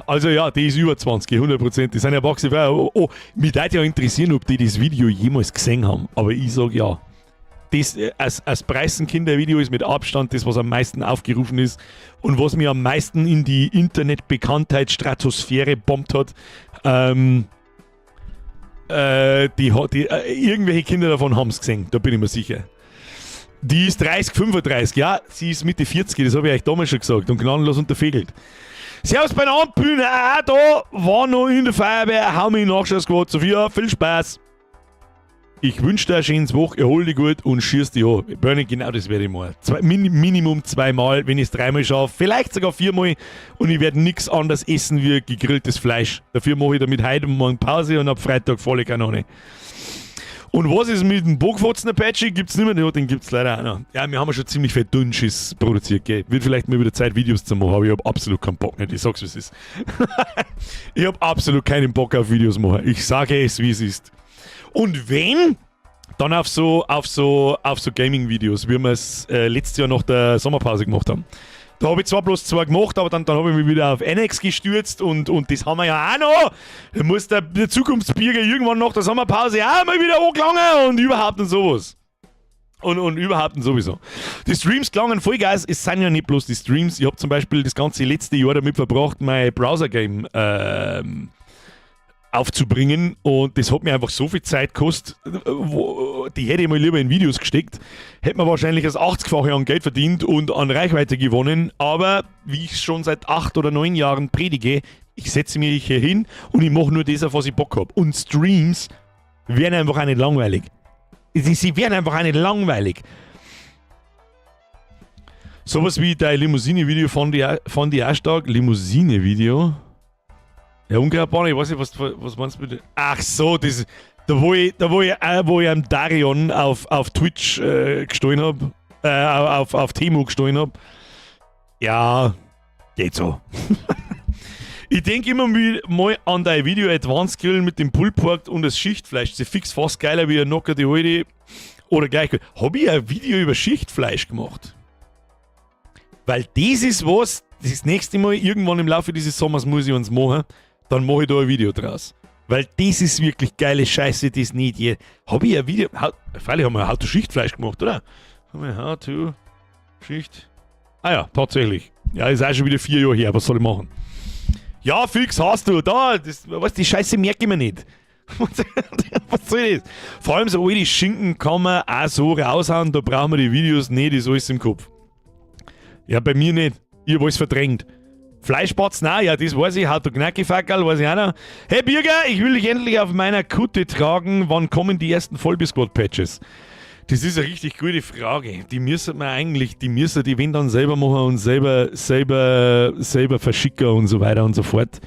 Also ja, die ist über 20, 100%. Die sind ja erwachsen. Oh, mich würde ja interessieren, ob die das Video jemals gesehen haben. Aber ich sag ja. Das als Preißenkinder-Video ist mit Abstand das, was am meisten aufgerufen ist und was mir am meisten in die Internetbekanntheit-Stratosphäre bombt hat. Irgendwelche Kinder davon haben es gesehen, da bin ich mir sicher. Die ist 30, 35, ja, sie ist Mitte 40, das habe ich euch damals schon gesagt und gnadenlos unterfegelt. Servus beieinander, bin auch da, war noch in der Feuerwehr, hau mich in Nachschau-Squad, Sophia, viel Spaß. Ich wünsche dir ein schönes Woche, erhol dich gut und schieß dich an. Bernie, genau das werde ich machen. Minimum zweimal, wenn ich es dreimal schaffe, vielleicht sogar viermal, und ich werde nichts anderes essen wie gegrilltes Fleisch. Dafür mache ich damit heute Morgen Pause und ab Freitag volle Kanone. Und was ist mit dem Bockfotzen Apache? Gibt's nicht mehr? Ja, den gibt's leider auch noch. Ja, wir haben ja schon ziemlich viel Dünnschiss produziert, gell. Wird vielleicht mal wieder Zeit, Videos zu machen, aber ich hab absolut keinen Bock nicht. Ich sag's, wie es ist. Ich hab absolut keinen Bock auf Videos machen. Ich sage es, wie es ist. Und wenn, dann auf so Gaming-Videos, wie wir es letztes Jahr nach der Sommerpause gemacht haben. Da habe ich zwar bloß zwei gemacht, aber dann habe ich mich wieder auf NX gestürzt und das haben wir ja auch noch. Da muss der Zukunftsbürger irgendwann nach der Sommerpause auch mal wieder angelangen und überhaupt und sowas. Und überhaupt und sowieso. Die Streams klangen voll geil. Es sind ja nicht bloß die Streams. Ich habe zum Beispiel das ganze letzte Jahr damit verbracht, mein Browser-Game aufzubringen, und das hat mir einfach so viel Zeit gekostet, die hätte ich mal lieber in Videos gesteckt, hätte man wahrscheinlich das 80-fache an Geld verdient und an Reichweite gewonnen, aber wie ich schon seit 8 oder 9 Jahren predige, ich setze mich hier hin und ich mache nur das, auf was ich Bock habe. Und Streams werden einfach auch nicht langweilig. Sie werden einfach auch nicht langweilig. Sowas wie dein Limousine-Video fand ich auch stark. Limousine-Video? Ja, Unkrautbahn, ich weiß nicht, was meinst du bitte? Ach so, das, da wo ich am Darion auf Twitch gestohlen hab, auf Temu gestohlen hab. Ja, geht so. Ich denke immer mal an dein Video Advanced Grill mit dem Pulled Pork und das Schichtfleisch. Das ist fix fast geiler wie ein Nocker die alte. Oder gleich. Habe ich ein Video über Schichtfleisch gemacht? Weil das ist was, das nächste Mal irgendwann im Laufe dieses Sommers muss ich uns machen, dann mache ich da ein Video draus. Weil das ist wirklich geile Scheiße, das nicht je. Habe ich ein Video. Freilich haben wir How to Schichtfleisch gemacht, oder? Haben wir How to Schicht. Ah ja, tatsächlich. Ja, ist auch schon wieder 4 Jahre her. Was soll ich machen? Ja, fix hast du. Da, das, was, die Scheiße merke ich mir nicht. Was soll das? Vor allem so alte Schinken kann man auch so raushauen, da brauchen wir die Videos nicht, ist alles im Kopf. Ja, bei mir nicht. Ich hab alles verdrängt. Fleischspatzen, nein, ja, das weiß ich. How to Knackifackerl, weiß ich auch noch. Hey Birger, ich will dich endlich auf meiner Kutte tragen. Wann kommen die ersten Vollbier-Squad-Patches? Das ist eine richtig gute Frage. Die müssen wir eigentlich, die müssen die wenn dann selber machen und selber verschicken und so weiter und so fort.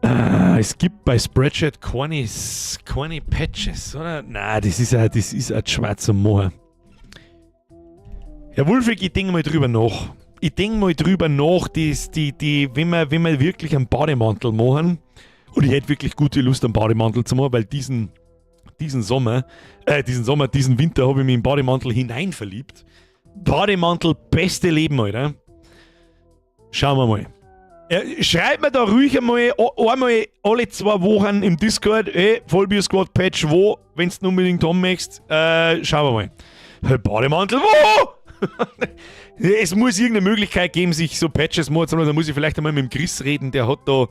Es gibt bei Spreadshirt keine Patches, oder? Nein, das ist ein schwarzer Moor. Herr Wulfig, ich denke mal drüber nach. Ich denke mal drüber nach, wenn wir wirklich einen Bademantel machen, und ich hätte wirklich gute Lust, einen Bademantel zu machen, weil diesen Sommer, diesen Winter habe ich mich im Bademantel hinein verliebt. Bademantel, beste Leben, Alter. Schauen wir mal. Ja, schreibt mir da ruhig einmal alle 2 Wochen im Discord, ey, Vollbier Squad Patch wo, wenn du unbedingt haben möchtest. Schauen wir mal. Hey, Bademantel, wo? Es muss irgendeine Möglichkeit geben, sich so Patches machen zu lassen. Da muss ich vielleicht einmal mit dem Chris reden, der hat da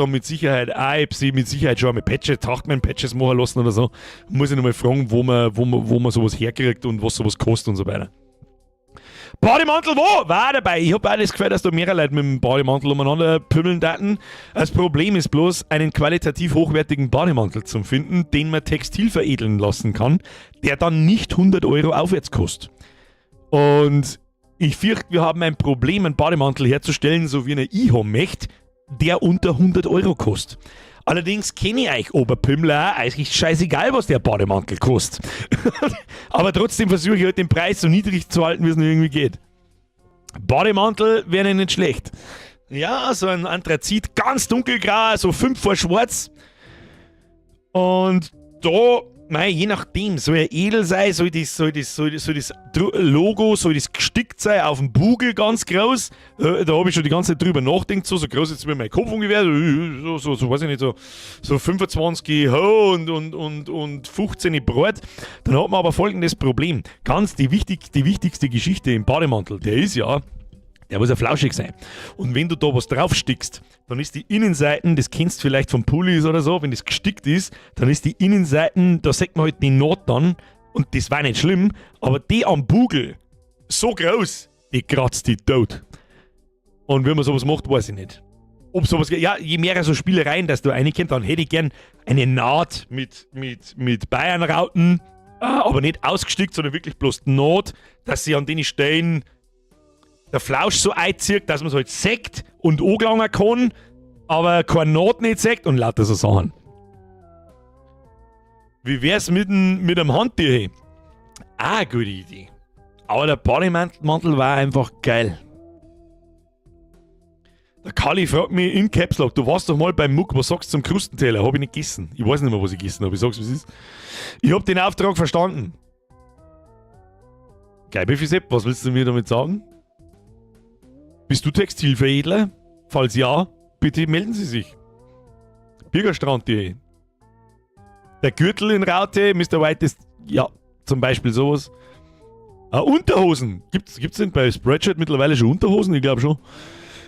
mit Sicherheit auch, ich hab mit Sicherheit schon einmal Patches, Trachtmann Patches machen lassen oder so. Muss ich nochmal fragen, wo man sowas herkriegt und was sowas kostet und so weiter. Bademantel wo? War dabei. Ich habe auch das Gefühl, dass da mehrere Leute mit dem Bademantel umeinander pümmeln daten. Das Problem ist bloß, einen qualitativ hochwertigen Bademantel zu finden, den man textil veredeln lassen kann, der dann nicht 100 € aufwärts kostet. Und ich fürchte, wir haben ein Problem, einen Bademantel herzustellen, so wie eine ich haben möchte, der unter 100 € kostet. Allerdings kenne ich euch Oberpümmler, eigentlich scheißegal, was der Bademantel kostet. Aber trotzdem versuche ich halt den Preis so niedrig zu halten, wie es nur irgendwie geht. Bademantel wäre nicht schlecht. Ja, so ein Anthrazit, ganz dunkelgrau, so 5 vor schwarz. Und da, mei, je nachdem, soll er edel sein, soll das Logo, soll das gestickt sein auf dem Bugel ganz groß. Da habe ich schon die ganze Zeit drüber nachgedacht, so groß jetzt wie mein Kopf ungefähr, so, weiß ich nicht, so 25 hoch und 15 breit. Dann hat man aber folgendes Problem. Ganz die wichtigste Geschichte im Bademantel, der ist ja, der muss ja flauschig sein. Und wenn du da was draufstickst, dann ist die Innenseiten, das kennst du vielleicht vom Pullis oder so, wenn das gestickt ist, dann ist die Innenseiten, da sieht man halt die Naht dann und das war nicht schlimm, aber die am Bugel, so groß, die kratzt di tot. Und wie man sowas macht, weiß ich nicht. Ob sowas geht. Ja, je mehr so Spielereien, dass du reinkommst, dann hätte ich gern eine Naht mit Bayernrauten, aber nicht ausgestickt, sondern wirklich bloß die Naht, dass sie an den Stellen der Flausch so einzieht, dass man es halt sieht und angelangen kann, aber keine Naht nicht sieht und lauter so Sachen. Wie wär's mit dem Handtuch? Ah, gute Idee. Aber der Bademantel war einfach geil. Der Kali fragt mich in Caps Lock, du warst doch mal beim Muck, was sagst du zum Krustenteller? Hab ich nicht gegessen. Ich weiß nicht mehr, was ich gegessen habe. Ich sag's, wie es ist. Ich hab den Auftrag verstanden. Geil, Sepp, was willst du mir damit sagen? Bist du Textilveredler? Falls ja, bitte melden Sie sich. Bürgerstrand.de. Der Gürtel in Raute, Mr. White ist, ja, zum Beispiel sowas. Unterhosen. Gibt's denn bei Spreadshirt mittlerweile schon Unterhosen? Ich glaube schon.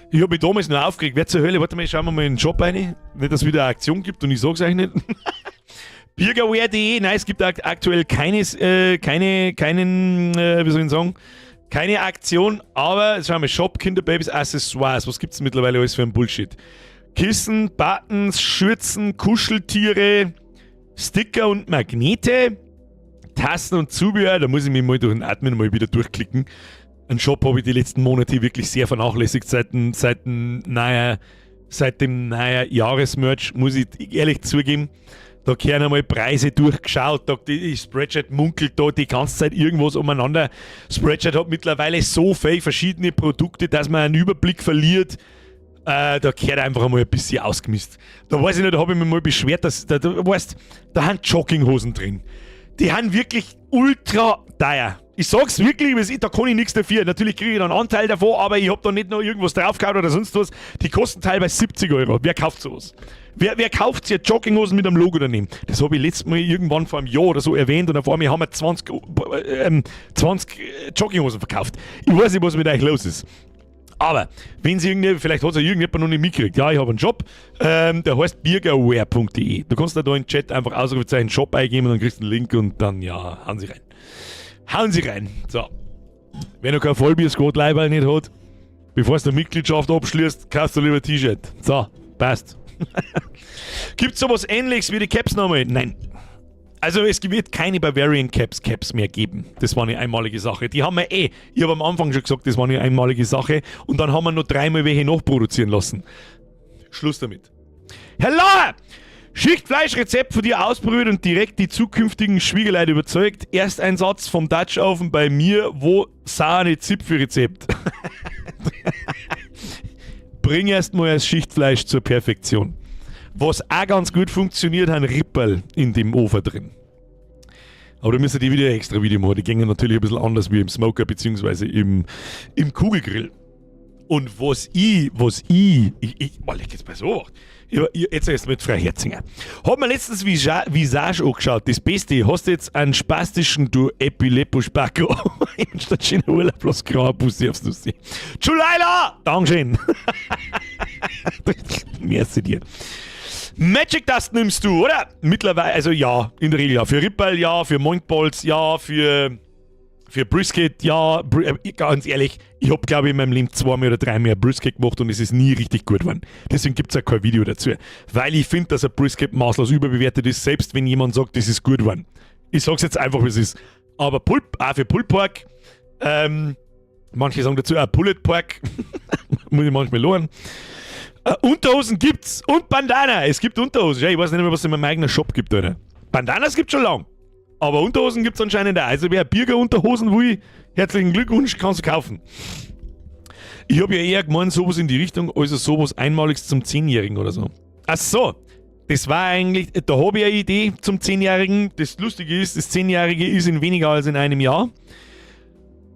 Ich habe mich damals noch aufgeregt. Wer zur Hölle? Warte mal, schauen wir mal in den Shop rein. Nicht, dass es wieder eine Aktion gibt und ich sag's euch nicht. Birgerwear.de, nein, es gibt aktuell keinen, wie soll ich sagen, keine Aktion, aber jetzt schauen wir, Shop, Kinderbabys, Accessoires. Was gibt's mittlerweile alles für ein Bullshit? Kissen, Buttons, Schürzen, Kuscheltiere, Sticker und Magnete, Tassen und Zubehör. Da muss ich mich mal durch den Admin mal wieder durchklicken. Einen Shop habe ich die letzten Monate wirklich sehr vernachlässigt seit dem neuen Jahresmerch, muss ich ehrlich zugeben. Da kehren einmal Preise durchgeschaut, da die Spreadshirt munkelt da die ganze Zeit irgendwas umeinander. Spreadshirt hat mittlerweile so viele verschiedene Produkte, dass man einen Überblick verliert. Da gehört einfach einmal ein bisschen ausgemisst. Da weiß ich nicht, da habe ich mich mal beschwert, dass, da, weißt, da haben Jogginghosen drin. Die haben wirklich ultra teuer. Ich sag's wirklich, da kann ich nichts dafür. Natürlich kriege ich dann einen Anteil davon, aber ich hab da nicht noch irgendwas draufgehauen oder sonst was. Die kosten teilweise 70 Euro. Wer kauft sowas? Wer kauft sich Jogginghosen mit einem Logo daneben? Das habe ich letztes Mal irgendwann vor einem Jahr oder so erwähnt und auf einmal haben wir 20 Jogginghosen verkauft. Ich weiß nicht, was mit euch los ist. Aber wenn sie irgendwie, vielleicht hat es ja irgendjemand noch nicht mitgekriegt. Ja, ich habe einen Shop, der heißt birgerwear.de. Du kannst da in den Chat einfach Ausrufezeichen Shop eingeben und dann kriegst du einen Link und dann, ja, hauen sie rein. Hauen sie rein. So. Wer noch kein Vollbier-Squad-Leiberl nicht hat, bevor du eine Mitgliedschaft abschließt, kaufst du lieber ein T-Shirt. So, passt. Gibt es sowas Ähnliches wie die Caps nochmal? Nein. Also es wird keine Bavarian Caps Caps mehr geben. Das war eine einmalige Sache. Die haben wir eh. Ich habe am Anfang schon gesagt, das war eine einmalige Sache. Und dann haben wir noch dreimal welche nachproduzieren lassen. Schluss damit. Herr Lauer! Schichtfleischrezept von dir ausprobiert und direkt die zukünftigen Schwiegerleute überzeugt. Ersteinsatz vom Dutch Oven bei mir, wo Sahne Zipfelrezept. Bring erst mal das Schichtfleisch zur Perfektion. Was auch ganz gut funktioniert, haben Ripperl in dem Ofen drin. Aber da müsst ihr die wieder extra Video machen. Die gingen natürlich ein bisschen anders wie im Smoker beziehungsweise im Kugelgrill. Und was ich, mal, jetzt bei so was. Ich, jetzt erst mit Frau Herzinger. Hab mir letztens Visage angeschaut. Das Beste, hast du jetzt einen spastischen, du Epilepo-Spacko. Statt schöner Urlaub, bloß grauer Bussi aufs Nussi. Tschulaila! Dankeschön. Merci dir. Magic Dust nimmst du, oder? Mittlerweile, also ja, in der Regel ja. Für Ripperl ja, für Monkballs ja, für Brisket ja. Ganz ehrlich, ich hab, glaube ich, in meinem Leben zweimal oder dreimal ein Brisket gemacht und es ist nie richtig gut geworden. Deswegen gibt es auch kein Video dazu. Weil ich finde, dass ein Brisket maßlos überbewertet ist, selbst wenn jemand sagt, das ist gut geworden. Ich sag's jetzt einfach, wie es ist. Aber Pulled, auch für Pulled Pork, manche sagen dazu auch Pulled Pork, muss ich manchmal lachen. Unterhosen gibt's und Bandana. Es gibt Unterhosen. Ja, ich weiß nicht mehr, was es in meinem eigenen Shop gibt, Alter. Bandanas gibt's schon lang. Aber Unterhosen gibt's anscheinend auch. Also wer Birger-Unterhosen will, herzlichen Glückwunsch, kannst du kaufen. Ich habe ja eher gemeint, sowas in die Richtung, also sowas Einmaliges zum 10-Jährigen oder so. Ach so, das war eigentlich, da habe ich eine Idee zum 10-Jährigen. Das Lustige ist, das 10-Jährige ist in weniger als in einem Jahr.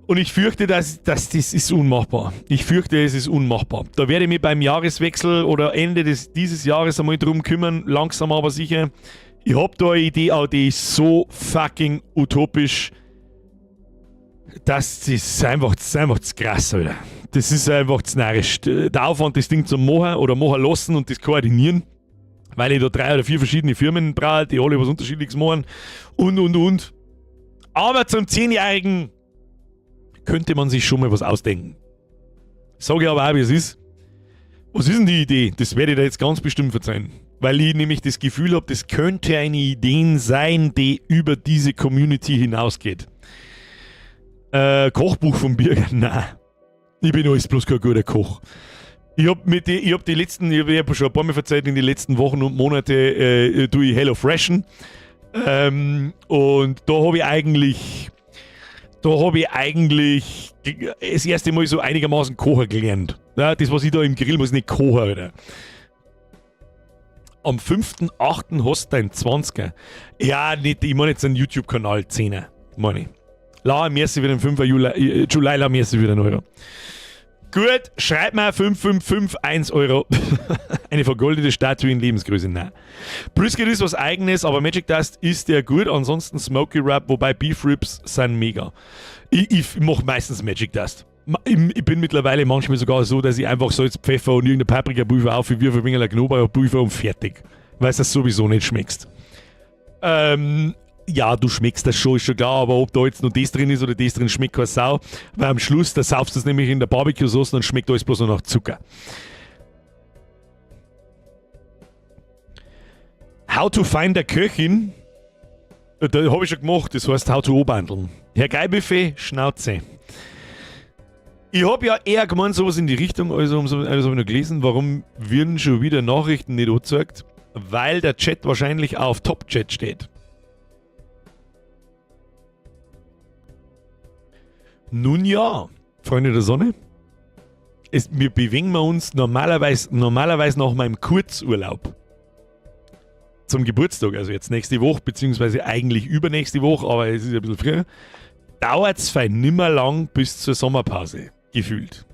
Und ich fürchte, dass das ist unmachbar. Ich fürchte, es ist unmachbar. Da werde ich mich beim Jahreswechsel oder Ende dieses Jahres einmal drum kümmern, langsam aber sicher. Ich hab da eine Idee, aber die ist so fucking utopisch, dass das ist einfach zu krass, Alter. Das ist einfach zu narrisch. Der Aufwand, das Ding zu machen oder machen lassen und das koordinieren, weil ich da drei oder vier verschiedene Firmen brauche, die alle was Unterschiedliches machen und, und. Aber zum 10-Jährigen könnte man sich schon mal was ausdenken. Sage ich aber auch, wie es ist. Was ist denn die Idee? Das werde ich dir jetzt ganz bestimmt verzeihen. Weil ich nämlich das Gefühl habe, das könnte eine Idee sein, die über diese Community hinausgeht. Kochbuch vom Birger? Nein. Ich bin alles bloß kein guter Koch. Ich hab die letzten, ich hab schon ein paar Mal verzeiht, in den letzten Wochen und Monate tue ich Hello Freshen. Und da habe ich eigentlich das erste Mal so einigermaßen kochen gelernt. Ja, das, was ich da im Grill muss, nicht kochen, Alter. Am 5.8. hast du deinen 20er. Ja, nicht, ich meine jetzt einen YouTube-Kanal 10er, meine ich. La, merci für den 5er Juli, July, merci für den Euro. Gut, schreib mal 5551 Euro. Eine vergoldete Statue in Lebensgröße. Nein. Brisket ist was Eigenes, aber Magic Dust ist der gut. Ansonsten Smoky Rub, wobei Beef Ribs sind mega. Ich mache meistens Magic Dust. Ich bin mittlerweile manchmal sogar so, dass ich einfach Salz, Pfeffer und irgendein Paprikapulver aufwürfe, ein wenig Knoblauchpulver und fertig. Weil es sowieso nicht schmeckst. Ja, du schmeckst das schon, ist schon klar, aber ob da jetzt noch das drin ist oder das drin, schmeckt keine Sau. Weil am Schluss, da saufst du es nämlich in der Barbecue-Sauce und dann schmeckt alles bloß noch nach Zucker. How to find a Köchin? Da habe ich schon gemacht, das heißt How to Obandeln. Herr Geilbuffet, Schnauze. Ich habe ja eher gemeint, sowas in die Richtung, also habe ich noch gelesen, warum werden schon wieder Nachrichten nicht angezeigt? Weil der Chat wahrscheinlich auf Top-Chat steht. Nun ja, Freunde der Sonne, wir bewegen wir uns normalerweise nach meinem Kurzurlaub zum Geburtstag, also jetzt nächste Woche, beziehungsweise eigentlich übernächste Woche, aber es ist ein bisschen früher, dauert es fein nimmer lang bis zur Sommerpause, gefühlt.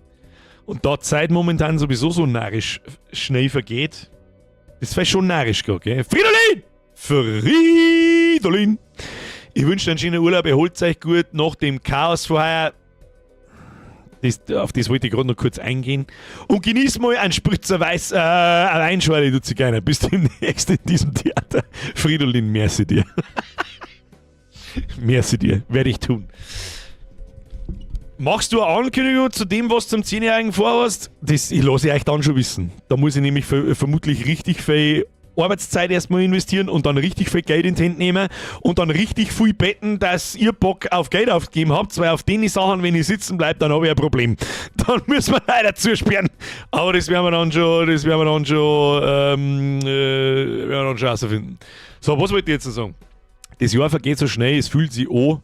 Und da Zeit momentan sowieso so narrisch schnell vergeht, das wäre schon narrisch gerade, gell? Fridolin! Fridolin! Ich wünsche dir einen schönen Urlaub, erholt euch gut nach dem Chaos vorher. Auf das wollte ich gerade noch kurz eingehen. Und genieß mal einen Spritzer Weiß, eine Weinschorle, du Zigeuner. Bis demnächst in diesem Theater. Fridolin, merci dir. Merci dir, werde ich tun. Machst du eine Ankündigung zu dem, was du zum 10-Jährigen vorhast? Das ich lasse ich euch dann schon wissen. Da muss ich nämlich vermutlich richtig viel Arbeitszeit erstmal investieren und dann richtig viel Geld in die Hände nehmen und dann richtig viel betten, dass ihr Bock auf Geld aufgegeben habt, weil auf den Sachen, wenn ich sitzen bleibe, dann habe ich ein Problem. Dann müssen wir leider zusperren. Aber das werden wir dann schon, das werden wir dann schon, werden wir dann schon rausfinden. So, was wollte ich jetzt noch sagen? Das Jahr vergeht so schnell, es fühlt sich an,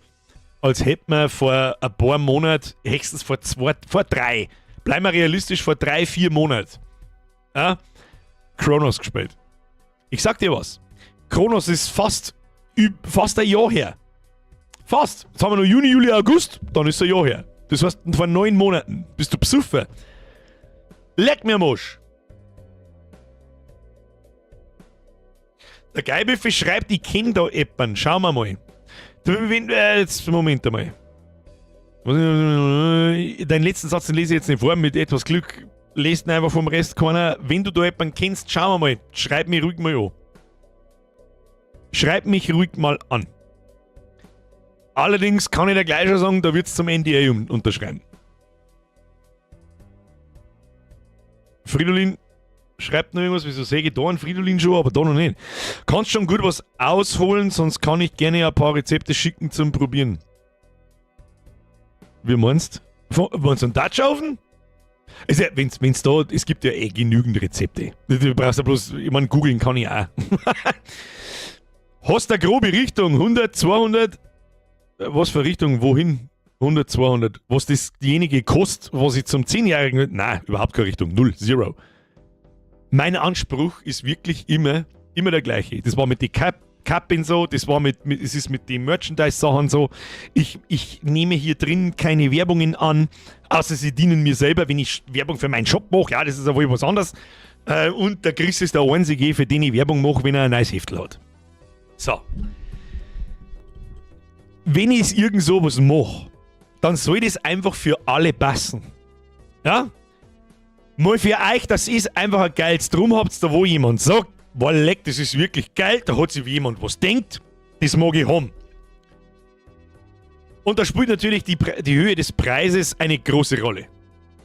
als hätten wir vor ein paar Monaten, höchstens vor zwei, vor drei, bleiben wir realistisch, vor 3, 4 Monaten, ja, Chronos gespielt. Ich sag dir was. Chronos ist fast ein Jahr her. Fast. Jetzt haben wir noch Juni, Juli, August, dann ist es ein Jahr her. Das heißt, vor 9 Monaten bist du besoffen. Leck mir am Arsch. Der Geibüffe schreibt, ich kenn da jemanden. Schauen wir mal. Du, jetzt, Moment einmal. Deinen letzten Satz, den lese ich jetzt nicht vor. Mit etwas Glück lest ihn einfach vom Rest keiner. Wenn du da jemanden kennst, schauen wir mal. Schreib mich ruhig mal an. Schreib mich ruhig mal an. Allerdings kann ich dir gleich schon sagen, da wird es zum NDA unterschreiben. Fridolin schreibt noch irgendwas, wieso sehe ich da einen Fridolin schon, aber da noch nicht. Kannst schon gut was ausholen, sonst kann ich gerne ein paar Rezepte schicken zum Probieren. Wie meinst du? Meinst du einen Dutch Oven? Also, wenn's da, es gibt ja eh genügend Rezepte. Du brauchst ja bloß, ich mein, googeln kann ich auch. Hast du eine grobe Richtung? 100, 200? Was für Richtung? Wohin? 100, 200. Was das diejenige kostet, was ich zum 10-Jährigen. Nein, überhaupt keine Richtung. Null, zero. Mein Anspruch ist wirklich immer, immer der gleiche. Das war mit den Kappen so, das war mit es ist mit den Merchandise-Sachen so. Ich nehme hier drin keine Werbungen an, außer sie dienen mir selber, wenn ich Werbung für meinen Shop mache. Ja, das ist ja wohl was anderes. Und der Chris ist der Einzige, für den ich Werbung mache, wenn er ein neues Heftel hat. So. Wenn ich irgend sowas mache, dann soll das einfach für alle passen. Ja? Mal für euch, das ist einfach ein geiles Drum, habt da wo jemand sagt, boah, leck, das ist wirklich geil, da hat sich jemand was denkt, das mag ich haben. Und da spielt natürlich die Höhe des Preises eine große Rolle.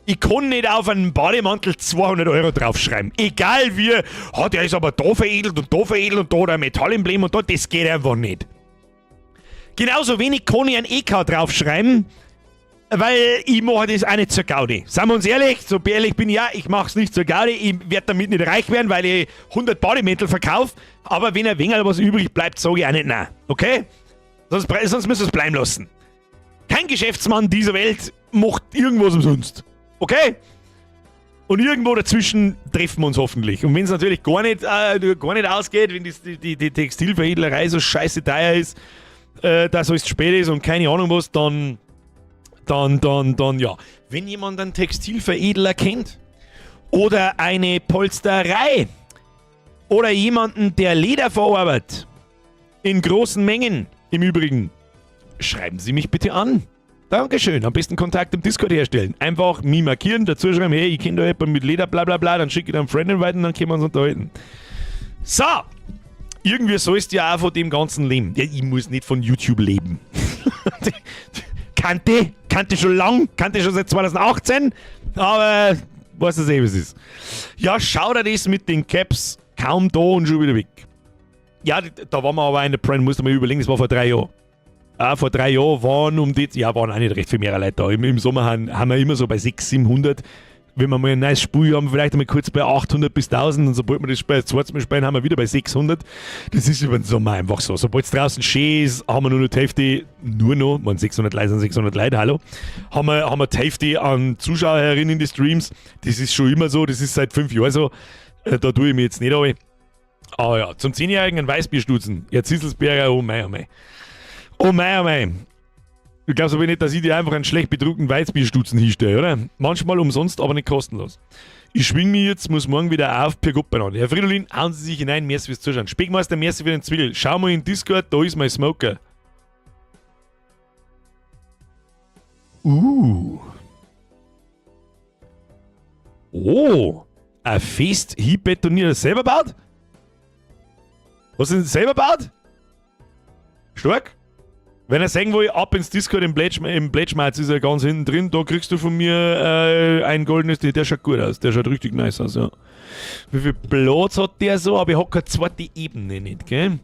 Ich kann nicht auf einen Bademantel 200 € draufschreiben. Egal wie, ah, der ist aber da veredelt und da veredelt und da hat er ein Metallemblem und da, das geht einfach nicht. Genauso wenig kann ich ein EK draufschreiben, weil ich mache das auch nicht zur Gaudi. Seien wir uns ehrlich, so ehrlich bin ich ja, ich mache es nicht zur Gaudi, ich werde damit nicht reich werden, weil ich 100 Bademäntel verkaufe, aber wenn ein wenig was übrig bleibt, sage ich auch nicht nein. Okay? Sonst müssen wir es bleiben lassen. Kein Geschäftsmann dieser Welt macht irgendwas umsonst. Okay? Und irgendwo dazwischen treffen wir uns hoffentlich. Und wenn es natürlich gar nicht ausgeht, wenn die Textilveredelerei so scheiße teuer ist, dass alles zu spät ist und keine Ahnung was, dann, ja. Wenn jemand einen Textilveredler kennt oder eine Polsterei oder jemanden, der Leder verarbeitet, in großen Mengen im Übrigen, schreiben Sie mich bitte an. Dankeschön. Am besten Kontakt im Discord herstellen. Einfach mich markieren, dazu schreiben, hey, ich kenne da jemanden mit Leder, bla bla bla, dann schicke ich dann einen Friend Invite und dann können wir uns unterhalten. So. Irgendwie sollst du ja auch von dem Ganzen leben. Ja, ich muss nicht von YouTube leben. Kannte schon lang, kannte schon seit 2018, aber weiß das eh, wie es ist. Ja, schau dir das mit den Caps, kaum da und schon wieder weg. Ja, da waren wir aber in der Prime, musst du mal überlegen, das war vor 3 Jahren. Ah, vor 3 Jahren waren um die, ja, waren auch nicht recht viel mehr Leute da. Im Sommer haben wir immer so bei 600, 700. Wenn wir mal ein neues Spiel haben, vielleicht einmal kurz bei 800 bis 1000 und sobald wir das Spiel das zweite Mal spielen, haben wir wieder bei 600. Das ist über den Sommer einfach so. Sobald es draußen schön ist, haben wir nur noch die Hälfte, nur noch, man 600 Leute sind 600 Leute, hallo, haben wir die Hälfte an Zuschauerinnen in die Streams. Das ist schon immer so, das ist seit 5 Jahren so. Da tue ich mich jetzt nicht an. Aber ja, zum 10-Jährigen ein Weißbierstutzen. Ja, Zisselsberger, oh mei, oh mei. Oh mei, oh mei. Du glaubst aber nicht, dass ich dir einfach einen schlecht bedruckten Weißbierstutzen hinstelle, oder? Manchmal umsonst, aber nicht kostenlos. Ich schwing mich jetzt, muss morgen wieder auf, per Gott beieinander. Herr Fridolin, hauen Sie sich hinein, merci fürs Zuschauen. Speckmeister, merci für den Zwiebel. Schau mal in Discord, da ist mein Smoker. Oh. Ein fest hinbetoniert selber baut? Was denn selber baut? Stark. Wenn er sagen will, ab ins Discord im Pledge ist er ganz hinten drin, da kriegst du von mir ein goldenes, der schaut gut aus, der schaut richtig nice aus, ja. Wie viel Platz hat der so? Aber ich hab keine zweite Ebene nicht, gell?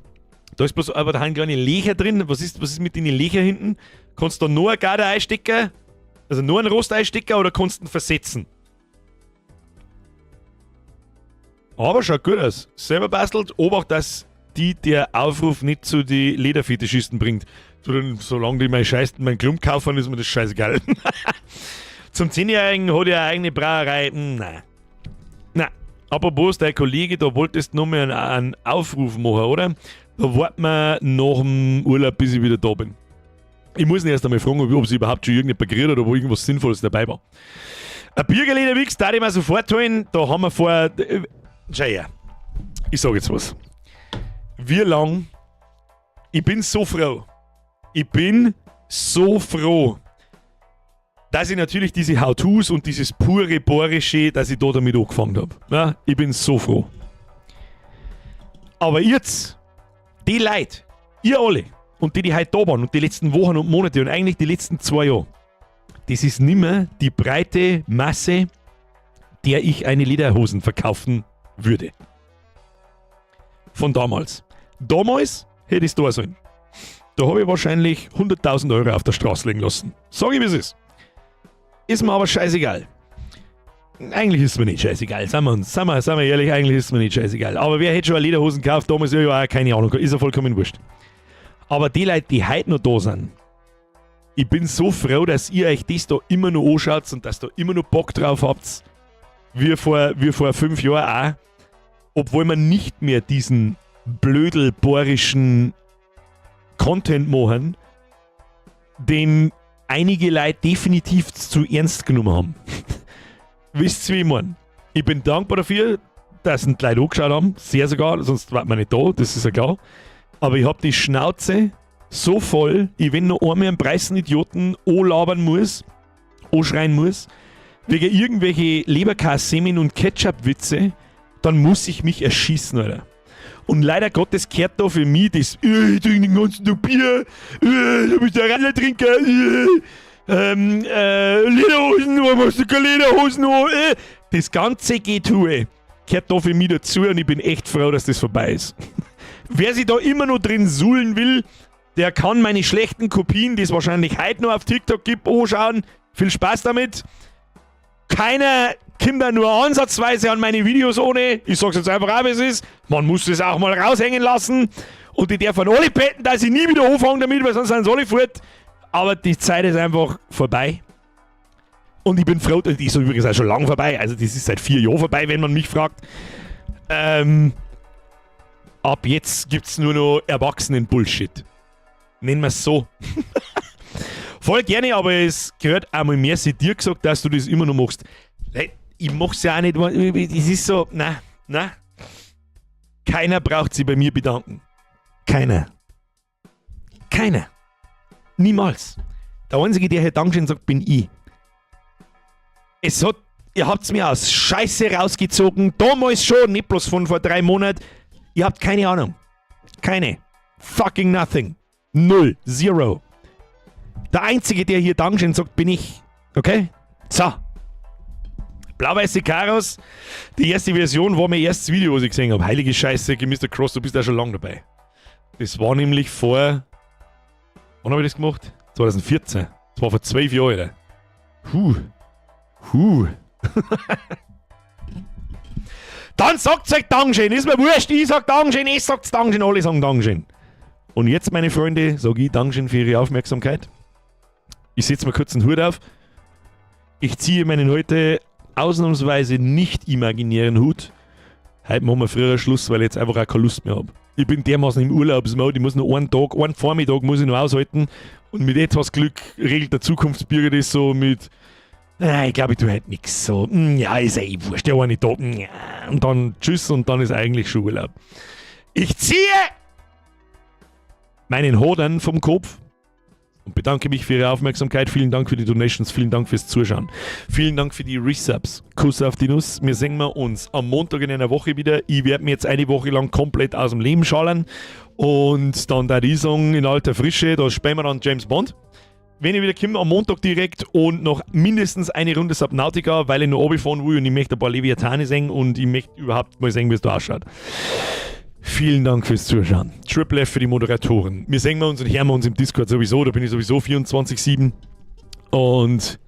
Da ist bloß aber da haben kleine Löcher drin. Was ist mit den Löcher hinten? Kannst du da nur eine Garde einstecken? Also nur einen Rost einstecken oder kannst du ihn versetzen? Aber schaut gut aus. Selber bastelt, Obacht, dass die der Aufruf nicht zu die Lederfetischisten bringt. Solange die mein Scheiß, mein Klump kaufen, ist mir das scheißegal. Zum 10-Jährigen hat er eine eigene Brauerei. Nein. Nein. Apropos, dein Kollege, da wolltest du noch mal einen Aufruf machen, oder? Da warten wir nach dem Urlaub, bis ich wieder da bin. Ich muss ihn erst einmal fragen, ob sie überhaupt schon irgendjemand gekriegt hat oder ob irgendwas Sinnvolles dabei war. Ein Biergelederwichs, da ich mir sofort holen, da haben wir vor. Schau her. Ich sag jetzt was. Wie lang? Ich bin so froh. Ich bin so froh, dass ich natürlich diese How-Tos und dieses pure Bohrische, dass ich da damit angefangen habe. Ja, ich bin so froh. Aber jetzt, die Leute, ihr alle und die, die heute da waren und die letzten Wochen und Monate und eigentlich die letzten 2 Jahre, das ist nimmer die breite Masse, der ich eine Lederhosen verkaufen würde. Von damals. Damals hätte ich es da sollen. Da habe ich wahrscheinlich 100.000 € auf der Straße liegen lassen. Sag ich, wie es ist. Ist mir aber scheißegal. Eigentlich ist mir nicht scheißegal, sind wir, uns, sind wir, sind wir ehrlich, eigentlich ist mir nicht scheißegal. Aber wer hätte schon eine Lederhosen gekauft damals, ja, keine Ahnung, ist ja vollkommen wurscht. Aber die Leute, die heute noch da sind, ich bin so froh, dass ihr euch das da immer noch anschaut und dass da immer noch Bock drauf habt, wie vor 5 Jahren auch, obwohl wir nicht mehr diesen blödelbohrischen Content machen, den einige Leute definitiv zu ernst genommen haben. Wisst ihr, wie ich mein? Ich bin dankbar dafür, dass die Leute angeschaut haben, sehr sogar, sonst war man nicht da, das ist ja klar. Aber ich hab die Schnauze so voll, ich wenn noch einmal einen breisen Idioten anlabern muss, anschreien muss, wegen irgendwelche Leberkässemmeln und Ketchup-Witze, dann muss ich mich erschießen, Alter. Und leider Gottes kehrt da für mich das, ich trinke den ganzen Tag Bier, du bist der Radlertrinker, Lederhosen, warum hast du keine Lederhosen an? Das ganze Getue gehört da für mich dazu und ich bin echt froh, dass das vorbei ist. Wer sich da immer noch drin suhlen will, der kann meine schlechten Kopien, die es wahrscheinlich heute noch auf TikTok gibt, anschauen. Viel Spaß damit. Keiner kommt da nur ansatzweise an meine Videos ohne. Ich sag's jetzt einfach auch, wie es ist. Man muss es auch mal raushängen lassen. Und die dürfen alle beten, dass ich nie wieder anfange damit, weil sonst sind sie alle fort. Aber die Zeit ist einfach vorbei. Und ich bin froh, die ist übrigens auch schon lang vorbei. Also das ist seit 4 Jahren vorbei, wenn man mich fragt. Ab jetzt gibt's nur noch Erwachsenen-Bullshit. Nennen wir es so. Voll gerne, aber es gehört einmal mehr dir gesagt, dass du das immer noch machst. Ich mach's ja auch nicht. Es ist so, na, na. Keiner braucht sich bei mir bedanken. Keiner. Keiner. Niemals. Der Einzige, der hier Dankeschön sagt, bin ich. Ihr habt's mir aus Scheiße rausgezogen, damals schon, nicht bloß von vor 3 Monaten. Ihr habt keine Ahnung. Keine. Fucking nothing. Null. Zero. Der Einzige, der hier Dankeschön sagt, bin ich. Okay? So. Blau-weiße Karos. Die erste Version war mein erstes Video, was ich gesehen habe. Heilige Scheiße, Mr. Cross, du bist ja schon lange dabei. Das war nämlich vor. Wann habe ich das gemacht? 2014. Das war vor 12 Jahren, Alter. Huh. Huh. Dann sagt's euch Dankeschön. Ist mir wurscht. Ich sag Dankeschön, ich sag's Dankeschön, alle sagen Dankeschön. Und jetzt, meine Freunde, sage ich Dankeschön für Ihre Aufmerksamkeit. Ich setze mir kurz einen Hut auf. Ich ziehe meinen heute ausnahmsweise nicht imaginären Hut. Heute machen wir früher Schluss, weil ich jetzt einfach auch keine Lust mehr habe. Ich bin dermaßen im Urlaubsmode, ich muss noch einen Tag, einen Vormittag muss ich noch aushalten. Und mit etwas Glück regelt der Zukunftsbürger das so mit, ich glaube, ich tue heute nichts. So, ja, ist ja eh wurscht, der war nicht da. Ja, und dann tschüss und dann ist eigentlich schon Urlaub. Ich ziehe meinen Hodern vom Kopf und bedanke mich für Ihre Aufmerksamkeit. Vielen Dank für die Donations, vielen Dank fürs Zuschauen. Vielen Dank für die Resubs. Kuss auf die Nuss. Wir sehen wir uns am Montag in einer Woche wieder. Ich werde mir jetzt eine Woche lang komplett aus dem Leben schallern. Und dann da die sagen in alter Frische, da spielen wir dann James Bond. Wenn ich wieder komme, am Montag direkt und noch mindestens eine Runde Subnautica, weil ich noch runterfahren will und ich möchte ein paar Leviathane sehen und ich möchte überhaupt mal sehen, wie es da ausschaut. Vielen Dank fürs Zuschauen. Triple F für die Moderatoren. Wir sehen uns und hören wir uns im Discord sowieso. Da bin ich sowieso 24/7. Und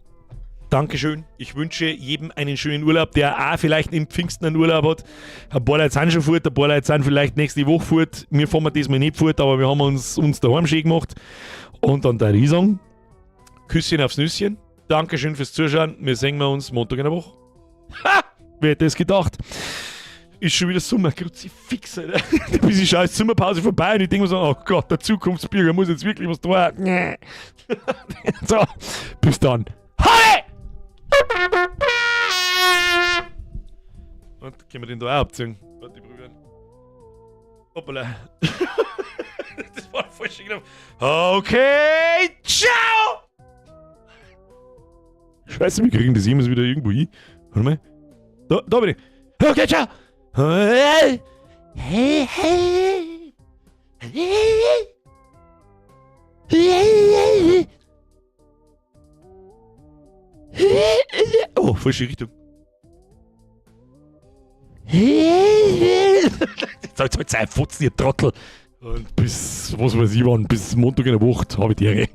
Dankeschön. Ich wünsche jedem einen schönen Urlaub, der auch vielleicht im Pfingsten einen Urlaub hat. Ein paar Leute sind schon fort, ein paar Leute sind vielleicht nächste Woche fort. Wir fahren diesmal nicht fort, aber wir haben uns daheim schön gemacht. Und dann der sagen, Küsschen aufs Nüsschen. Dankeschön fürs Zuschauen. Wir sehen wir uns Montag in der Woche. Ha! Wer hätte es gedacht? Ist schon wieder Sommer, Kruzifix, Alter. Bis ich scheiß Sommerpause vorbei und ich denke mir so, oh Gott, der Zukunftsbürger muss jetzt wirklich was tun. So, bis dann. Halle! Und können wir den da auch abziehen? Warte, ich probieren. Hoppala. Das war voll schön Knopf. Okay, ciao! Scheiße, wir kriegen das jemals wieder irgendwo hin. Warte mal. Da, da bin ich. Okay, ciao! Hey, hey, hey. Hey. Oh, falsche Richtung. Jetzt halt Fotzen, ihr Trottel. Und bis, was weiß ich wann, bis Montag in der Woche habe ich die Ehre.